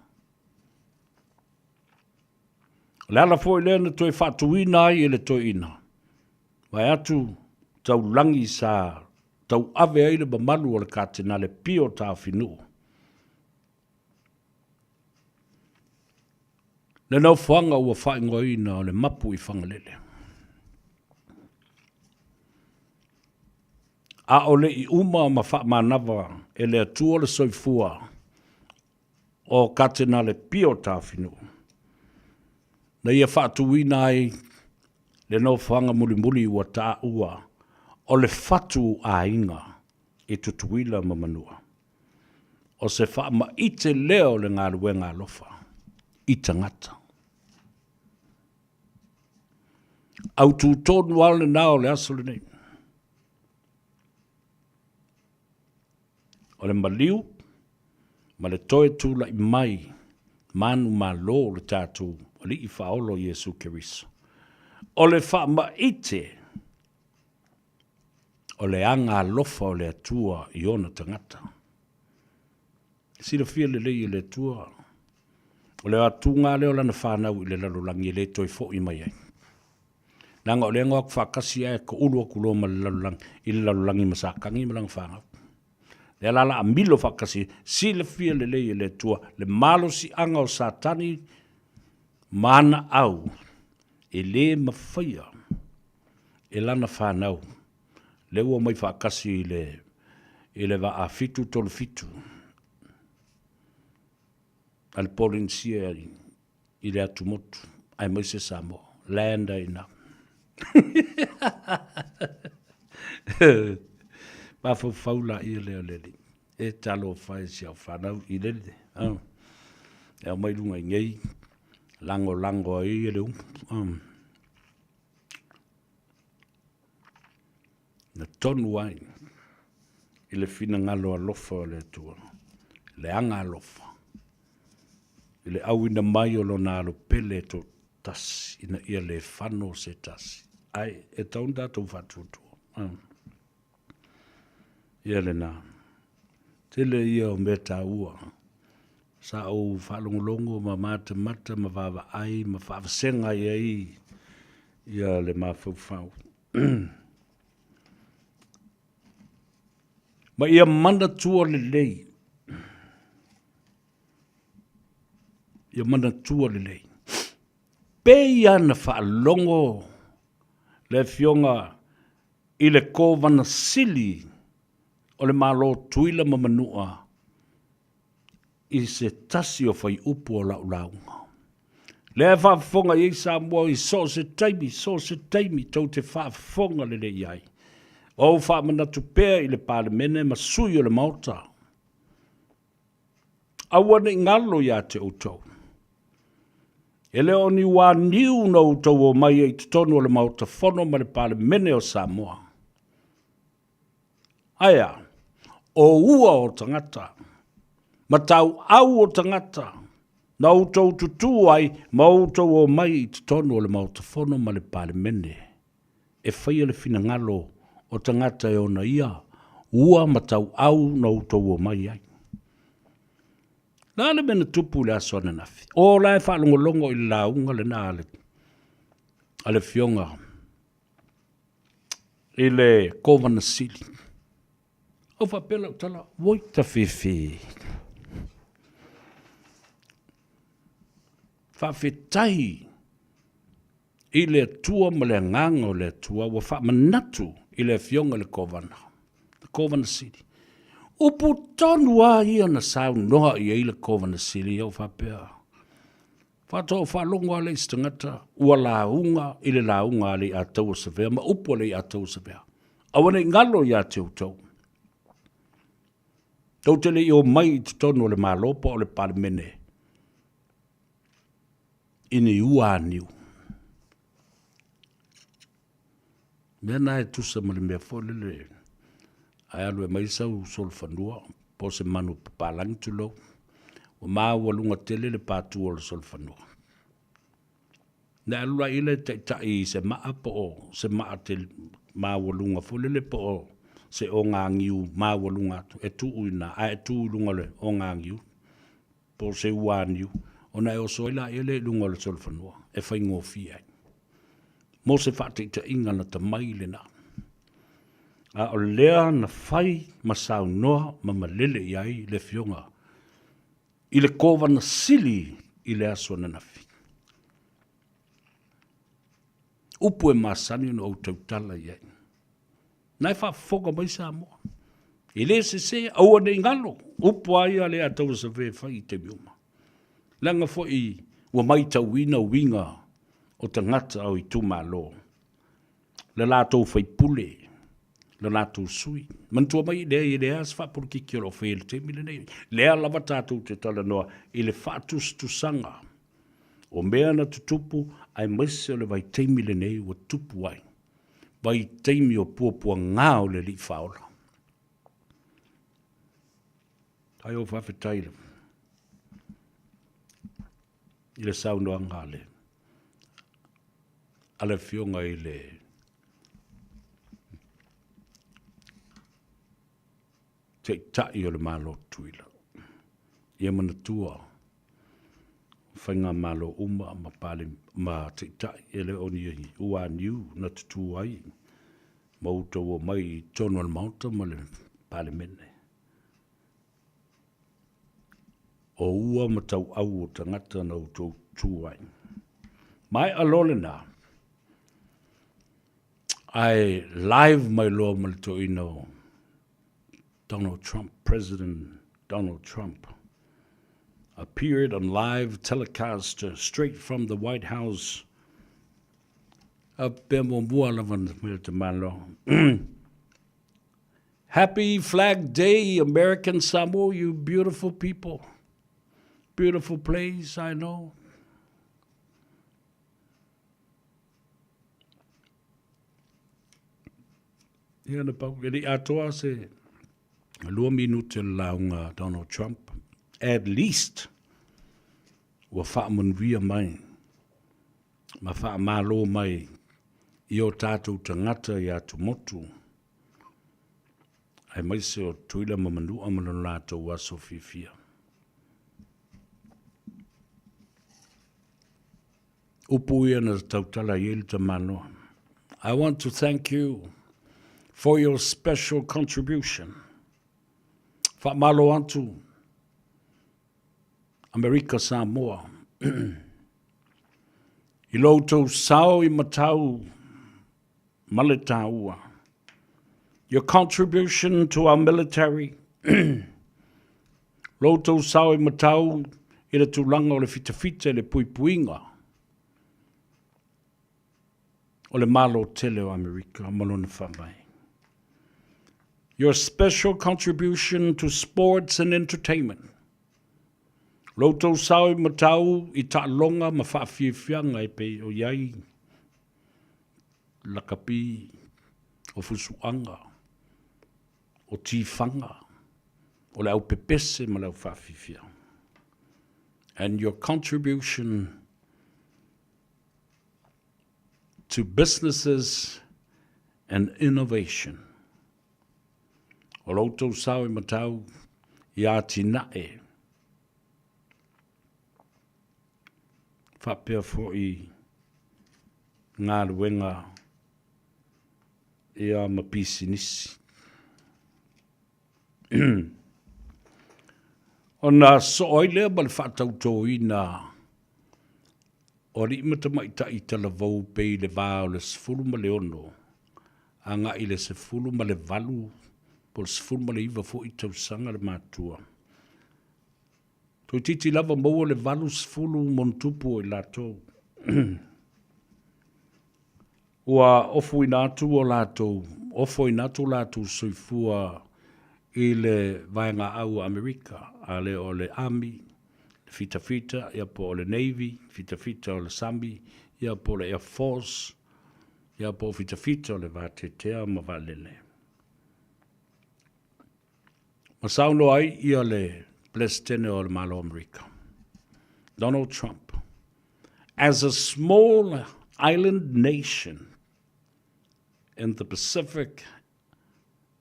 O le ala foi lea na toe faatuina ai e le toeaina, vaeatu taulagi sa tauave ai le mamalu o le Katenale Pio Taofinuu. Le nofoaga ua faaigoaina o le Mapu i Fagalele. A o le i uma ma faamanava e le Atua le soifua o Katenale Pio Taofinuu, na ia faatuina ai le nofoaga mulimuli ua taua o le fatu aiga i Tutuila ma Manua. O se faamaite lea o le galuega alofa i tagata. Autu tonu lava lena o le aso lenei. O le maliu ma le toe tulai mai manumalo o le tatou Alii Faaola o Iesu Keriso. O le faamaite o le aga alofa o le Atua i ona tagata. Silafia lelei e le Atua, o le atuga lea o lana fanau i le lalolagi e le toe foi mai ai. Leaga o lea na o atu faatasi ae toulu atu loa ma le lalolagi, i le lalolagi ma Satani ma lana fanau. Lea la la amilo faatasi, silafia lelei e le Atua le malosiaga o Satani ma ana au e le mafaia e lana fanau lea ua omai faatasi i le i le vaa 737 a le Polenisia i le atumotu aemaise Samoa. Land ai ina. Mafaufau laia lea o le Alii. E talofa e si au fanau i lele. Oh. E aumai luga i nei, lagolago ai le umu. Oh. Na tonu ai i le finagalo alofa o le Atua, le aga alofa, i le auina mai o lona alo pele toatasi ina ia le fano se tasi. Ae e tatau ona tatou faatuatua. Ia lena. Tele ia o mea taua sa ou faalogologo ma matamata ma vaavaai ma faavasega i ai ia le mafaufau. Ma ia manatua lelei, ia manatua lelei, pei lava na faalogo le Afioga i le Kovana Sili o le Malo Tuila ma Manua i se tasi o faiupu o lau lauga. Lea e faafofoga i ai Samoa i so o se taimi, so o se taimi tou te faafofoga lelei ai. Ou faamanatu pea i le Palemene ma sui o le Maota, aua ne i galo ia te outou. E le o ni uaniu na outou omai ai i totonu o le Maota Fono ma le Palemene o Samoa. Ae a? O ua o tagata, ma tauau o tagata, na outou tutū ai ma outou omai i totonu o le Maota Fono ma le Palemene e faia le finagalo o tagata e ona ia ua ma tauau na outou omai ai. Le a le mea na tupu i le aso ananafi? O la e faalogologo i le lauga lena a le, a le Afioga i le Kovana Sili. Ou faapea lau tala, oi tafefe. Faafetai i le Atua ma le Agaga o le Atua ua faamanatu i le Afioga i le Kovana, le Kovana Sili. Upu tonu lava ia na saunoa i ai le Kovana Sili, ou faapea, Faatoa ou faalogo lava lea i se tagata ua lauga i le lauga a Leiataua Savea ma upu a Leiataua Savea. Aua ne i galo ia te outou. Tou te le i omai i totonu o le Malo po o le Palemene i ni ua aniu. Mea na e tusa ma le mea foi lele ae alu e mai sau solofanua po o se manu papalangi tulou, ua maualuga tele le patu o le solofanua. Na alu la i le taitai i se maa po o se maa te maualuga foi lele po o se ogagiu maualuga atu e tuu i ina, ae tu i luga o le ogagiu po o se uaniu, ona e oso ai laia lea i luga o le solofanua e faigofie ai. Mo se faataitaiga lata mai lena. A o lea na fai ma saunoa ma malele i ai le Afioga i le Kovana Sili i le aso ananafi. Upu e masani ona ou tautala i ai. Na e faafofoga mai Samoa. E le sese, aua ne i galo. Upu a ia lea a Tauasave e fai i taimi uma. Leaga foi ua maitauina uiga o tagata o itumalo, le latou faipule, le latou sui. Manatua mai, leai, e leai lava se faapolokiki o lo o faia i le taimi lenei. Lea lava tatou te talanoa i le faatusatusaga o mea na tutupu aemaise o le vaitaimi lenei ua tupu ai, vaitaimi o puapuaga o le Alii Faaola. Ai o faafetai i le saunoaga a le a le Afioga i le Taitai o le Malo o Tutuila. Ia manatua faigamalo uma ma pale ma taitai e le o ni uaniu na tutū ai ma outou omai i totonu o le Maota ma le Palemene. O ua ma tauau o tagata na outou tutū ai. Maea loa lena, ae live mai loa ma le toeaina o Donald Trump, President Donald Trump, appeared on live telecast straight from the White House. A pea muamua lava na mai te malo. Happy Flag Day, American Samoa, you beautiful people. Beautiful place, I know. Ia na pau, e le i atoa se lua minute o le lauga a Donald Trump, at least ua faamanuia mai ma faamalo mai i o tatou tagata i atumotu, aemaise o Tutuila ma Manua ma lo latou aso fiafia. Upu ia na tautala i ai le tamaloa. I want to thank you for your special contribution. Faamalo atu Amerika Samoa i lo outou sao i matau ma le taua. Your contribution to our military, lo outou sao i matau i le tulaga o le fitafita i le puipuiga o le Malo tele o Amerika ma lona faavae. Your special contribution to sports and entertainment. Lo outou sao i matau i taaloga ma faafiafiaga e pei o i ai lakapi, o fusuaga, o tifaga, o le aupepese ma le aufaafifia. And your contribution to businesses and innovation. O lo outou sao i matau i atinae faapea foi galuega ia ma pisinisi. Ona soo ai lea ma le faatautoina o alii ma tamaitai talavou pei le va o le 16 agai i le 18 po o le 19 foi tausaga le matua. Toeitiiti lava maua le 80 ma ono tupu o i latou. Ua ofoina atu o latou, ofoina atu o latou soifua i le vaegaau a Amerika, a le o le Army, le fitafita, ia po o le Navy, fitafita o le sami, ia po o le Air Force, ia po o fitafita o le vateatea ma vaalele. Ma saunoa ai ia le Peresetene o le Malo o Amerika, Donald Trump, As a small island nation in the Pacific,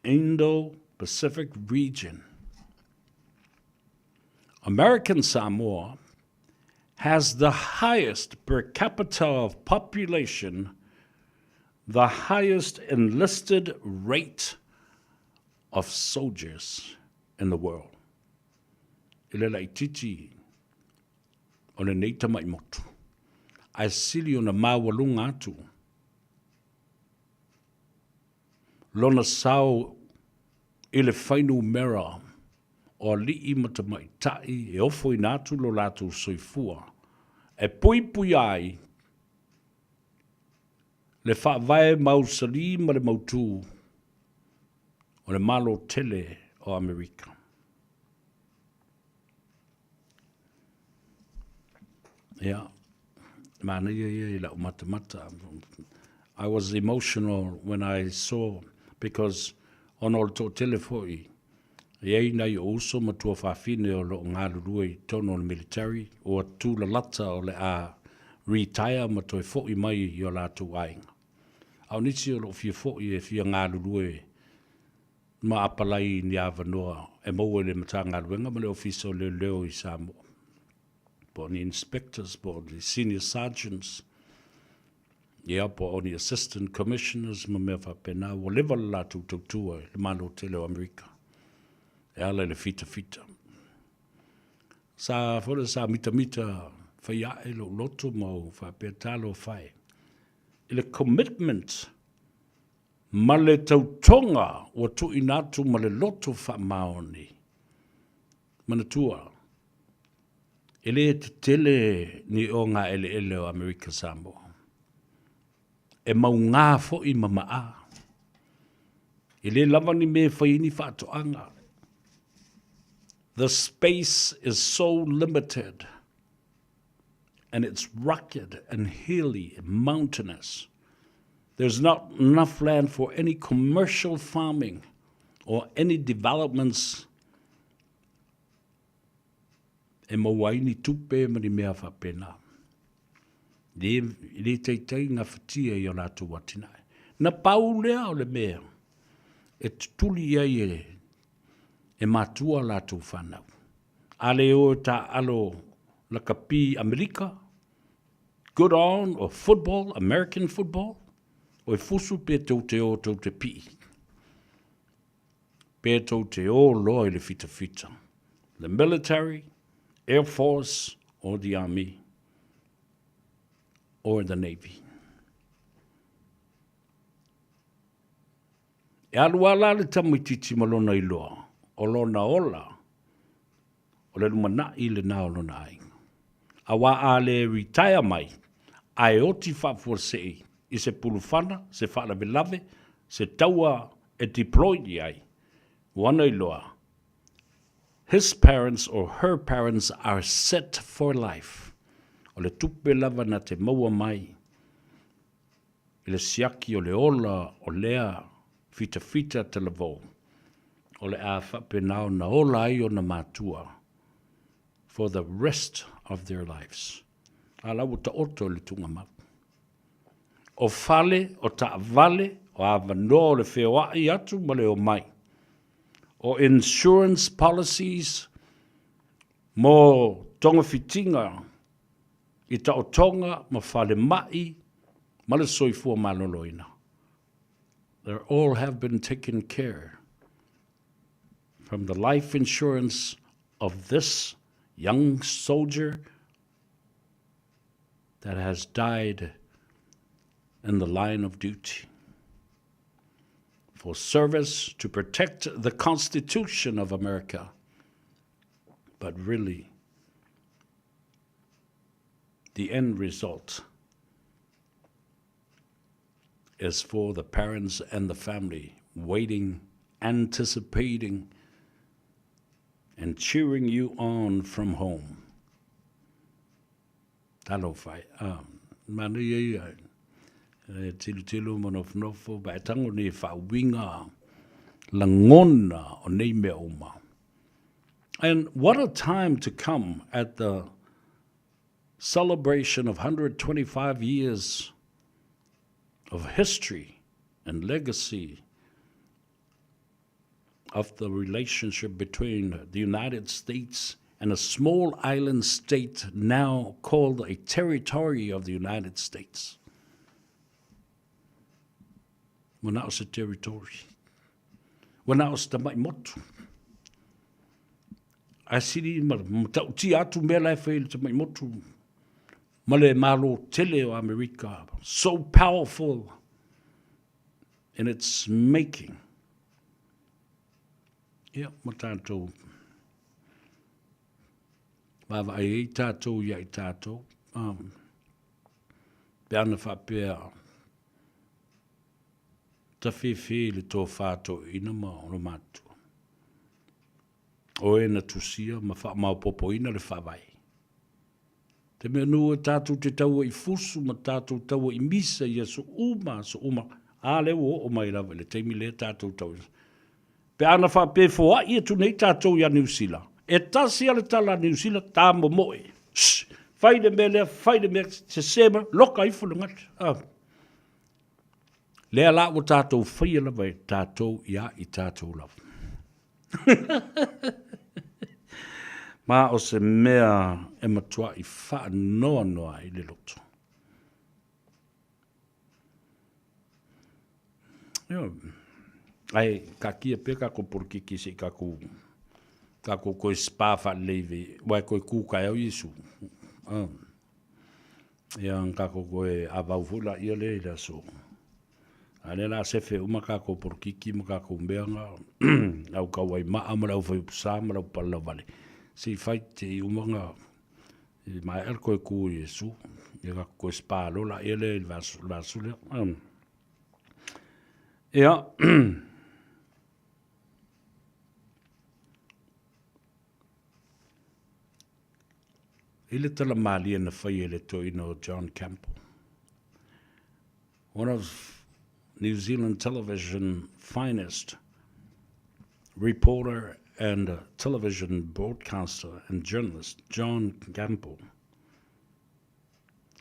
Indo-Pacific region, American Samoa has the highest per capita of population, the highest enlisted rate of soldiers in the world. I le laitiiti o lenei tamai motu, ae sili ona maualuga atu. Lona sao i le fuainumera o alii ma tamaitai e ofoina atu lo latou soifua e puipuia ai le faavae mausali ma le mautu o le Malo tele o Amerika. Ia, manaia ia i lau matamata. I was emotional when I saw because ona o le toatele foi e i ai nai ou uso ma tuafafine o lo o galulue i totonu o le military ua tulalata o le a retire ma toe foi mai i o latou aiga. A o nisi o lo o fia foi e fia galulue ma apalai i ni avanoa e maua i le Matagaluega ma le Ofisa o Leoleo i Samoa, po o ni inspectors, po o ni senior sergeants, ia, po o ni assistant commissioners ma mea faapena, ua leva le latou tautua i le Malo tele o Amerika e ala i le fitafita. Sa foi lea sa mitamita fai ae lou loto ma ou faapea, Talofa e, i le commitment ma le tautoga ua tuuina atu ma le loto faamaoni. Manatua, e le tetele ni ogaeleele o Amerika Samoa. E mauga foi ma maa. E le lava ni mea e fai ai ni faatoaga. The space is so limited and it's rugged and hilly and mountainous. There's not enough land for any commercial farming or any developments e maua ai ni tupe ma ni mea faapena. Le, le taitai gafatia i o latou atinae. Na pau lea o le mea e tutuli ai e, e matua latou fanau. A le o e taaalo lakapi Amerika, good on or football, American football, o e fusu pe tou te o tou te pii. Pe tou te o loa i le fitafita. The military, air force or the army or the navy. E alu lava la le tamaitiiti ma lona iloa, o lona ola, o le lumanai lena o lona aiga. Aua a le retire mai, ae oti faafuasei i se pulufana, se faalavelave, se taua e deploy i ai, ua ana iloa, his parents or her parents are set for life. O le tupe lava na te maua mai i le siaki o le ola o lea fitafita talavou, o le a faapena ona ola ai ona matua for the rest of their lives. A la ua taoto i le tuugamau. O fale, o taavale, o avanoa o le feoai atu ma le omai. O insurance policies mo togafitiga i taotoga ma falemai ma le soifua maloloina. They all have been taken care from the life insurance of this young soldier that has died in the line of duty for service to protect the Constitution of America. But really, the end result is for the parents and the family waiting, anticipating, and cheering you on from home. Talofa e. Ah, manaia ia. E tilotilo ma nofonofo, pa e tango nei faauiga lagona o nei mea uma. And what a time to come at the celebration of 125 years of history and legacy of the relationship between the United States and a small island state now called a territory of the United States. Ua na o se territory. Ua na o se tamai motu. Ae sili ma matautia atu mea la e fai i le tamai motu ma le Malo tele o Amerika. So powerful. in its making. Ia, ma tātou vaavaai ai tātou ia i tātou. Um, pe ana whaapea tawhiwhi le tō whātō ina ma ono mātua. O e na tusia ma whaamaopopoina le whawai. Te mea nū e tātou te taua i fusu ma tātou taua i misa i aso uma, aso uma, a le ua oo mai lava i le taimi lea tātou tau. Pe ana whaapefoa'i atu nei tātou i a Niu Sila. E tasi a le tala a Niu Sila, tā momoe. Shh! Whai le mea lea, whai le mea, se sema, loka ifo le ngata. Ah. Lea la ua tātou whaia lava e tātou i a i tātou lava. Ma o se mea e matua'i whaanoanoa ai le loto. Io, ai ka kia pea ka ko porokiki se i ka ko ka ko koe spa whaalelei ve, wai koe kūkae au Iesu. Ah. Ia, ka ko koe awau foi la ia le i le aso. A lea la sefe uma kākou porokiki ma kākou mea nga, au kauai maa ma le au whai upusa ma le au pala vale. Se i whai te i uma nga, i mai el koe ku i Iesu, i ka koe spa lo la ia le i le vasu, le vasu lea. Ia, i le tala malie na whai e le toina o John Campbell. One of New Zealand television finest reporter and television broadcaster and journalist, John Campbell.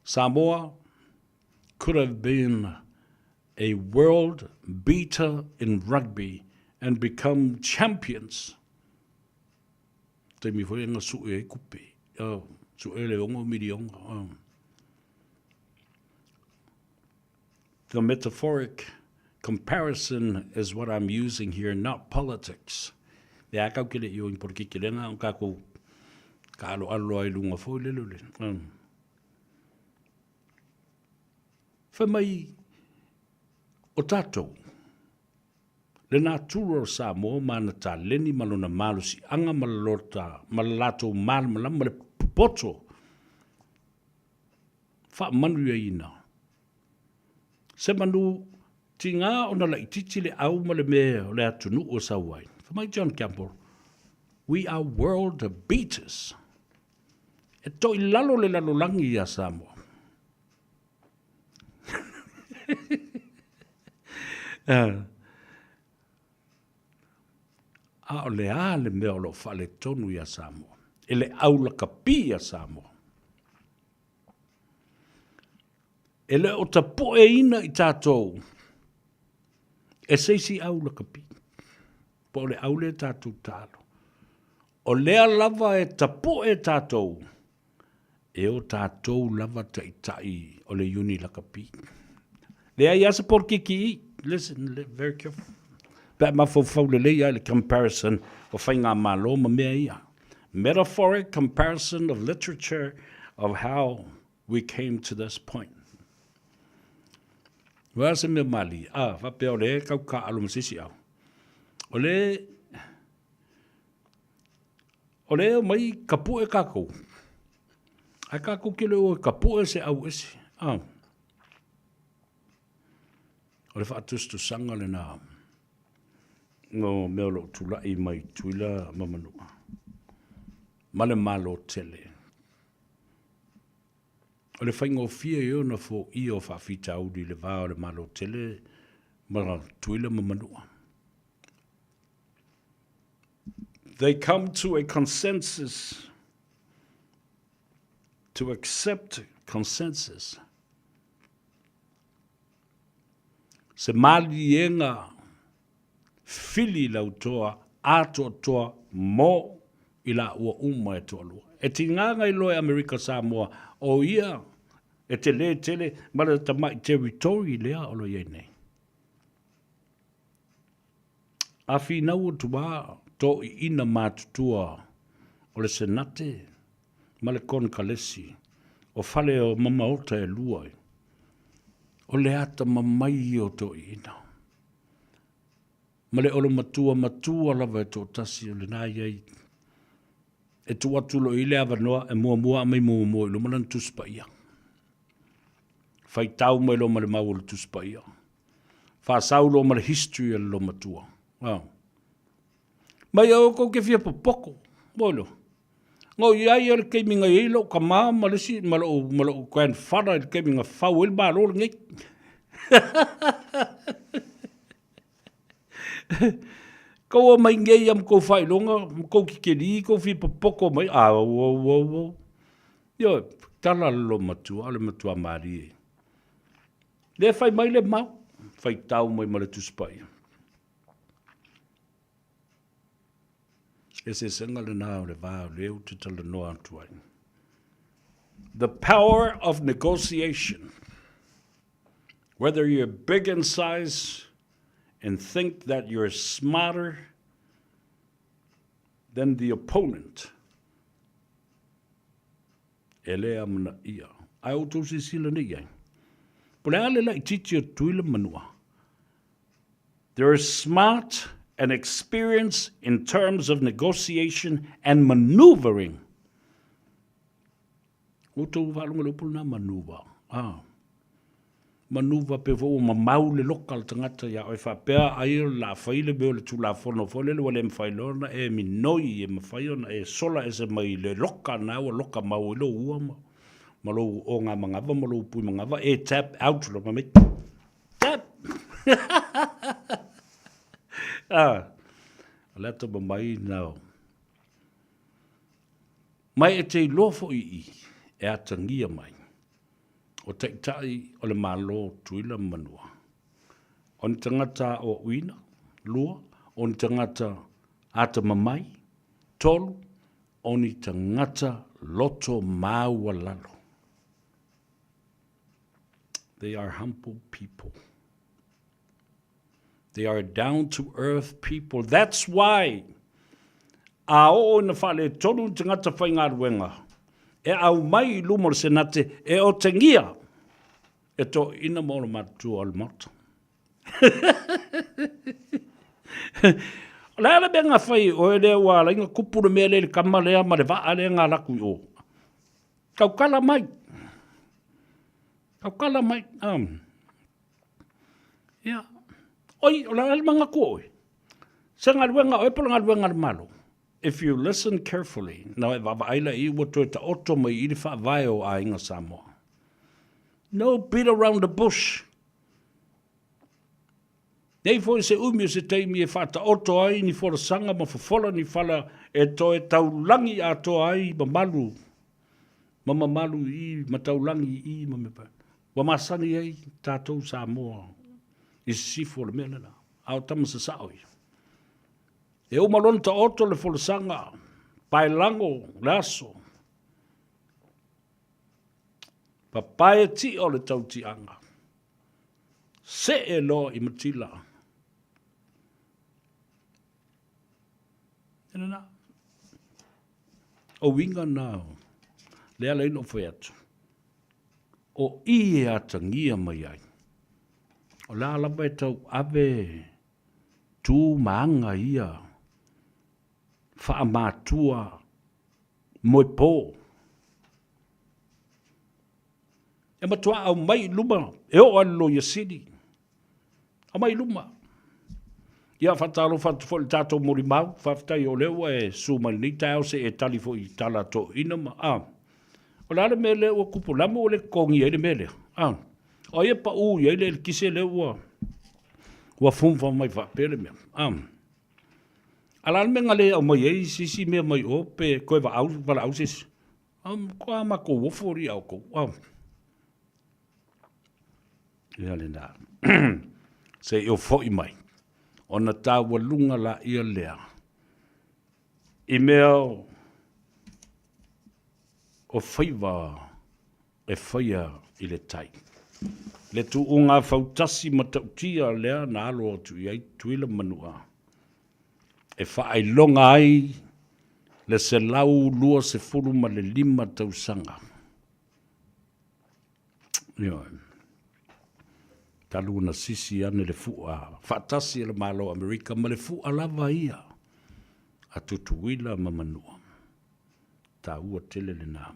Samoa could have been a world beater in rugby and become champions. Taimi foi nga su'e ai kupe. Oh, su'e le ongo milionga. Oh. The metaphoric comparison is what I'm using here, not politics. Le a kau kele i o por ki kelenga o kako ka alo alo ai lunga fo le le. Fai mai o tātou, le natura o Samoa ma ana taleni ma lona malosiaga ma le lota ma le latou malamalama ma le popoto faamanuiaina. Se manu tigā ona laitiiti le au ma le mea o le atunuu e sau ai. Fai mai John Campbell, We are world beaters. E toilalo le lalolagi iā Samoa. A o le a le mea o lo o faaletonu iā Samoa? E le aulakapi iā Samoa. E le o tapueina i tātou e se isi aulakapi. Po o le au lea tātou talo. O lea lava e tapue tātou e o tātou lava taʻitaʻi o le iuni lakapi. Leai a se polokiki i, listen very careful. Pe a mafaufau lelei a i le comparison o faigamalo ma mea ia. Metaphoric comparison of literature of how we came to this point. Ua se mea malie, a, faapea o le kau kāʻalo ma se isi au. O le O le omai ka puʻe kākou. Ae kākou ke le o ka puʻe se au ese. Ah. O le faatustusaga lena no mea o loo tulaʻi mai Tutuila ma Manua. Ma le Malo tele. O le faigofie ia ona foia o faafitauli i le va o le Malo tele ma Tutuila ma Manua. They come to a consensus to accept consensus. Se maliega fili lautoa atoatoa mo i la ua uma e toalua. E tiga ngai loa e Amerika Samoa o ia e tele tele ma le tamaʻi territory lea o lo i ai nei. A finau atu a toʻiʻina matutua o le Senate ma le Konekalesi o fale o mamaota e lua, o le atamamai ia o toʻiʻina. Ma le olomatua matua lava e toatasi o lena e i ai. E tuu atu loa i ai le avanoa e muamua aumai muamua i luma lana Tusi Paia. Faitau mai loa ma le mau o le Tusi Paia. Faasau loa ma le history a le lomatua. Oh. Mai aua kou te fia popoko. Moi loa. Na o i ai ia le taimi na i ai lou tama ma le isi, ma lou, ma lou grandfather i le taimi na fau ai le Malo lenei. Kou omai nei ia ma kou faailoga, ma kou kikeli, kou fia popoko mai, a au, au, au, au. Ioe, tala le loomatua, o le matua malie. Lea fai mai le mau, faitau mai ma le Tusi Paia. Eseesega lena o le va o lea ou te talanoa atu ai. The power of negotiation. Whether you're big in size and think that you're smarter than the opponent, e le amanaia. Ae outou silasila nei i ai. Po o le a le laitiiti o Tutuila ma Manua? They're smart and experienced in terms of negotiation and manoeuvring. Ua outou faalogo i le upu lena manuva? Ah. Manuva pei foi ua mamau le loka o le tagata iā oe faapea ai o le a fai le mea o le Tulafono foi lele ua le mafai loa ona e minoi e mafai ona e sola ese mai le loka lena ua loka mau ai lou ua ma lou ogamanava ma lou puimanava e tap out loa mai Tap! Ah, o le atamamai na o. Mai e te iloa foi i e atagia mai o taitai o le Malo o Tutuila ma Manua. O ni tagata aoaoina, lua, o ni tagata atamamai, tolu, o ni tagata loto maualalo. They are humble people. They are down to earth people. That's why a oo ina faaletonu ni tagata faigaluega e aumai i luma o le Senate e otegia e toeaiina ma ona matutua o le Maota. O le a le mea na fai e oe lea ua ala ai ona tupu le mea lea i le tama lea ma le vaa lea na alu atu i o? Tautala mai. Tautala mai. Um. Ia. Oi, o le a le manatu o oe? Se galuega a oe po o le galuega a le Malo? If you listen carefully, na e vaavaai la i ua toe taoto mai i le faavae o Aiga Samoa. No beat around the bush. Nei foi se umi o se taimi e faataoto ai ni folasaga ma fofola ni fala e toe taulagi atoa ai mamalu ma mamalu i ma taulagi i ma mea faapena. Ua masani ai tatou Samoa i sisifo o le mea lena, a o tama sasao ia. E uma loa ona taoto le folasaga, paelago le aso, papae tia o le tautiaga, See loa i matila. E lena. O uiga na o le ala i lou fai atu. O i e atagia mai ai. O la lava e tau ave tu ma aga ia faamatua moepo. E matua aumai i luma, e oo lava i le Loia Sili. Aumai i luma. Ia, faatalofa atu foi i le tatou molimau, faafetai o lea ua e susu mai i lenei taeao se i e tali foi i tala a toeaiina ma, a. O le a le mea lea ua tupu, o le a le mea ua le totogia ai le mea lea? A. O ai e pau i ai le eletise lea ua, ua fumfa mai faapea le mea? A. A o le a le mea na le aumai ai se isi mea mai o pe toe vaau, valaau se isi? A matua matou ofo alii a outou. A. Ia lena. Se i ou foi mai, ona taualuga laia lea i mea o faiva e faia i le tai. Le tuuga fautasi matautia lea na alo atu i ai Tutuila ma Manua e faailoga ai le 125 tausaga. Ioe. Talu ona sisi ane le fu'a faatasi e le Malo o Amerika ma le fu'a lava ia a Tutuila ma Manua. Taua tele lena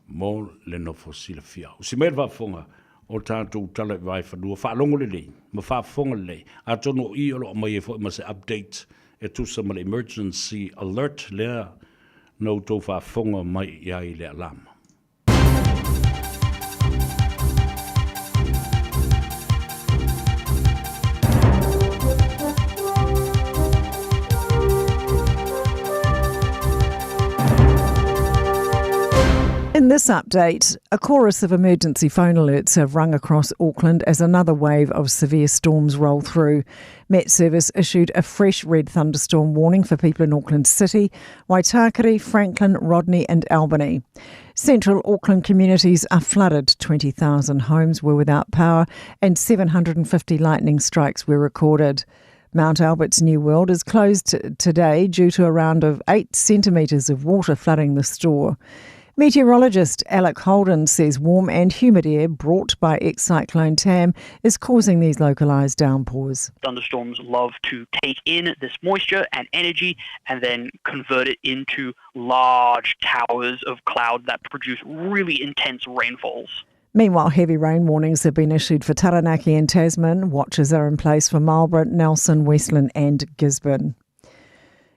mo le nofo silafia. Usi mai le faafofoga o tatou tala i vaefanua, faalogo lelei ma faafofoga lelei. Atonu o i o lo o aumai ai foi ma se update e tusa ma le emergency alert lea na outou faafofoga mai i ai i le alama. In this update, a chorus of emergency phone alerts have rung across Auckland as another wave of severe storms roll through. Met Service issued a fresh red thunderstorm warning for people in Auckland City, Waitakere, Franklin, Rodney, and Albany. Central Auckland communities are flooded. 20,000 homes were without power and 750 lightning strikes were recorded. Mount Albert's New World is closed today due to a round of 8 centimetres of water flooding the store. Meteorologist Alec Holden says warm and humid air brought by ex cyclone Tam is causing these localised downpours. Thunderstorms love to take in this moisture and energy and then convert it into large towers of cloud that produce really intense rainfalls. Meanwhile, heavy rain warnings have been issued for Taranaki and Tasman. Watches are in place for Marlborough, Nelson, Westland, and Gisborne.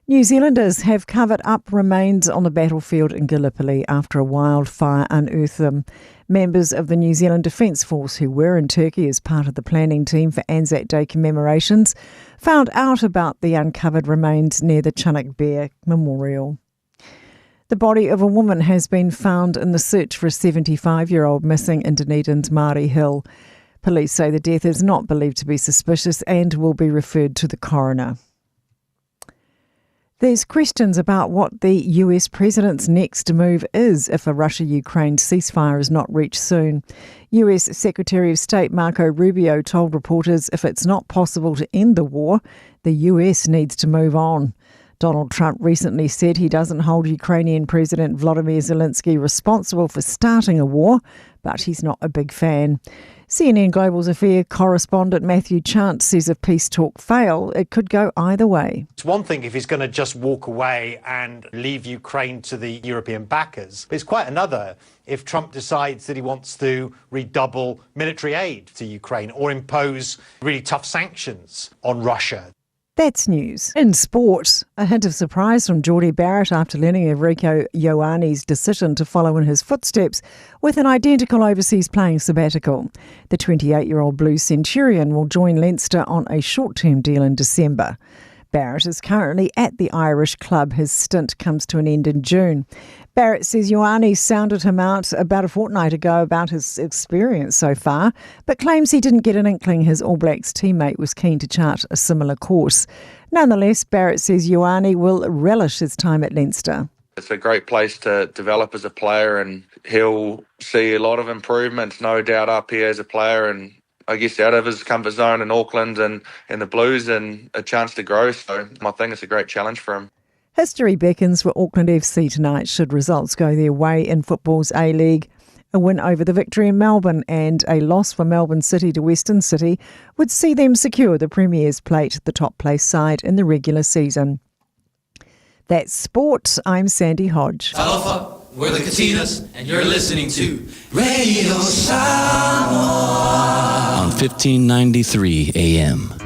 New Zealanders have covered up remains on the battlefield in Gallipoli after a wildfire unearthed them. Members of the New Zealand Defence Force who were in Turkey as part of the planning team for Anzac Day commemorations found out about the uncovered remains near the Chunuk Bair Memorial. The body of a woman has been found in the search for a 75 year old missing in Dunedin's Maori Hill. Police say the death is not believed to be suspicious and will be referred to the coroner. There's questions about what the US president's next move is if a Russia Ukraine ceasefire is not reached soon. US Secretary of State Marco Rubio told reporters if it's not possible to end the war, the US needs to move on. Donald Trump recently said he doesn't hold Ukrainian President Vladimir Zelensky responsible for starting a war, but he's not a big fan. CNN Global's Affair correspondent Matthew Chance says if peace talk fail, it could go either way. It's one thing if he's going to just walk away and leave Ukraine to the European backers. But it's quite another if Trump decides that he wants to redouble military aid to Ukraine or impose really tough sanctions on Russia. That's news. In sport, a hint of surprise from Jordie Barrett after learning of Rieko Ioane's decision to follow in his footsteps with an identical overseas playing sabbatical. The 28 year old Blue Centurion will join Leinster on a short term deal in December. Barrett is currently at the Irish club. His stint comes to an end in June. Barrett says Ioane sounded him out about a fortnight ago about his experience so far, but claims he didn't get an inkling his All Blacks teammate was keen to chart a similar course. Nonetheless, Barrett says Ioane will relish his time at Leinster. It's a great place to develop as a player, and he'll see a lot of improvements, no doubt, up here as a player and I guess out of his comfort zone in Auckland and, and the Blues and a chance to grow. So I think it's a great challenge for him. History beckons for Auckland FC tonight should results go their way in football's A League. A win over the victory in Melbourne and a loss for Melbourne City to Western City would see them secure the Premier's plate, the top place side in the regular season. That's sport. I'm Sandy Hodge. Talofa, we're the Katinas, and you're listening to Radio Samoa on 1593 AM.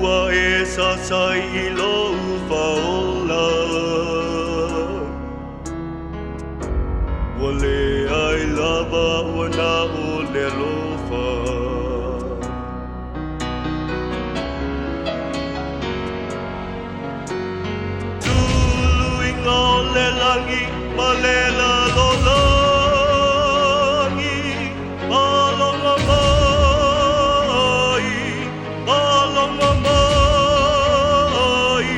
Ua e sa sai i lo le lagi ma le lalolagi, Maloga mai, maloga mai.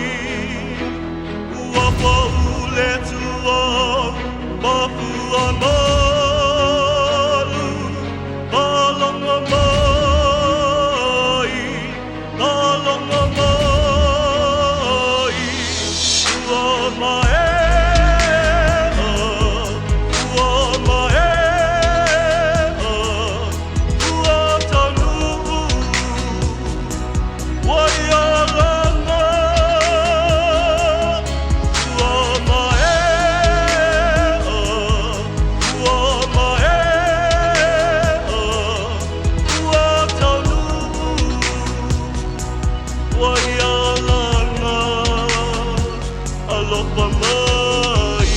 Ua pau le tua, mafua malu, Maloga mai, maloga mai. Ua maea, ua maea, ua taunuu, ua ia laga. Ua maea, ua maea, ua taunuu, ua ia laga. Alofa mai.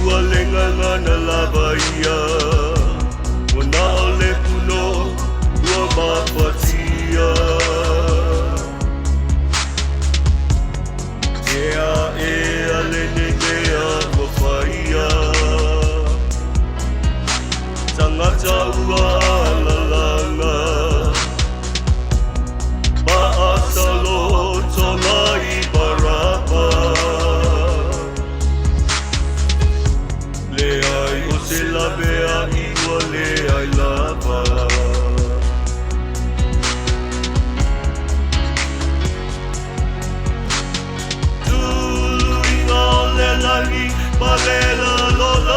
Ua le gagana lava ia, ua na o le puno, ua mafatia. Ea ea le nenea ua faia, tagata ua alalaga, maasaloto mai Baraba. Leai o se laveai ua leai lava. Tuluiga o le lagi ma le lalolagi,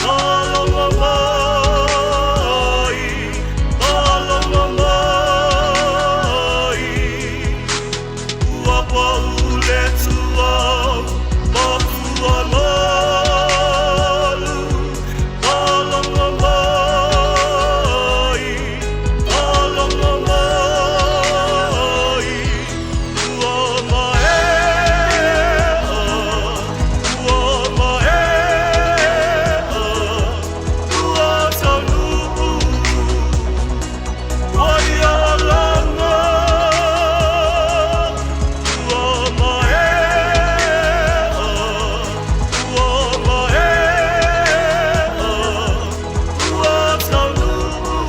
maloga mai, maloga mai. Ua pau le tua, mafua malu, maloga mai, maloga mai. Ua maea, ua maea, ua taunuu, ua ia laga. Ua maea, ua maea, ua taunuu,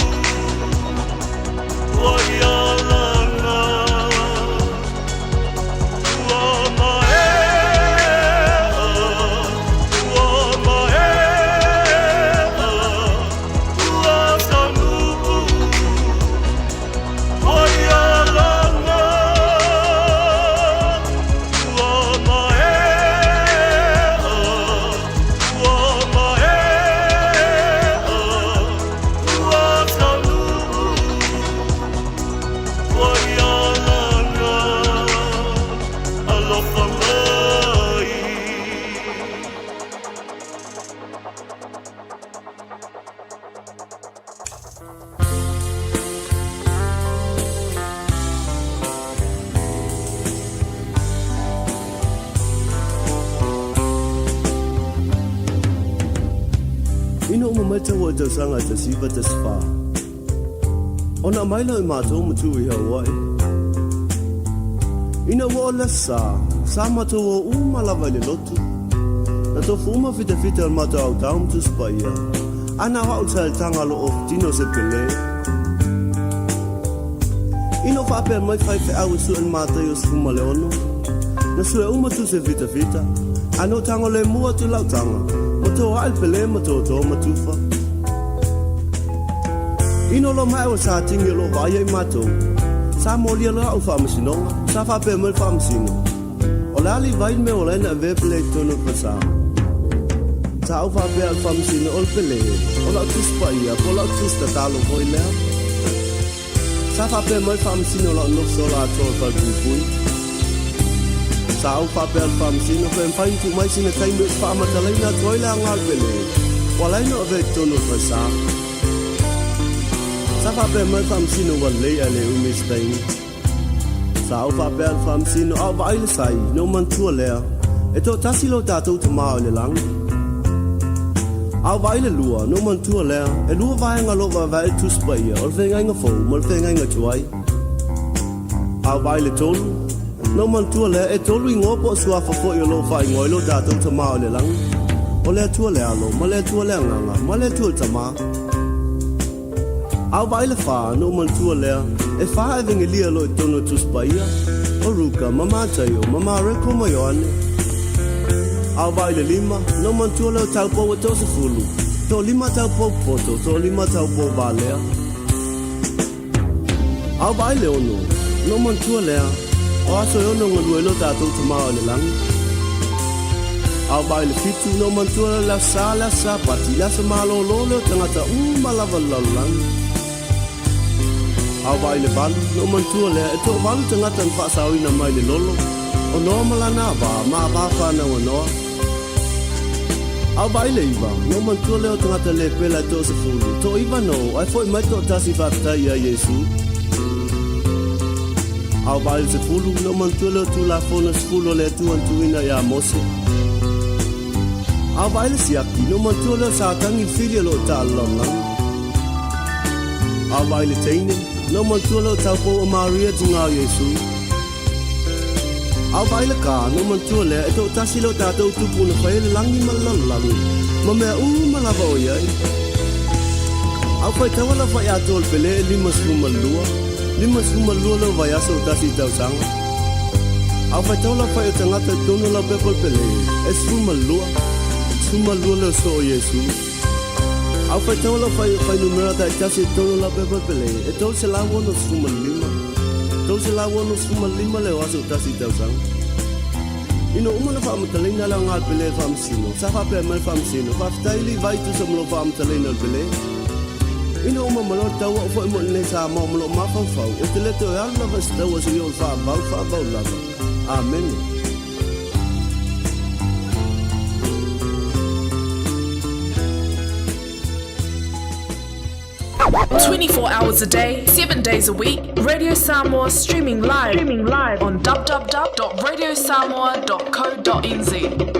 ua ia laga. Ua maea, ua maea, ua taunuu, ua ia laga. Ua maea, ua maea, ua taunuu, ua ia laga. Alofa mai. Ina uma mai taua i tausaga e 1914, ona aumai lea o matou ma tu i Hawaii. Ina ua oo le aso Sa, sa matou o uma lava i le lotu. Na tofu uma fitafita o le matou autao ma Tusi Paia, a na o a'u sa le taga lo'o tino se pele. Ina o faapea mai faifeau e sue le Mataio 16, na sue uma tusi e fitafita, a na o tago lemu atu lau taga, ma to ae le pele ma toto ma tufa. Ina o lo mae ua sa tini o lo vaaia i matou, sa molia loa a'u faamasinoga, sa faapea mai le faamasino, O le a Livai le mea ua lae na avea pele i totonu o le falesa? Sa ou faapea i le faamasino o le pele, o lau Tusi Paia po o lau Tusi Tatalo foi lea. Sa faapea mai le faamasino o lau nofo sola atoa o le falepuipui. Sa ou faapea i le faamasino pe mafai ona tuu mai sina taimi ou te faamatalaina atu ai le aoga o le pele ua ala ai ona avea i totonu o le falesa. Sa faapea mai le faamasino ua lelei ae le umi se taimi. Sa Sa ou faapea i le Faamasino, A ou vaai i le sai, ona ou manatua lea, e toatasi lo tatou Tama o i le lagi. A ou vaai i le lua, ona ou manatua lea, e lua vaega o lo o vaevae i le Tusi Paia, o le Feagaiga Fou ma le Feagaiga Tuai. A ou vaai i le tolu, ona ou manatua lea, e tolu igoa po o suafa foi o lo o faaigoa ai lo tatou Tama o i le lagi, o le Atua le Alo, ma le Atua le Agaga, ma le Atua le Tama. A ou vaai i le fā, ona ou manatua lea, e fā Evegelia o lo o i totonu o le Tusi Paia, o Ruka, ma Mataio, ma Mareko ma Ioane. A ou vaai i le lima, ona ou manatua lea o taupou e toasefulu, toalima taupou poto, toalima taupou valea. A ou vaai i le ono, ona ou manatua lea, o aso e ono e galue ai lo tatou Tama o i le lagi. A ou vaai i le fitu, ona ou manatua lea o le Aso Sa, le Aso Sapati, le aso malolo lea o tagata uma lava o le lalolagi. A ou vaai i le valu, ona ou manatua lea, e toavalu tagata na faasaoina mai le lolo, o Noa ma lana ava, ma ava fanau a Noa. A ou vaai i le iva, ona ou manatua lea o tagata le pela e toasefulu, toaiva na o, ae foi mai toatasi faafetai ia Iesu. A ou vaai i le sefulu, ona ou manatua lea o Tulafono e sefulu a le Atua na tuuina ia Mose. A ou vaai i le siaki, ona ou manatua lea o Satani le fili o lo o taalalolagi. A ou vaai i le teine, ona ou manatua lea o taupou o Maria tiga o Iesu. A ou vaai i le ka, ona ou manatua lea, e toatasi lo tatou Tupu na fai ai le lagi ma le lalolagi, ma mea uma lava o i ai. A ou faitau lau faiatoa o le pele e 52, 52 lou vaiaso o tasi tausaga. A ou faitau lau fai o tagata i totonu o lau pepa o le pele, e 12, 12 le soo o Iesu. A ou faitau lau fai o fuainumera taitasi i totonu o lau pepa o le pele, e 365, 365 le o aso o tasi tausaga. Ina ua uma ona faamatalaina le aoga o le pele e le Faamasino, sa faapea mai le Faamasino, Faafetai Livai tusa ma lou faamatalaina o le pele. Ina ua uma ma loa le taua o foi mo i Samoa ma lou mafaufau, ou te le toe alu lava i se taua seia o le faavau, faavau lava. Amene. 24 hours a day, 7 days a week, Radio Samoa streaming live, streaming live on www.radiosamoa.co.nz.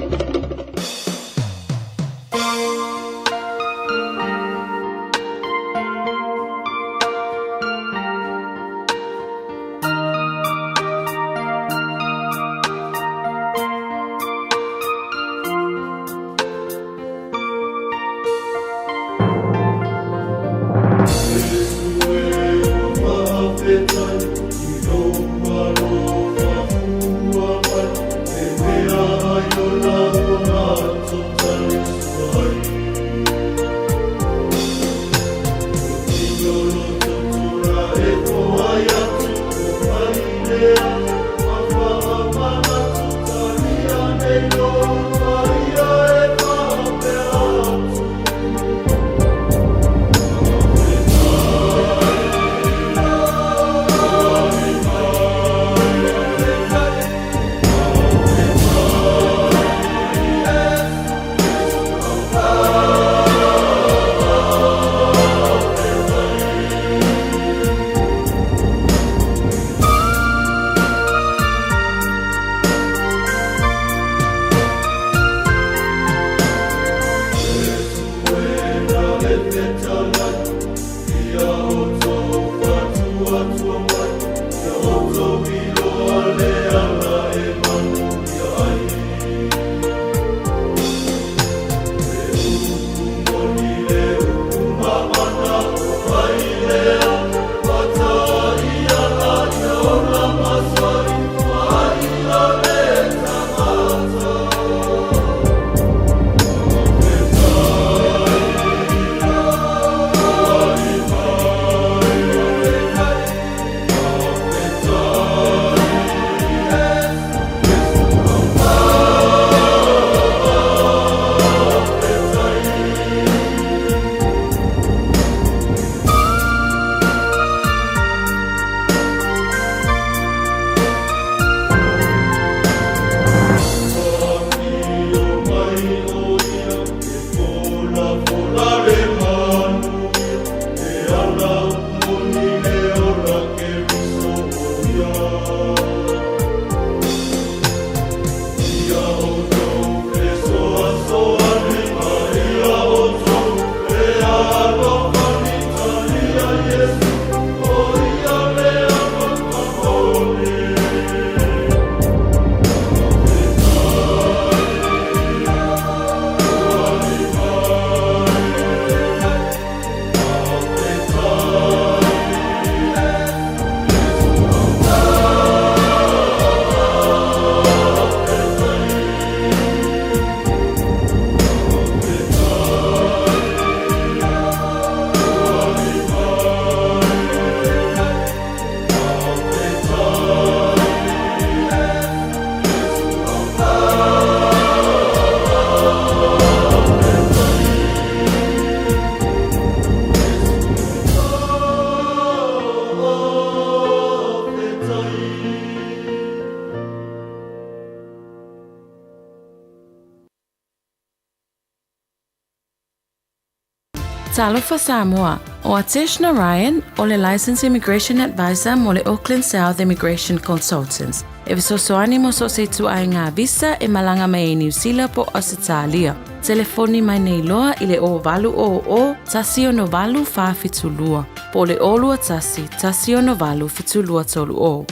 Talofa Samoa, ʻO Atesh Narayan, ʻo le Licensed Immigration Advisor mo le Auckland South Immigration Consultants, e fesoasoani mo so o se ituaiga visa e malaga mai ai Niu Sila po o Ausetalia. Telefoni mai nei loa i le 0800 168 472 po o le 021 168 7230.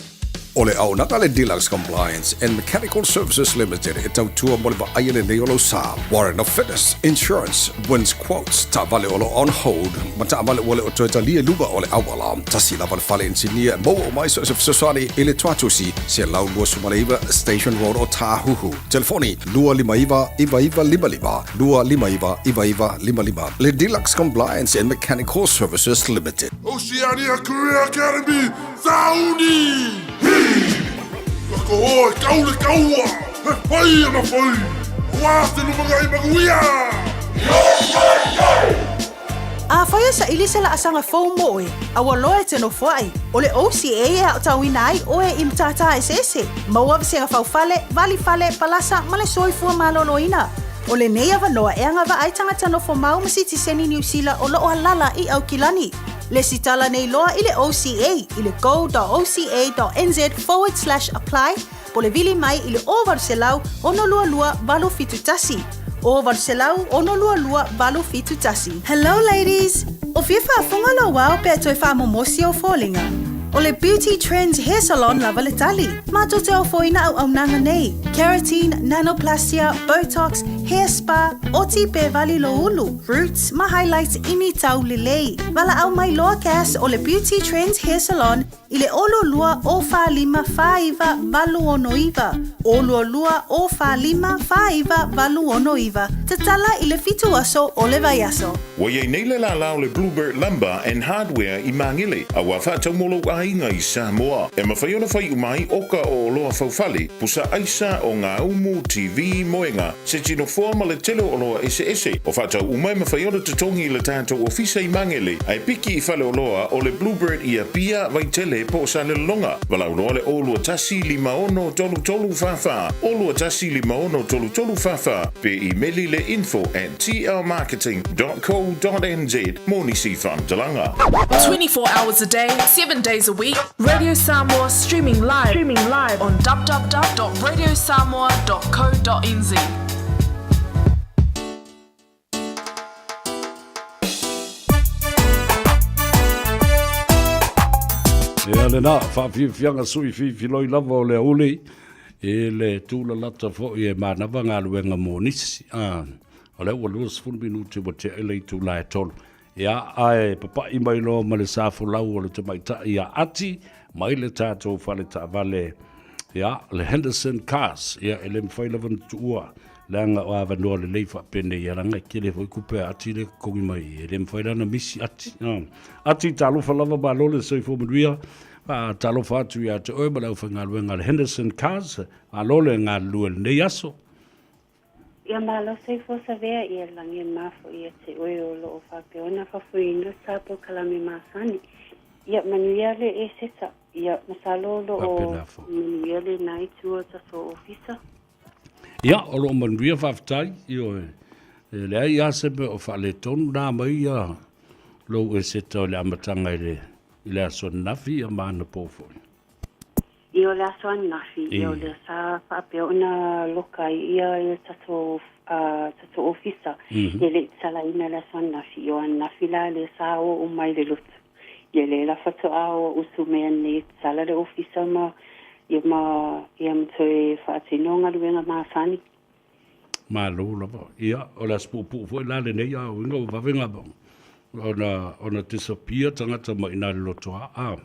O le auaunaga a le Deluxe Compliance and Mechanical Services Limited e tautua mo le vaaia lelei o lou sa. Warrant of Fitness, Insurance, Wins Quotes, taavale o lo o on hold, ma taavale ua le o toe talia i luga o le auala. Tasi lava le fale inisinia e maua uma ai so o se fesoasoani i le Tuatusi, 129 Station Road o Tāhuhu. Telefoni, 259 9955, 259 9955. Le Deluxe Compliance and Mechanical Services Limited. Oceania Career Academy, Sauni! Hi! Ka hoa e kau le kaua, he whai ana whai, wā te lumangai manuia! Afai e saili se laasaga fou mo oe, a ua loa e te nofoai, o le OCA e aotauina ai oe i matata eseese, maua vasega faufale, vali fale, palasa ma le soifua maloloina. O lenei avanoa e agavaa ai tagata nofo mau ma sitiseni Niu Sila o loo alala i Aukilani. Lesitala nei loa i le OCA i le go.oca.nz forward slash apply po le vili mai i le 0800 622 871. 0800 622 871. Hello ladies! O fia faafofoga lou ao pe a toe faamomosi ou foliga? O le Beauty Trends Hair Salon lava le tali. Matou te ofoina auaunaga nei, Keratin, Nanoplastia, Botox, Hair Spa, oti pe vali lou ulu, roots ma highlights i ni tau lelei. Valaau mai loa Cass o le Beauty Trends Hair Salon i le 02 045 49 869, 02 045 49 869, tatala i le fitu aso o le vaiaso. Ua i ai nei le lālā o le Bluebird Lumber and Hardware i Māgele, a ua faatau mo lou aiga i Samoa. E mafai ona fai uma ai oka o oloa faufale, pusa aisa, o ngā umu, TV, moenga, se tino foa ma le tele o oloa eseese. O faatau uma e mafai ona totogi i le tatou ofisa i Māgele, a e piki i faleoloa o le Bluebird i Apia, Vaitele po o Salelologa. Valaau loa le 021 56 33 44, 021 56 33 44, pe imeli le info at tlmarketing.co.nz mo nisi faamatalaga. 24 hours a day, 7 days a week, Radio Samoa streaming live, streaming live on www.radiosamoa.co.nz. Ia lena, faafiafiaga sui fifiloi lava o le auli i le tūlalata foi e manava galuega mo nisi. Ah, o lea ua 20 minuti ua tea i le itula e tolu. Ia, ae papa'i mai loa ma le sa folau o le tamaitai ia Ati mai le tatou fale taavale, ia, le Henderson Cars. Ia, e le mafai lava ona tuua leaga o avanoa lelei faapenei, ia leaga e tele foi tupe a Ati lea e totogi mai, e le mafai la ona misi Ati. Ati, talofa lava, malo le soifua manuia. Faatalofa atu ia te oe ma le aufaigaluega a le Henderson Cars, malo le galulue i lenei aso. Ia malo soifua savea ia lagi e mafo ia te oe o loo faapea ona fafoeina sa polokalame masani. Ia manuia le eseta. Ia masalo o loo manuia lena i tua o tatou ofisa. Ia, o loo manuia faafetai, ioe. E leai lava se mea o faaletonu na mai ia lou eseta o le amataga i le i le aso ananafi ia ma anapo foi. Ia o le aso ananafi, ia o lea sa faapea ona loka ai ia i le tatou tatou ofisa, ia le i tatalaina le aso ananafi, ia o ananafi la lea sa o uma ai i le lotu. Ia lea la faatoa o usu mai ananei e tatala le ofisa ma ia ma ia ma toe faatino galuega masani. Malo lava. Ia, o le aso puupuu foi la lenei a uiga ua vave ona ona disappear tagata mai i ina i le lotoa. A.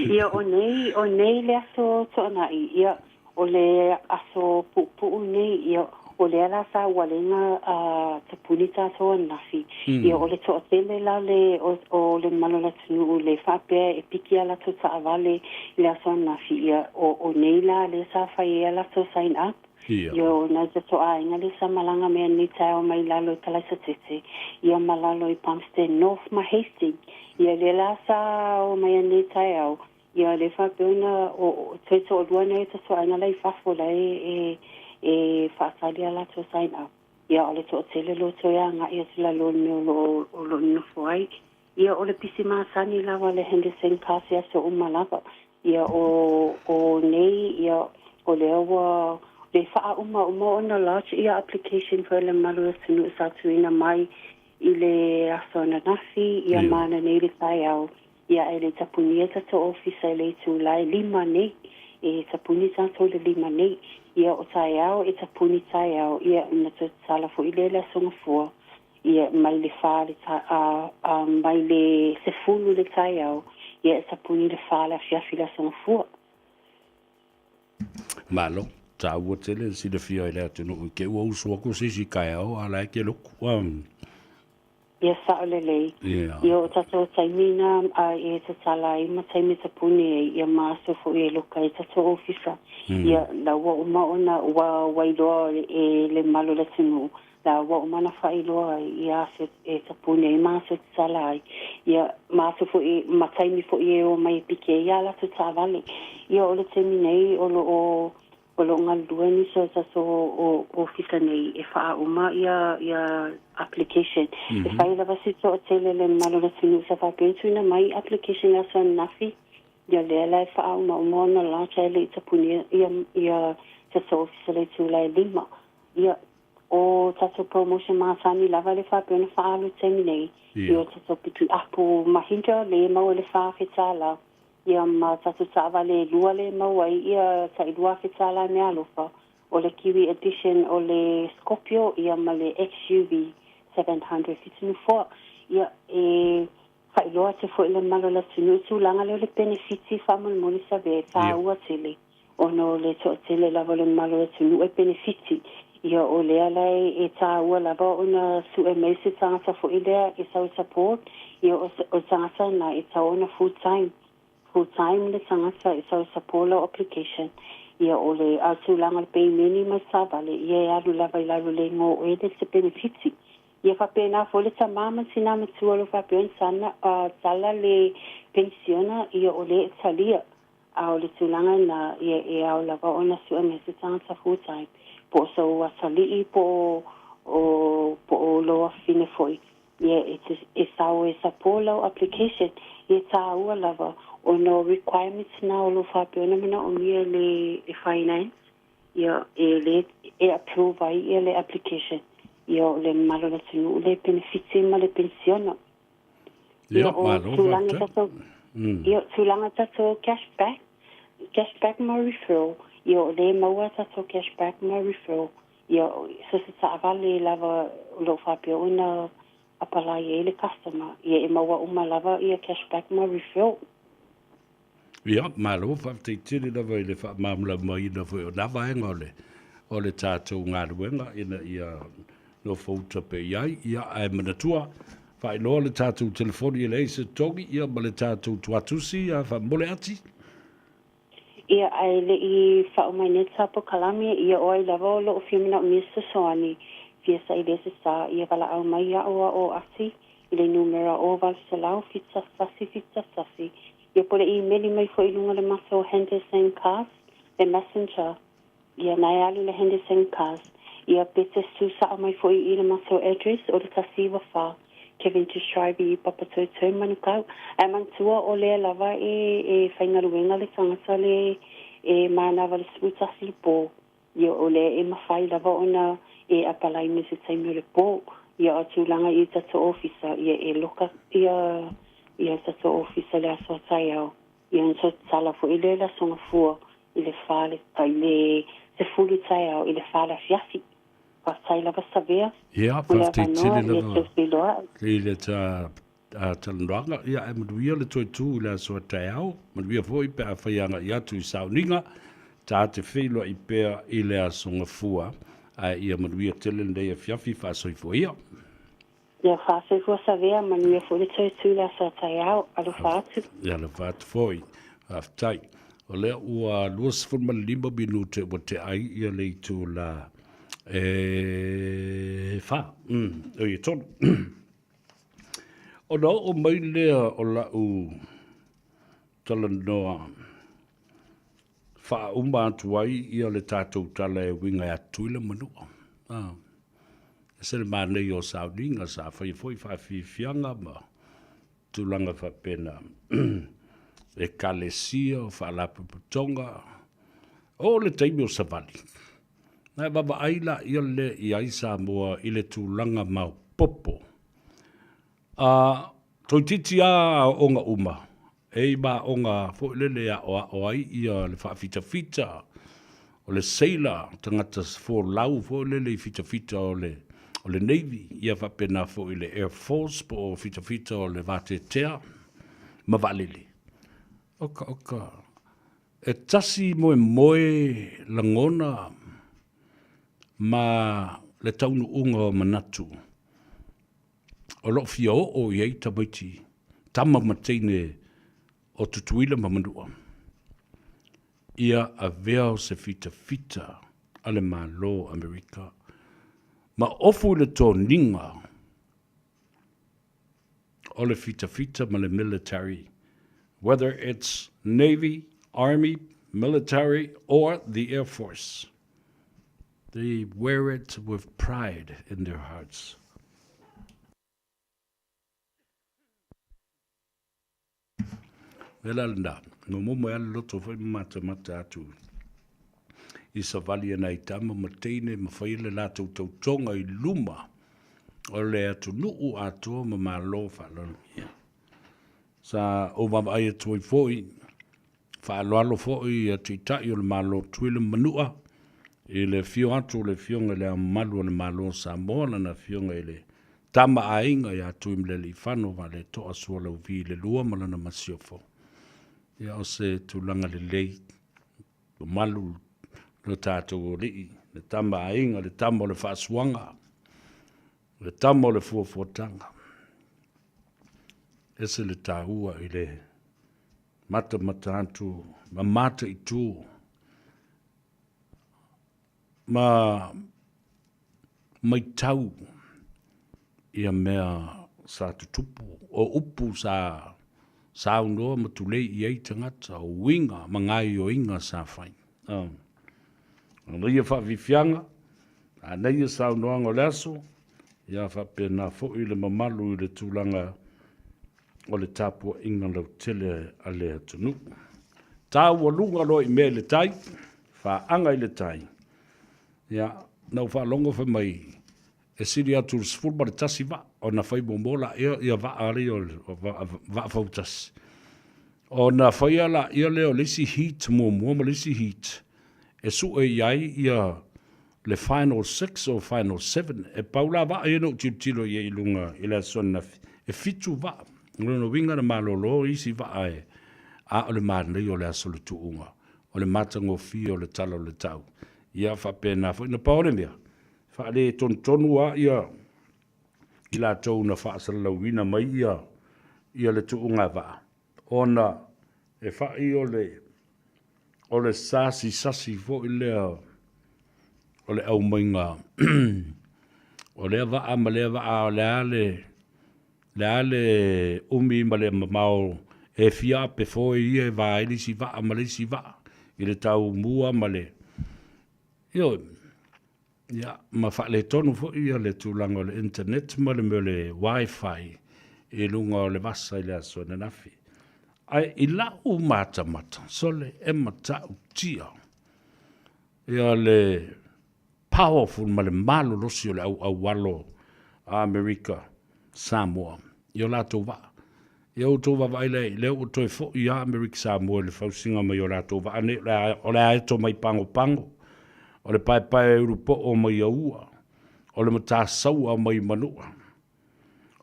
Ia, o nei, o nei le aso Toonai, ia, o le aso puupuu nei, ia, o lea la sa ualega a tapuni tatou ananafi, ia, o le toatele la le, o, o le mamalu o le atunuu le faapea e piki a latou taavale i le aso ananafi, ia, o, o nei la lea sa fai ai a latou sign up, Ia. Ia, o nai tatou aiga lea sa malaga mai ananei taeao mai lalo i Kalaisatete, ia ma lalo i Palmerston North ma Hastings. Ia, lea la sa o mai ananei taeao, ia lea faapea ona o, o, toe toalua nai o tatou aiga la i fafo la e, e, e faatali a latou sign up. Ia, o le toatele o lo o toe agai atu i lalo o le mea o lo o, o lo o nonofo ai. Ia, o le pisi masani lava a le Henderson Cars i aso uma lava. Ia, o, o nei, ia, o lea ua le faauma uma ona lodge ia application foi a le mamalu o le atunuu sa tuuina mai i le aso ananafi, ia, ma ananei i le taeao. Ia, ae le i tapunia tatou ofisa i le itula e lima nei. E tapuni tatou i le lima nei. Ia, o taeao e tapuni taeao, ia, ona toe tatala foi lea i le Aso Gafua, ia, mai le fa le ta, a, a, mai le 10 le taeao, ia, e tapuni i le fa le afiafi i le Aso Gafua. Malo, taua tele le silafia i le atunuu i te ua usu atu se isi taeao a la e te lotu. Ia sao lelei. Ia o tatou taimi na e tatala ai ma taimi tapuni ai ia ma aso foi e loka ai tatou ofisa. Ia la ua uma ona ua ua iloa e le mamalu o le atunuu la ua uma ona faailoa ai ia aso e tapuni ai ma aso e tatala ai. Ia ma aso foi ma taimi foi e o mai e piki ai ia latou taavale. Ia o le taimi nei o lo o O lo o galulue nisi o tatou ofisa nei e faauma ia ia application. E fai lava si toatele le mamalu o le atunuu sa faapea ona tuuina mai application i le aso ananafi, ia lea la e faaumauma ona lodge ae le i tapunia ia ia tatou ofisa i le itula e lima. Ia, o tatou promotion masani lava le faapea ona faaalu i le taimi nei, i o tatou pikiapu Mahindra le maua i le $4,000. Ia ma tatou taavale e lua le maua ai ia tai $2,000 meaalofa, o le Kiwi Edition o le Scorpio ia ma le XUV 700 fitu nofoa. Ia e faailoa atu foi i le mamalu o le atunuu i tulaga lea o le penefiti faamolemole Savea e taua tele ona o le toatele lava o le mamalu o le atunuu e penefiti. Ia o lea la e taua lava ona sue mai se tagata foi lea e sau e support, ia o le tagata lena e tatau ona full time, full time le tagata e sau e support lau application. Ia o le a o le tulaga o le peimeni ma le savale, ia e alu lava i lalo o le igoa o oe le se penefiti. Ia faapena foi le tama ma le tina matua o lo o faapea ona sana, tala le penisiona, ia o lea e talia. A o le tulaga lena, ia e ao lava ona sue mai se tagata full time, po o sou atalii po o o po o lou afafine foi, ia e te e sao e support lau application, ia taua lava ona o requirements na o lo o faapea ona manaomia le le finance, ia e le e approve ai ia le application, ia o le mamalu o le atunuu le penefiti ma le penisiona. Ia, o tulaga tatou, ia, o tulaga tatou cash back, cash back ma referral, ia o lea e maua tatou cash back ma referral, ia so se taavale lava o lo o faapea ona apalai ai le customer, ia e maua uma lava ia cash back ma referral. Ia, malo, faafetai tele lava i le faamalamalamaina foi o na vaega o le, o le tatou galuega ina ia nofouta pea i ai. Ia, ae manatua, faailoa le tatou telefoni e leai se togi, ia ma le tatou tuatusi, ia faamomole ati. Ia, ae le i faaumaina le ta polokalame, ia o ai lava o lo o fia manaomia se fesoasoani, fia saili ai se sa, ia valaau mai iaʻu a o Ati i le numera o 800 71 71. Ia po o le imeli mai foi i luga o le matou Henderson Cars, le Messenger, ia na e alu le Henderson Cars, ia pe te tu sao mai foi i le matou address o le 194 Cavendish Drive i Papatoetoe, Manukau. Ae manatua o lea lava e e faigaluega le tagata le e manava le 11 le po. Ia o lea e mafai lava ona e apalai mai se taimi o le po. Ia o tulaga i tatou ofisa, ia e loka ia ia tatou ofisa i le aso a taeao. Ia ona toe tatala foi lea i le Aso Gafua i le fa le i le 10 taeao i le fa le afiafi. Faafetai lava Savea Ia, mo le faafetai avanoa, tele ia lava teu feiloai. i le ta talanoaga. Ia, ae manuia le toe tu i le aso a taeao. Manuia foi pe a fai agai atu i sauniga, ta te feiloai pea i le Aso Gafua, ae ia manuia tele lenei afiafi faasoifua ia. Ia faasoifua Savea, manuia foi le toe tu i le aso a taeao. Alofa atu. Ia alofa atu foi. Faafetai. O lea ua 25 minute ua tea ai ia le itula e fa. Oi e tolu. Ona oo mai lea o lau talanoa faauma atu ai ia le tatou tala e uiga ia Tutuila Manua. Ah. Ese le manaia o sauniga sa faia foi faafiafiaga ma tulaga faapena. Ekalesia, o faalapotopotoga, o le taimi o savali. Na e vaavaai laia lea i ai Samoa i le tulaga maopoopo. A toeitiiti lava aoaoga uma, e i ma aoga foi lele e aoao ai ia le faafitafita o le seila, tagata folau foi lele i fitafita o le o le Navy, ia faapena foi i le Air Force po o fitafita o le vateatea ma vaalele. Oka oka, e tasi moemoe lagona ma le taunuuga o manatu o lo o fia oo i ai tamaiti, tama ma teine o Tutuila ma Manua, ia avea o se fitafita a le Malo o Amerika ma ofu i le toniga o le fitafita ma le military, whether it's Navy, Army, Military or the Air Force. They wear it with pride in their hearts. Mea la lena, no momo e ale loto foi ma matamata atu i savali e nai tama ma teine ma fai le latou tautoga i luma o le atunuu atoa ma Malo faaaloalogia. Sa ou vaavaai atu ai foi Faaaloalo foi ia Taitai o le Malo Tutuila ma Manua i le afio atu o le Afioga i Le Ao Mamalu o le Malo o Samoa, Lana Afioga i le Tama a Aiga ia Tuimalealiifano Vaaletoa Sualauvi le Lua ma lana Masiofo. Ia o se tulaga lelei, mamalu lo tatou Alii, le Tama a Aiga, le Tama o le Faasuaga, le Tama o le Fuafuataga. Ese le taua i le matamata atu ma mataitu ma maitau ia mea sa tutupu, o upu sa saunoa ma tulei i ai tagata, o uiga ma gaoioiga sa fai. Ana ia faafiafiaga, ana ia saunoaga o le aso, ia faapena foi le mamalu i le tulaga o le tapuaiga lautele a le atunuu. Taualuga loa i mea i le tai, faaga i le tai. Ia, na ou faalogo fai mai, e sili atu i le 11 vaa, ona fai muamua laia ia vaa ia o vaa fautasi. Ona faia laia lea o le isi heat muamua ma le isi heat, e sue i ai ia le final 6 or final 7. E pau la vaa ia na ou tilotilo i ai i luga i le aso ananafi, e fitu vaa. O lona uiga na malolo isi vaa e, a o le manaia o le aso o le tuuga, o le matagofie o le tala o le tau. Ia faapena foi. Na pau o le mea, faaletonutonu lava ia i latou na faasalalauina mai ia ia le tuuga vaa, ona e fai o le o le sasisasi foi lea o le aumaiga o lea vaa ma lea vaa, o le a le le a le umi ma le mamao e fia ape foe ia e va ai le isi vaa ma le isi vaa i le taumua ma le ioe. Ia, ma faaletonu foi ia le tulaga o le internet ma le mea o le wifi i luga o le vasa i le aso ananafi. Ae i lau matamata, sole, e matautia ia le powerful ma le malolosi o le auaualo a Amerika Samoa i o latou vaa. Ia outou vaavaai lea, lea ua toe foi lava Amerika Samoa i le fausiga mai o latou vaa nei, o le aeto mai Pagopago, o le paepae ulupoo mai Aua, o le matasaua mai Manua,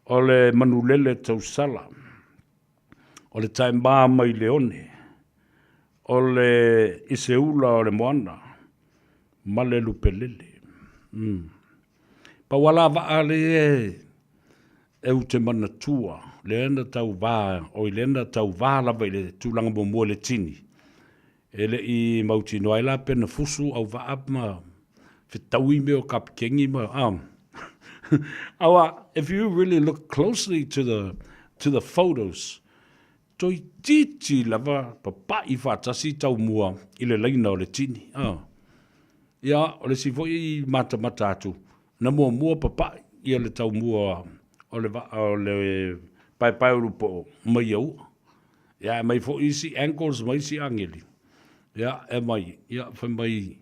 o le manulele tausala, o le taema mai Leone, o le iseula o le moana, ma le lupelele. Mm. Pau lava la vaa lea e ou te manatua, lea na tauva, oi lea na tauva lava i le tulaga muamua i le tini, e le i mautinoa ai la pe na fusu au vaa ma fetaui mea o kapikeni ma, aua if you really look closely to the, to the photos, toeitiiti lava papai faatasi taumua i le laina o le tini. Ia, o le isi foi matamata atu, Na muamua papa'i ia le taumua o le vaa o le paepae ulupo'o mai ia u'a. Ia ae aumai foi isi angles ma isi ageli, ia e aumai, ia fai mai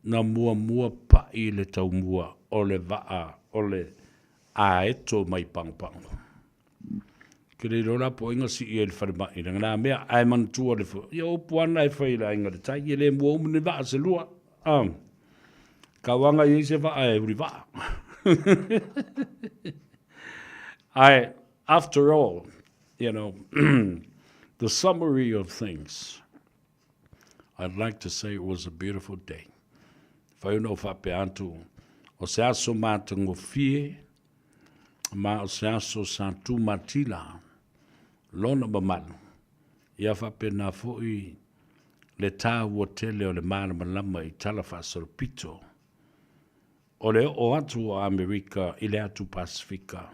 na muamua pa'i le taumua o le vaa o le aeto mai Pagopago. Ke le iloa la po o ai na sii ai i le falemai i lena mea, ae manatua le, ia o upu lava na e fai i le aiga i le tai, e le mua umi ni vaa se lua. A, kauaga i ai se vaa e ulivaa. Ae, after all, you know, the summary of things, I'd like to say it was a beautiful day. Whai ona o whaapea atu, o se aso matagofie, ma o se aso sa tūmatila lona mamalu, ia faapena foi le tāua tele o le malamalama i tala faasolopito o le oo atu o Amerika i le atu Pasefika.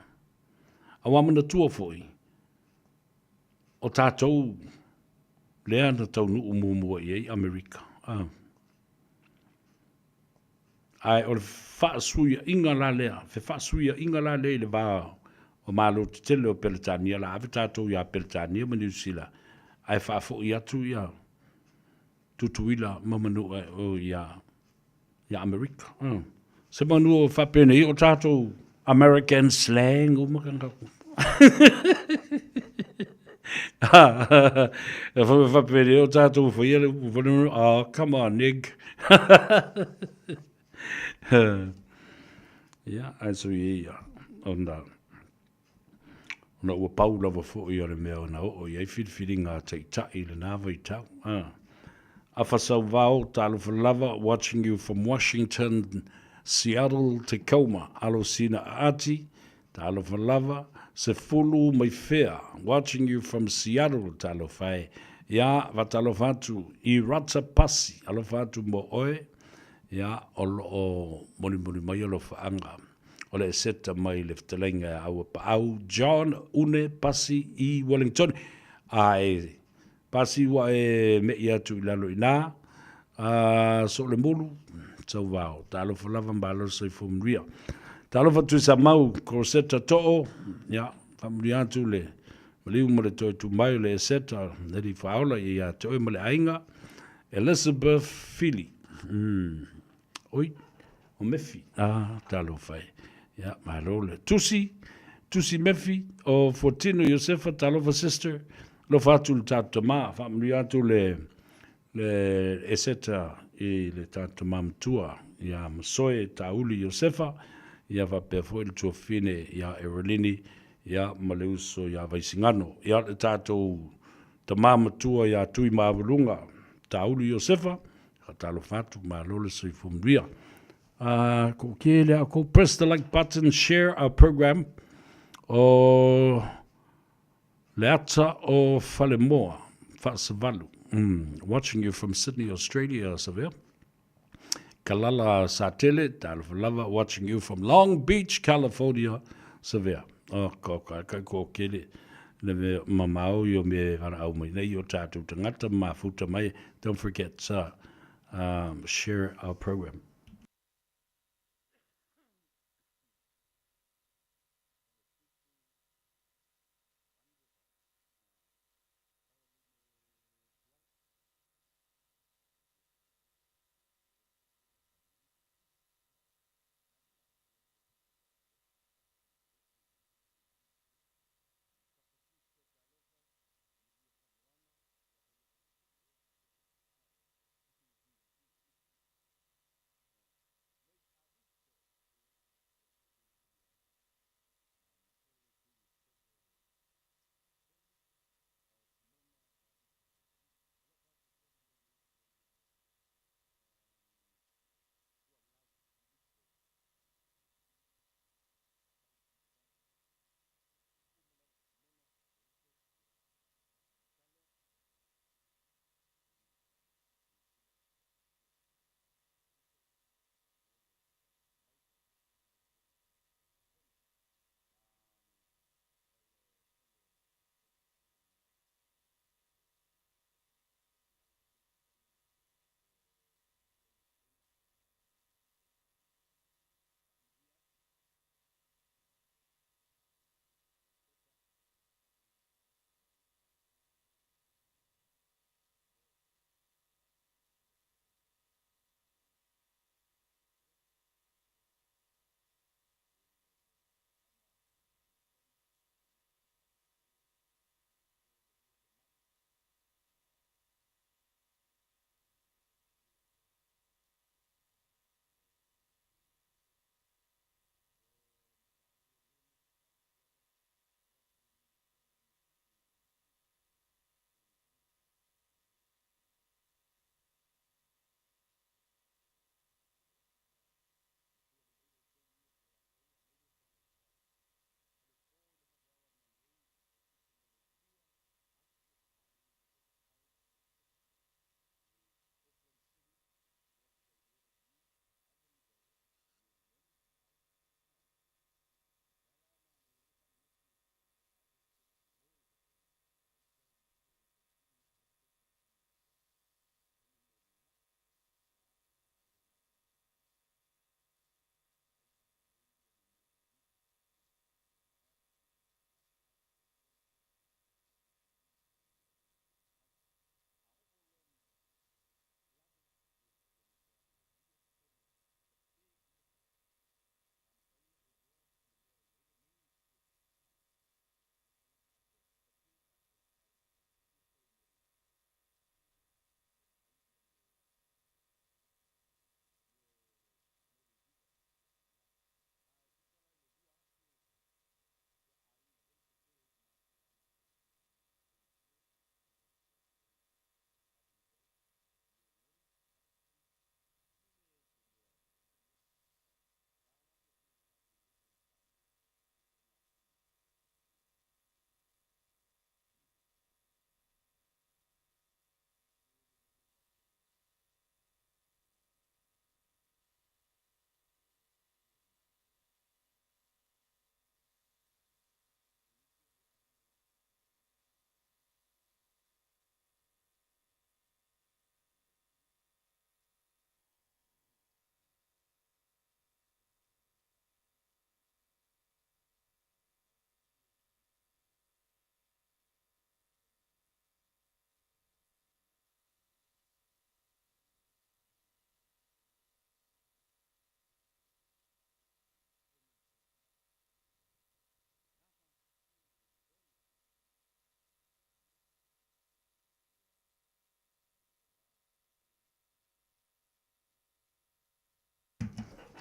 A ua manatua foi, o tatou lea na taunuu muamua i ai Amerika. A. Ae o le faasuiaiga la lea, fefaasuiaiga la lea i le va o Malo tetele o Peretania, la ave tatou ia Peretania ma Niu Sila, ae faafoi atu ia Tutuila ma Manua o ia ia Amerika. Se manu o faapenei o tatou American slang uma ka E faapenei o tatou faia le upu fale, oh, come on, nig. Ia, ae sui ia, ona, ona ua pau lava foi o le mea na oo i ai filifiliga a Taitai i lena vaitau. Ah. Afa Sauvao, talofa lava, watching you from Washington, Seattle, Tacoma, alo sina aati, talofa lava, Sefulu mai fea, watching you from Seattle, talofa e. Ia, faatalofa atu i Rata Pasi, alofa atu mo oe, ia, o lo o molimoli mai alofaaga o le Eseta mai le fetalaiga ia Auapaau John Une Pasi i Wellington. Ae Pasi ua e me'i atu i lalo i ina, a Soolemulu, Sauvao, talofa lava malo le soifua manuia. Talofa Tuisamau, Crosetta Too, ia, faamanuia atu le maliu ma le toe tu mai o le Eseta, le Alii Faaola ia ia te oe ma le aiga, Elizabeth Fili. Mm. Oi, o Mefi. Ah, talofa e. Ia, malo le. Tusi, Tusi Mefi, o Fuatino Iosefa, talofa sister. Alofa atu le tatou tama, faamanuia atu le, le Eseta i le tatou tama matua, ia Masoe Tauli Iosefa, ia faapea foi le tuafafine ia Erolini, ia ma le uso ia Vaisigano. Ia le tatou tama matua ia Tuimāvaluga Tauli Iosefa, Faatalofa atu, malo le soifua manuia. Ko ke le a kou, press the like button, share our program. O le ata o Falemoa, Faasavalu. Watching you from Sydney, Australia, Savea. Kalala Satele, talofa lava, watching you from Long Beach, California, Savea. Oh, ko ka kai ko kele le me mamao i o me waraau mai nei o tātou tangata mafuta mai. Don't forget to share our program.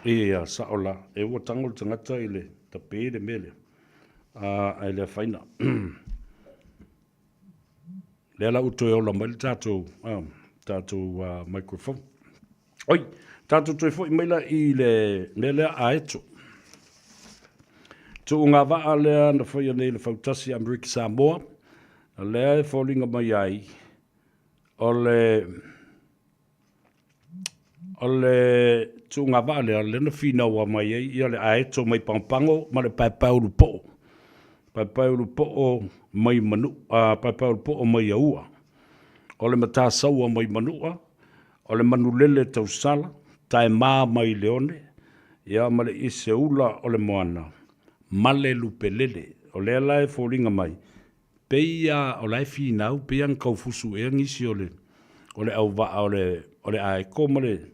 Ia, sao la. E ua tago le tagata i le tape le mea lea. Ae le afaina. Lea la ua toe ola mai le tatou, tatou microphone. Oi, tatou toe foi mai la i le mea lea a Eto. Tuuga vaa lea na faia nei le fautasi Amerika Samoa, lea e foliga mai ai o le O le tuuga vaa lea, lea na finaua mai ai ia le aeto mai Pagopago ma le Paepaeulupo'o. Paepaeulupo'o mai Manu'a, Paepaeulupo'o mai Aua. O le Matasaua mai Manu'a, o le Manulele Tausala, Taema mai Leone, ia ma le Iseula o le Moana, ma le Lupelele. O lea la e foliga mai, Pei a o la e finau, pei a na tau fusu ea nisi o le o le auvaa o le o le aeko ma le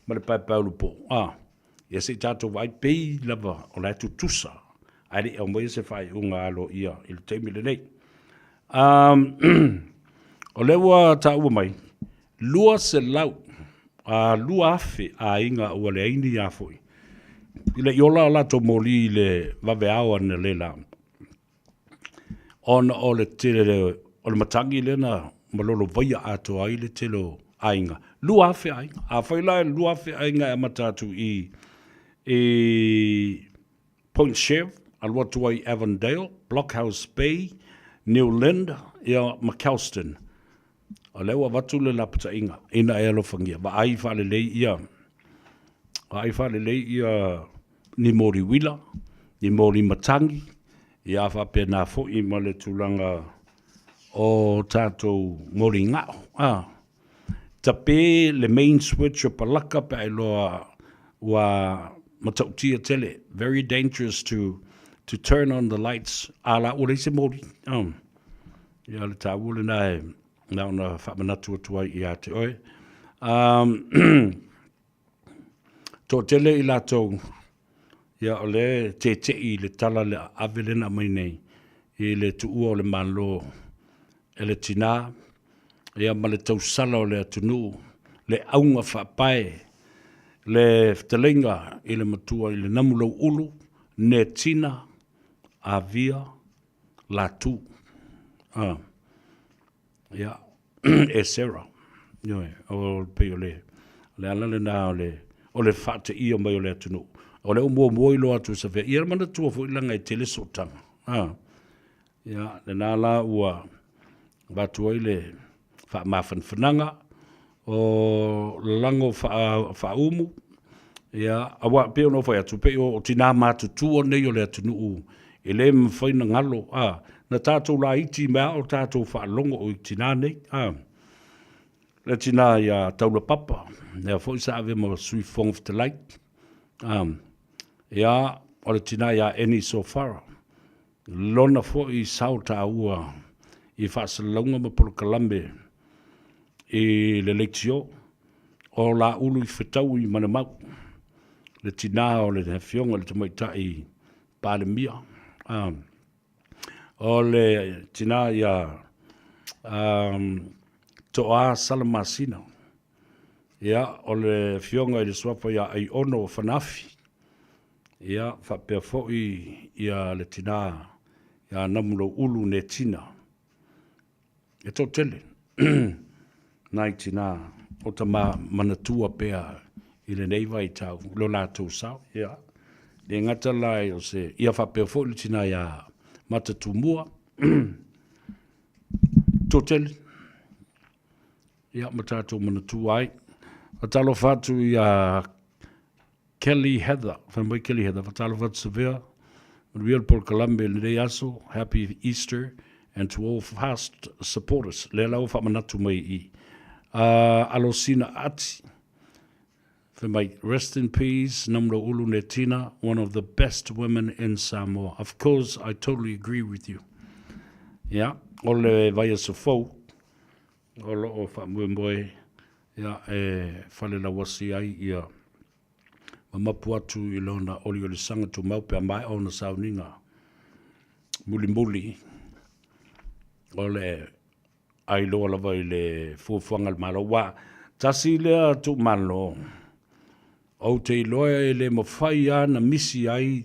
ma le paepaeulupo'o, a, ia se i tatou vaai, pei lava o la e tutusa, ae le i aumaia se faaiuga aloaia i le taimi lenei. Um, o lea ua taua mai, 200, a, 2,000 aiga ua leai ni a foi, i le i ola a latou moli i le vaveao analeila. Ona o le tele o le matagi lea na malolo vaia atoa ai le tele o aiga. 2,000 aiga. Afai la e 2,000 aiga e amata atu i i Point Chev, alu atu ai i Avondale, Blockhouse Bay, New Lynn, ia ma Kelston. O lea ua avatu le lapataiga ina e alofagia, vaai faalelei ia, vaai faalelei ia ni moli uila, ni moli matagi, ia faapena foi ma le tulaga o tatou moli gao. A, tape le main switch o palaka pe a iloa ua matautia tele, very dangerous to, to turn on the lights, a la ua leai se moli. Ia, o le taua lena e na ona faamanatu atu ai ia te oe. Um, toatele i latou, ia o lea e tete'i i le tala le ave lea na aumai nei i le tuua o le Malo e le tinā, ia ma le tausala o le atunuu, le auga faapae, le fetalaiga i le matua i le Namulau'ulu, Netina Avia Latu. Ah. Ia, e Sarah. Ioe, o pei o le, le ala lena o le, o le faateia mai o le atunuu. O lea ua muamua iloa atu e Savea. Ia manatua foi leaga e tele sootaga. Ah. Ia, lena la ua avatu ai le faamafanafanaga o lalago faaumu, ia, aua pei ona ou fai atu, pei o tinā matutua nei o le atunuu e le mafai ona galo, a, na tatou laiti mai lava o tatou faalogo i tinā nei, a. Le tinā iā Taulapapa, lea foi sa ave ma Sui Fofoga Fetalai, a, ia, o le tinā iā Eni Sofara, Lona foi sao taua i faasalalauga ma polokalame i le leitio o Laulu i Fetaui ma le Mau, le tinā o le Afioga i le Tamaitai Palemia, o le tinā ia Toa Salamasina, ia, o le Afioga i le Suafa ia Aiono Fanafi, Ia, faapea foi ia le tinā ia Namulouulu Netina. E toatele nai tinā o ta manatua pea i lenei vaitau lo latou sao. Ia, le gata la o se, ia faapea foi le tinā ia Matatumua. Toatele. Ia, ma tatou manatua ai. Faatalofa atu ia Kelly Heather, fai mai Kelly Heather, faatalofa atu Savea, manuia le polokalame i lenei aso, happy Easter and to all fast supporters. Lea la ua faamanatu mai i Alosina Ati, fai mai, rest in peace, Namulau'ulu Netina, one of the best women in Samoa. Of course, I totally agree with you. Ia, o le vaiaso fou, O lo o faamoemoe ia e falelauasi ai ia mamapu atu i lona oliolisaga tumau pe a maea ona sauniga mulimuli o le ailoa lava i le fuafuaga a le Malo. Aua tasi lea tuumalo. Ou te iloa e le mafai lava na misi ai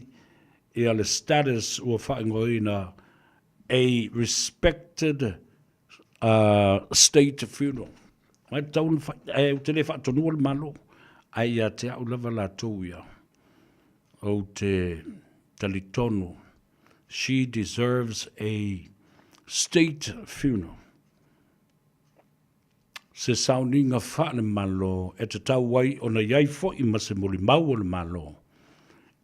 ia le status ua faaigoaina a respected state funeral. Ae tatau ona fai, ae ou te le faatonua le Malo, ae ia te au lava latou ia, ou te talitonu, she deserves a state funeral. Se sauniga faale-Malo e tatau ai ona i ai foi ma se molimau o le Malo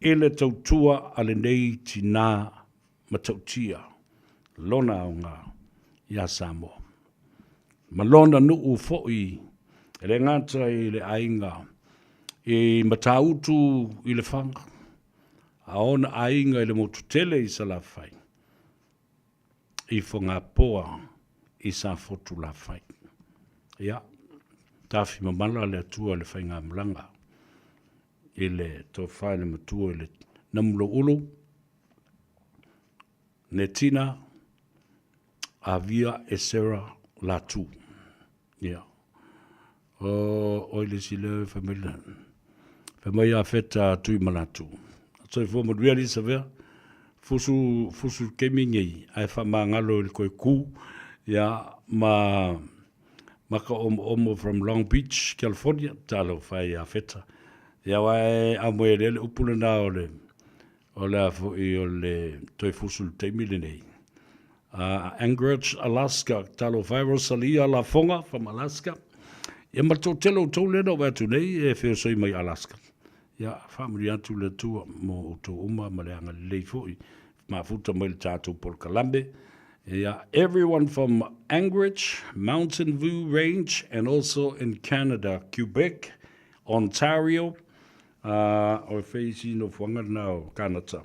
i le tautua a lenei tinā matautia lona aoga iā Samoa. Ma lona nuu foi e le gata i le aiga i Matautu i Lefaga, a ona aiga i le motu tele i Salafai, i Fogapoa i Safotulafai. Ia, tafi mamala le Atua i le faigamalaga i le tofa i le matua i le Namuloulu, Netina, Avia Esera Latu. Ia. O, oi le isi lea fai mai le, fai mai a feta tui malatu. Soifua manuia Lisa Vea. Fusu, fusu kemi nei, ae whamangalo i le koe ku, ia, ma, ma ka omo omo from Long Beach, California, talo whai a feta. Ia wae a moe lele upu lena o le, o le a foi o le toe fusu le taimi lenei. Anchorage, Alaska, talofa e Rosalia Lafoga from Alaska. Ia ma le toatele o outou lea na ou atu nei e feosoi mai Alaska. Ia, faamanuia atu le Atua mo outou uma ma le agalelei foi mafuta mai le tatou polokalame. Ia, everyone from Anchorage, Mountain View Range and also in Canada, Quebec, Ontario, o e fai isi nofoaga lena o Kanata.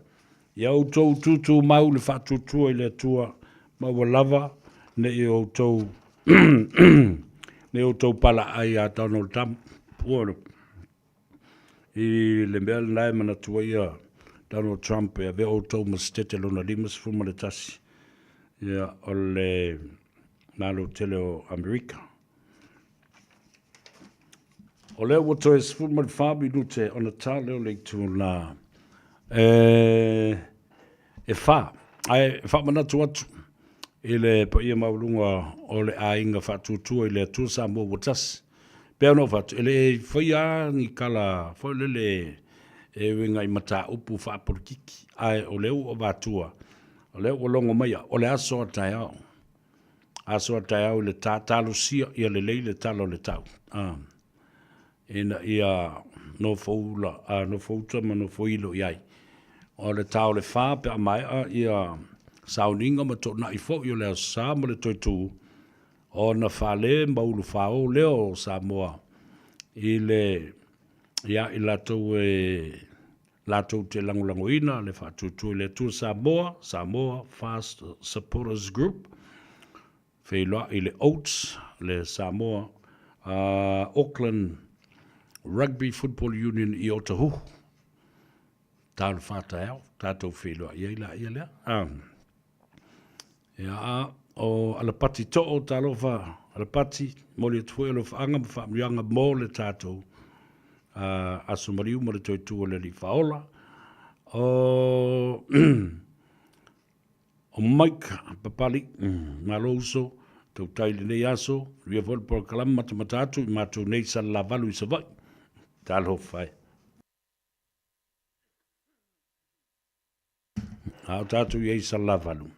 Ia outou tūtū mau le faatuatua i le Atua, ma ua lava ne i outou ne i outou palaai ia Donald Trump i le mea lena e manatu ai ia Donald Trump e avea outou ma se tete lona 51 ia o le Malo tele o Amerika. O lea ua toe 14 minute ona ta lea o le itula e, e fa. Ae faamanatu atu i le paia maualuga o le aiga faatuatua i le Atua Samoa ua tasi. Pei ona ou fai atu, e le faia lava ni tala foi lele e uiga i mataupu faapolokiki, ae o lea ua avatua, o lea ua logo mai au, o le aso a taeao. Aso a taeao i le ta, talosia ia lelei le tala o le tau, a, ina ia nofoula, a, nofouta ma nofoilo i ai. O le ta o le fa pe a maea ia sauniga ma toonai foi o le Aso Sa ma le toe tu, ona fale ma ulufao lea o Samoa i le, ia i latou e latou te lagolagoina le faatuatua i le Atua Samoa, Samoa Fast Supporters Group, feiloai i le Oats, le Samoa Auckland Rugby Football Union i Otahuhu. Talofa taeao, tatou feiloai ai laia lea. Ia, o Alapati Too, talofa Alapati, momoli atu foi alofaaga ma faamanuiaga mo le tatou aso maliu ma le toe tu o le Alii Faaola. O, o Mike Papali, malo uso, tautai i lenei aso, manuia foi le polokalame matamata atu i matou nei Salelavalu i Savaii. Talofa e. A o tatou i ai i Salelavalu.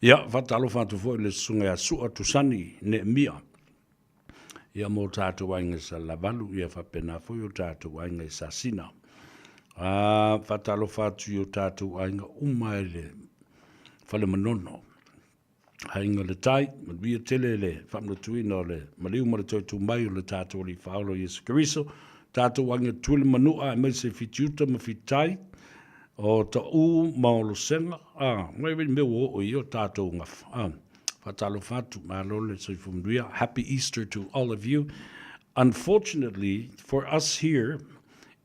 Ia, faatalofa atu foi i le susuga ia Sua Tusani Neemia. Ia, mo tatou aiga i Salelavalu, ia faapena foi o tatou aiga i Sasina. A, faatalofa atu i o tatou aiga uma i le Fale Manono. Aiga i le Tai, manuia tele le faamanatuina o le maliu ma le toe tu mai o le tatou Alii Faaola o Iesu Keriso, tatou aiga Tuili Manua aemaise Fitiuta ma Fititai, o Taʻu ma Olosega, a, mai mai mea ua oo i ai o tatou gafa, a, faatalofa atu, malo le soifua manuia, Happy Easter to all of you. Unfortunately for us here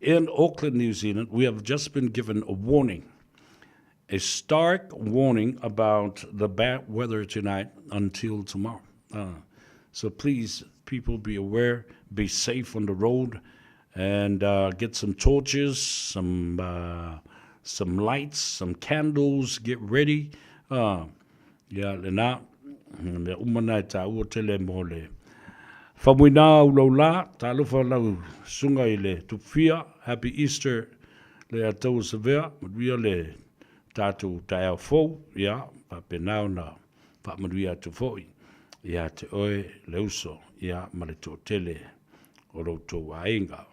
in Auckland, New Zealand, we have just been given a warning. A stark warning about the bad weather tonight until tomorrow. So please, people, be aware, be safe on the road. And uh, get some torches, some, uh, some lights, some candles, get ready. Uh, ia, lena, mea uma na e tāua tele mo le whamuina au lau la, talofa lau sunga i le tupufia, Happy Easter le ataua savea, manuia le tātou taeao fou, ia, faapena ona faamanuia atu foi ia te oe le uso, ia, ma le toatele o lo outou aiga.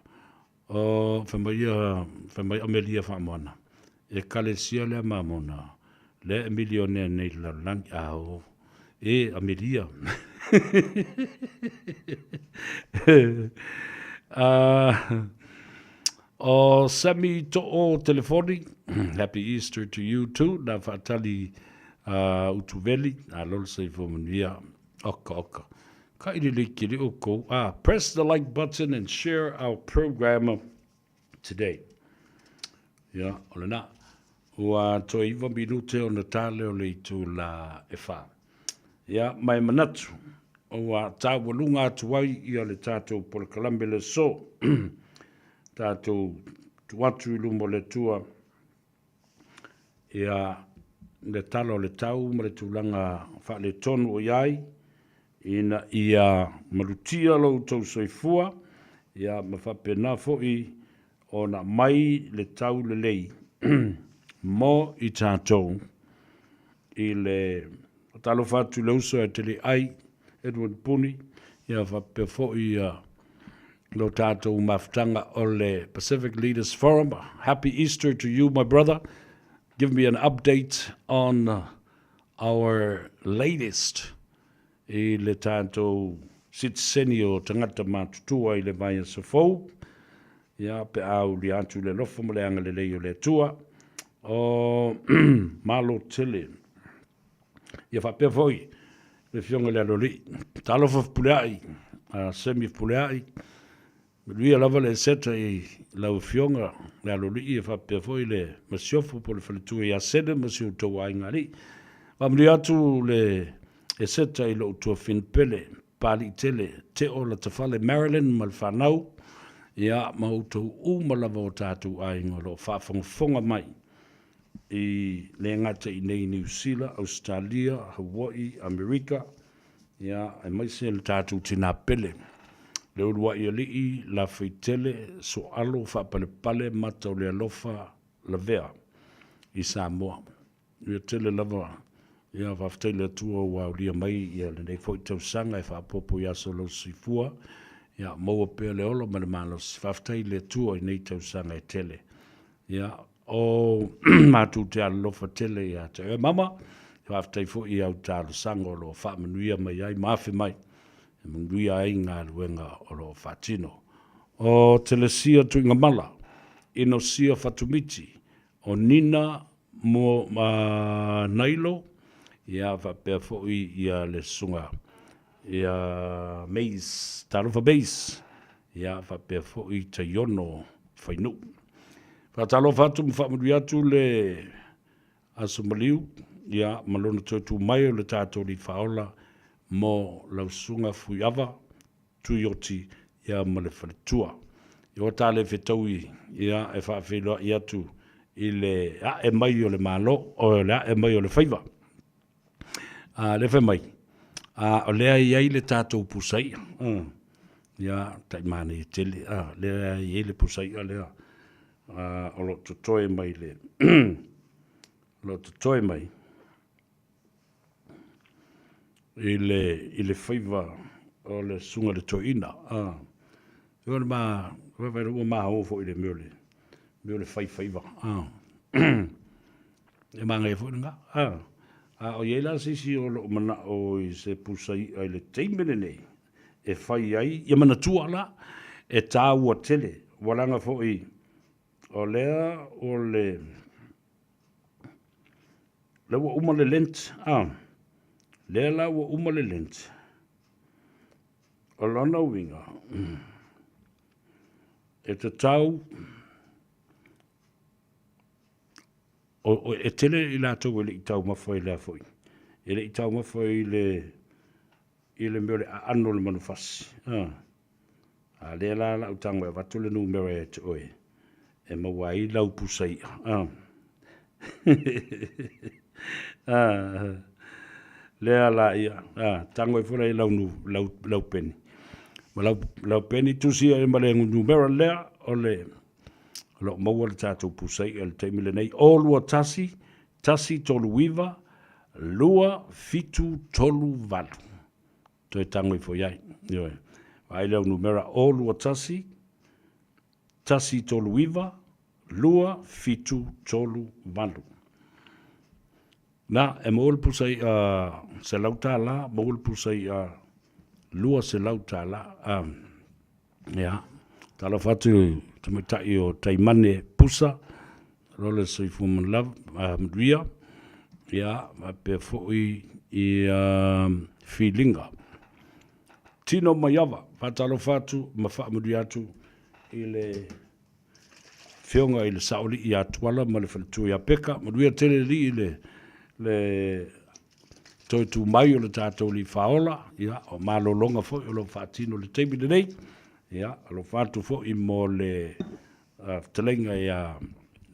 O, fai mai ia, fai mai Amelia Faamoana, Ekalesia lea mamona, lea e milionea nei i le lalolagi, a o, e Amelia. uh, o Sammy To'o Telefoni, happy Easter to you too, na whaatali uh, utuveli, a lolo sa ifo manuia, oka oka. Ka ili liki o kou. Ah, press the like button and share our program today. Ia, o lena. Ua toe iwa minute ona tā lea o le itulā e whā. Ia, ma e manatu, ua tāualuga atu ai ia le tātou polokalame le aso, tātou tuu atu i luma o le Atua, ia, le tala o le tau ma le tulaga faaletonu o i ai, ina ia malutia lo outou soifua, ia, ma faapena foi ona aumai le tau lelei mo i tatou i le faatalofa atu i le uso ia Teleai Edward Puni, ia faapea foi ia lo tatou mafutaga o le Pacific Leaders Forum. Happy Easter to you, my brother. Give me an update on our latest i le tatou sitiseni o tagata matutua i le vaiaso fou, ia, pe a aulia atu i le alofa ma le agalelei o le Atua, o Malo tele. Ia faapea foi le Afioga i le Aloalii. Talofa Fepuleai, a Semi Fepuleai, Manuia lava le Eseta i lau Afioga le Aloalii e faapea foi le Masiofo po o le Faletua ia Sene ma si outou aiga alii. Faamanuia atu le Eseta i lou tuafine pele, Papaliitele, Teo Latafale Marilyn ma le fanau, ia ma outou uma lava o tatou aiga o lo o faafogafoga mai i le gata i nei Niu Sila, Ausetalia, Hawaii, Amerika, Ia, aemaise le tatou tinā pele, le uluai alii, Lafaitele, Soalo, Faapalepale, Mata o le Alofa, Lavea i Samoa. Ia tele lava, ia faafetai i le Atua ua aulia mai ia lenei foi tausaga e faaopoopo i aso o lou soifua, ia maua pea le ola ma le malosi. Faafetai i le Atua i nei tausaga e tele. Ia, o matou te alolofa tele ia te oe mama, faafetai foi i au talosaga o lo o faamanuia mai ai ma afe mai e manuia ai galuega o lo o faatino. O Telesia Tuigamala, Inosia Fatumiti, o Nina mo uh, Nailo, ia faapea foi ia le susuga ia Mays, Talofa Mays, ia faapea foi Taiono Fainuu. Faatalofa atu ma faamanuia atu le Aso Maliu, ia ma lona toe tu mai o le tatou Alii Faaola mo lau Susuga Fuiava Tuioti ia ma le faletua. Ia ua ta le fetaui ia e faafeiloai atu i le ae mai o le Malo, o le ae mai o le faiva. A lea fai mai, a o lea e i ai le tatou pusa i'a, ia, tai manaia tele, a lea e i ai le pusa i'a lea, a o lo o totoe mai le, o lo o totoe mai i le, i le faiva o le Susuga i le Toeaina, a. O le ma, ua maho foi i le mea o le, mea o le fai faiva, a. E manaia foi lena. A, a o i ai la se isi o lou manao i se pusa i'a i le taimi lenei e fai ai, ia manatua la, e tāua tele, ua leaga foi o lea o le, lea ua uma le Lent, a, lea la ua uma le Lent, o lona uiga, e tatau O, e tele i latou e le i taumafa i lea foi, e le i taumafa i le, i le mea o le aano o le manufasi. A. A lea la lau tago e avatu le numera ia te oe e maua ai lau pusa i'a. A. A. Lea la ia, a, tago ifo la i lau, lau, lau peni. Ma lau, lau peni tusi ai ma le numera lea o le o lo o maua le tatou pusa i'a i le taimi lenei. O 21 139 2738. Toe tago ifo i ai. Ioe. Vaai lau numera o 21 139 2738. Na, e maua le pusa i'a $100, maua le pusa i'a $200. Ia, talofa atu i tamaitai o Taimane Pusa, loa le soifua manulava, manuia, ia, faapea foi i Filiga. Tino Maiava, faatalofa atu ma faamanuia atu i le Afioga i le Saolii ia Tuala ma le faletua ia Peka. Manuia tele alii le, le toe tu mai o le tatou alii faaola. Ia, o malologa foi o lo o faatino i le taimi lenei. Ia, alofa atu foi mo le uh, fetalaiga ia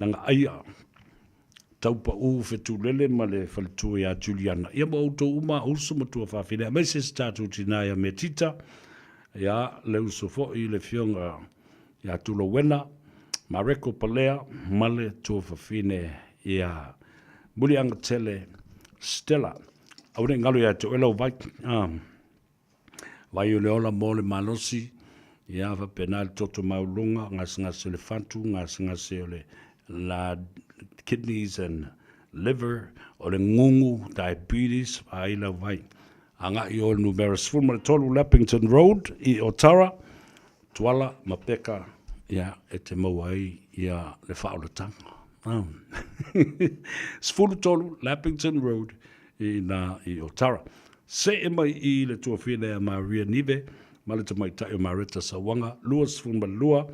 Nagaaia Taupau Fetulele ma le faletua ia Juliana. Ia ma outou uma uso ma tuafafine, aemaise se tatou tinā ia Metita, ia le uso foi le afioga ia Tulowena, Mareko Palea ma le tuafafine ia Muliagatele Stella. Aua ne i galo ia te oe lau vai. Ah. Vai o le ola mo le malosi, ia faapena le toto maualuga, gasegase o le fatu, gasegase o le la kidneys and liver, o le gugu, diabetes, vaai lau vai. Agai i o le numera 13 Leppington Road i Otara, Tuala ma Peka, ia, e te maua ai ia le faaolataga. 13 Leppington Road i ina i Otara. See mai i le tuafine a Maria Nive ma le tamaitai o Mareta Sauaga, 22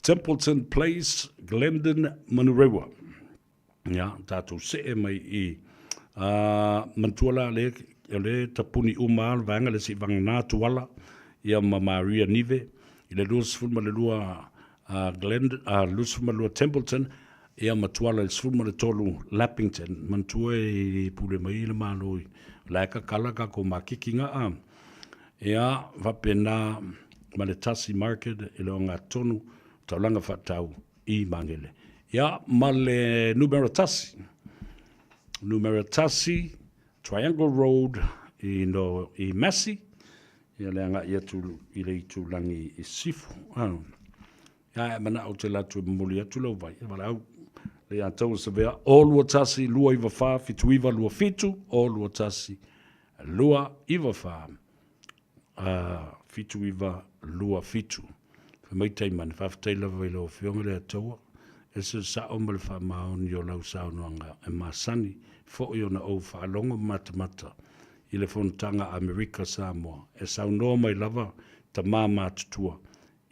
Templeton Place, Glendon, Manurewa. Ia, tatou see mai i, ā, manatua la le, o le tapuni uma lava le vaega lea se i vagana Tuala, ia ma Maria Nive, i le 22 a Glen, a 22 Templeton, ia ma Tuala i le 13 Lappington. Manatua e pule mai le Malo i, o la e kakala tatou makiki ga, a. Ia, faapena ma le Tasi Market i le ogatotonu, taulaga faatau i Magele. Ia, ma le numera tasi. Numera tasi, Triangle Road i, no, i Massey. Ia le agai atu i le itulagi i Sifo. Ah. Ia, e manao te latu e momoli atu lau vai. E valaau le ia tau savea o 21 294 79 27 o 21 294 7927. Fai mai Taimane, Faafetai lava i lau Afioga le Ataua, ese le sao ma le faamaoni o lau saunoaga e masani foi ona ou faalogo ma matamata i le Fonotaga a Amerika Samoa e saunoa mai lava tama matutua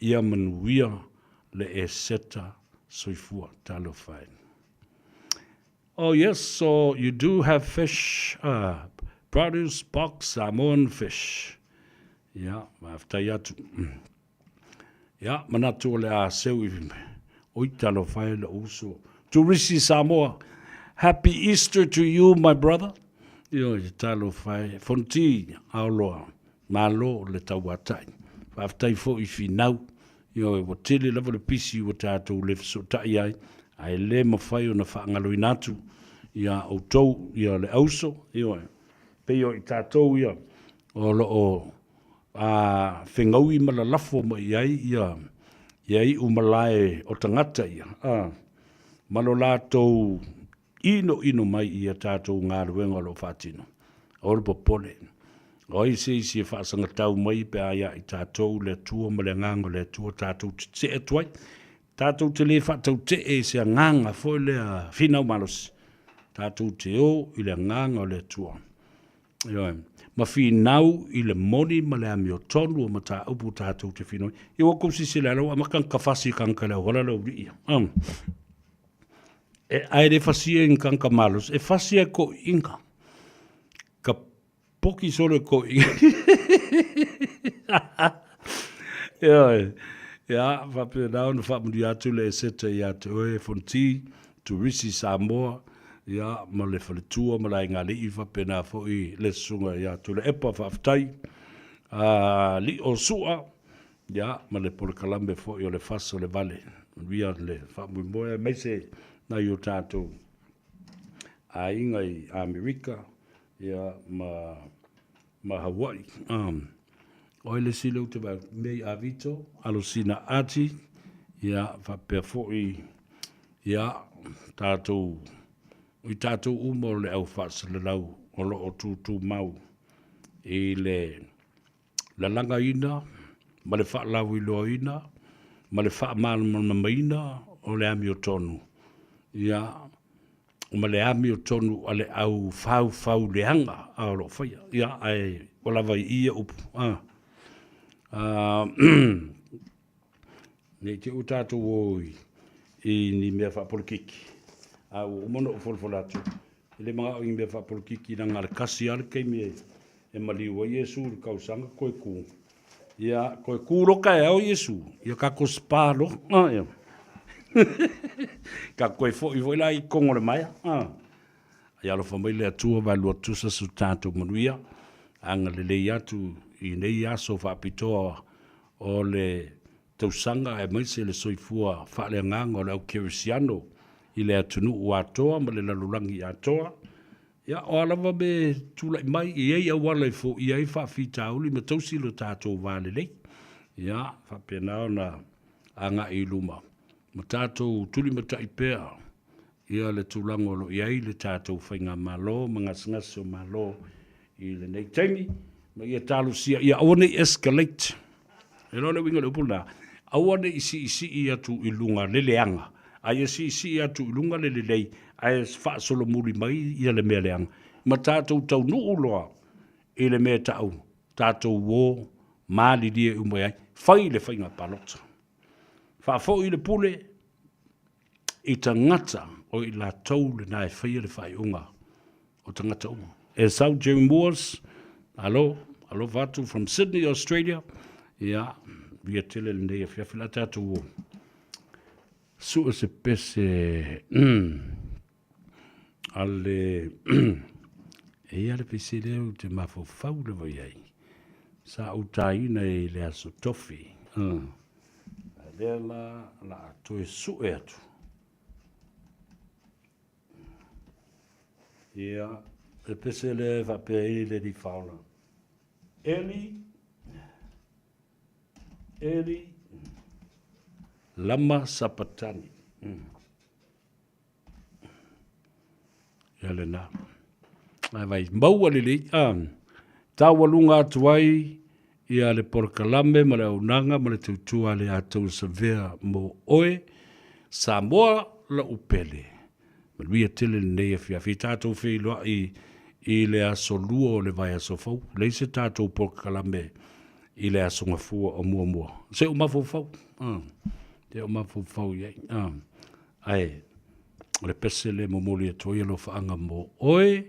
ia manuia le Eseta soifua. Talofa e. Oh yes, so you do have fish, uh, produce box Samoan fish. Ia, faafetai atu. Ia, manatu o le a seu i oi talofa e lou uso. Turisi Samoa, happy Easter to you, my brother. Ioe, talofa e. Fonti, Aoloa, malo le tauatai. Faafetai foi i finau. Ioe, ua tele lava le pisi ua tatou le fesootai ai, ae le mafai ona faagaloina atu ia outou, ia le auso, ioe, pei o i tatou ia o lo o a fegaui ma lalafo mai i ai ia, ia iu malae o tagata ia, a, ma lo latou inoino mai i a tatou galuega o lo o faatino. Aua le popole. O ai se isi e faasagatau mai pe a ia i tatou le Atua ma le Agaga o le Atua tatou te tetee atu ai. Tatou te le faatautee i se agaga foi lea finau malosi. Tatou te o i le Agaga o le Atua. Ioe. Ma finau i le moni ma le amiotonu o mataupu tatou te finau ai. Ia ua kou silasila ela ua amata ona tafasi i tagata i le auala le aualii ia. E, ae le fasia i ni tagata malosi, e fasi e toeaiina. Ka poki solo e toeaiina. Ioe. Ia, faapena ona faamanuia atu le Eseta ia te oe, Fonoti, Turisi Samoa, ia, ma le faletua ma le aiga alii, faapena foi le susuga ia Tuilaepa, faafetai. A, Lio Sua, ia, ma le polokalame foi o le Fasa o le Vale. Manuia le faamoemoe aemaise nai o tatou aiga i Amerika, ia, ma ma Hawaii. O ai le isi lea ou te vaai atu? Mei Avito, Alosina Ati, ia, faapea foi, ia, tatou, i tatou uma o le au faasalalau o lo o tutumau i le lalagaina ma le faalauiloaina ma le faamalamalamaina o le amiotonu, ia, ma le amiotonu a le au faufau leaga a o lo o faia. Ia, ae ua lava i i ia upu. A. A, ne i te i ua tatou o i ni mea faapolokiki, a ua uma ona ou folafola atu, e le manao i ni mea faapolokiki leaga na o le tasi lava le taimi e maliu ai Iesu i le tausaga toe ku. Ia, toe ku loa taeao Iesu, ia tatou spa loa. A, ia. Tatou toe foi foi la i totonu o le maea. A. Ia alofa mai le Atua vaelua tusa so tatou manuia, agalelei atu i nei aso faapitoa o le tausaga aemaise le soifua faaleagaga o le au kerisiano i le atunuu atoa ma le lalolagi atoa. Ia, o a lava mea e tulai mai, e i ai auala e foia ai faafitauli ma tausi lo tatou va lelei. Ia, faapena ona agai i luma ma tatou tulimatai pea ia le tulaga o lo o i ai le tatou faigamalo ma gasegase o Malo i lenei taimi, ma ia talosia ia aua ne i escalate. E iloa le uiga o le upu lena, aua ne i siisii atu i luga le leaga, a ia siisii atu i luga le lelei, ae faasolomuli mai ia le mea leaga, ma tatou taunuu loa i le mea e tau, tatou o malilie uma i ai, fai le faiga palota. Faafoi le pule i tagata o i latou lena e faia le faaiuga o tagata uma. E sau Jerry Moores, alo, alofa atu from Sydney, Australia. Ia, via tele lenei afiafi la tatou o. Sue se pese a le e ia le pese lea ou te mafaufau lava i ai. Sa ou taina i le aso tofi. A lea la la a toe sue atu. Ia, le pese lea e faapea ai le Alii Faaola. Eli, Eli, lama sapatani. Ia lena. Ae vai, maua lelei, a, taualuga atu ai ia le polokalame ma le auaunaga ma le tautua a le Atua Savea mo oe, Samoa lou pele. Manuia tele lenei afiafi. Tatou feiloai i le aso Lua o le vaiaso fou. Leai se tatou polokalame i le aso Gafua o muamua. Se o mafaufau. Se o mafaufau i ai. Ae, o le pese lea e momoli atu ai alofaaga mo oe,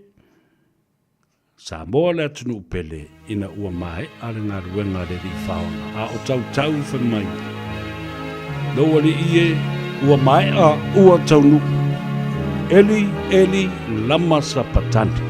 Samoa le atunuu pele ina ua maea le galuega a le Alii Faola, a o tautau fai mai, Lou Alii e, ua maea, ua taunuu. Eli, Eli, lama sapatani.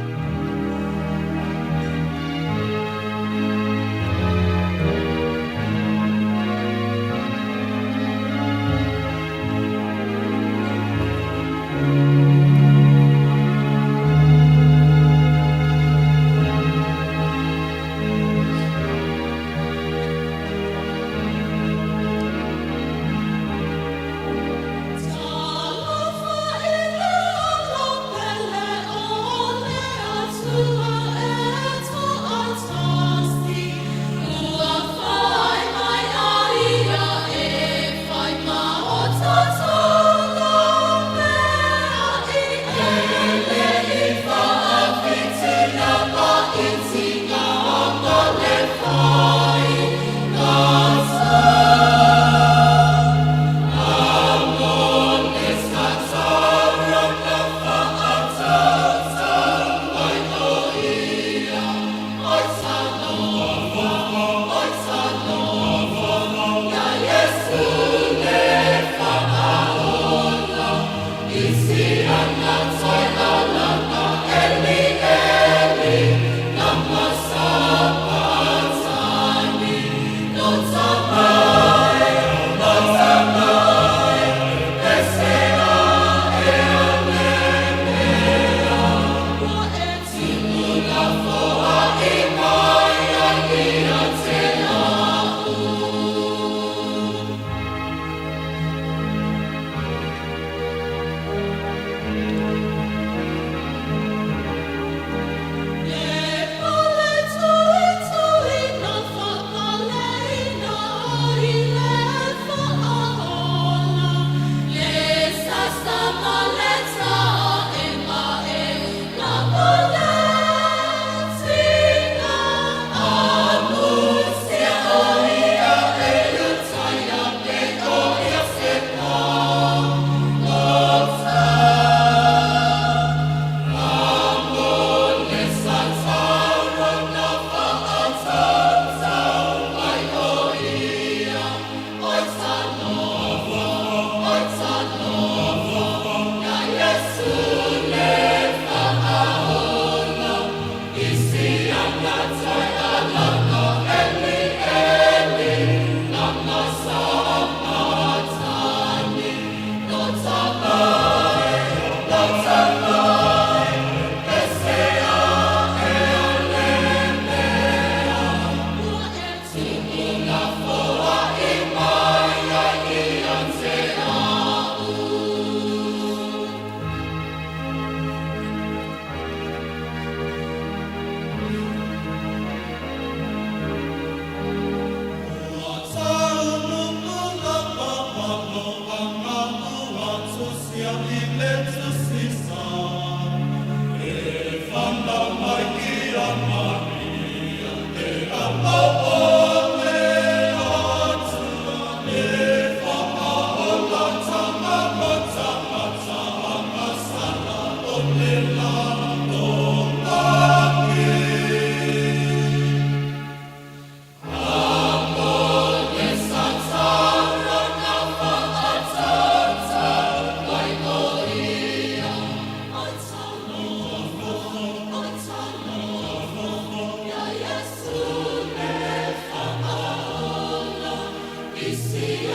Isi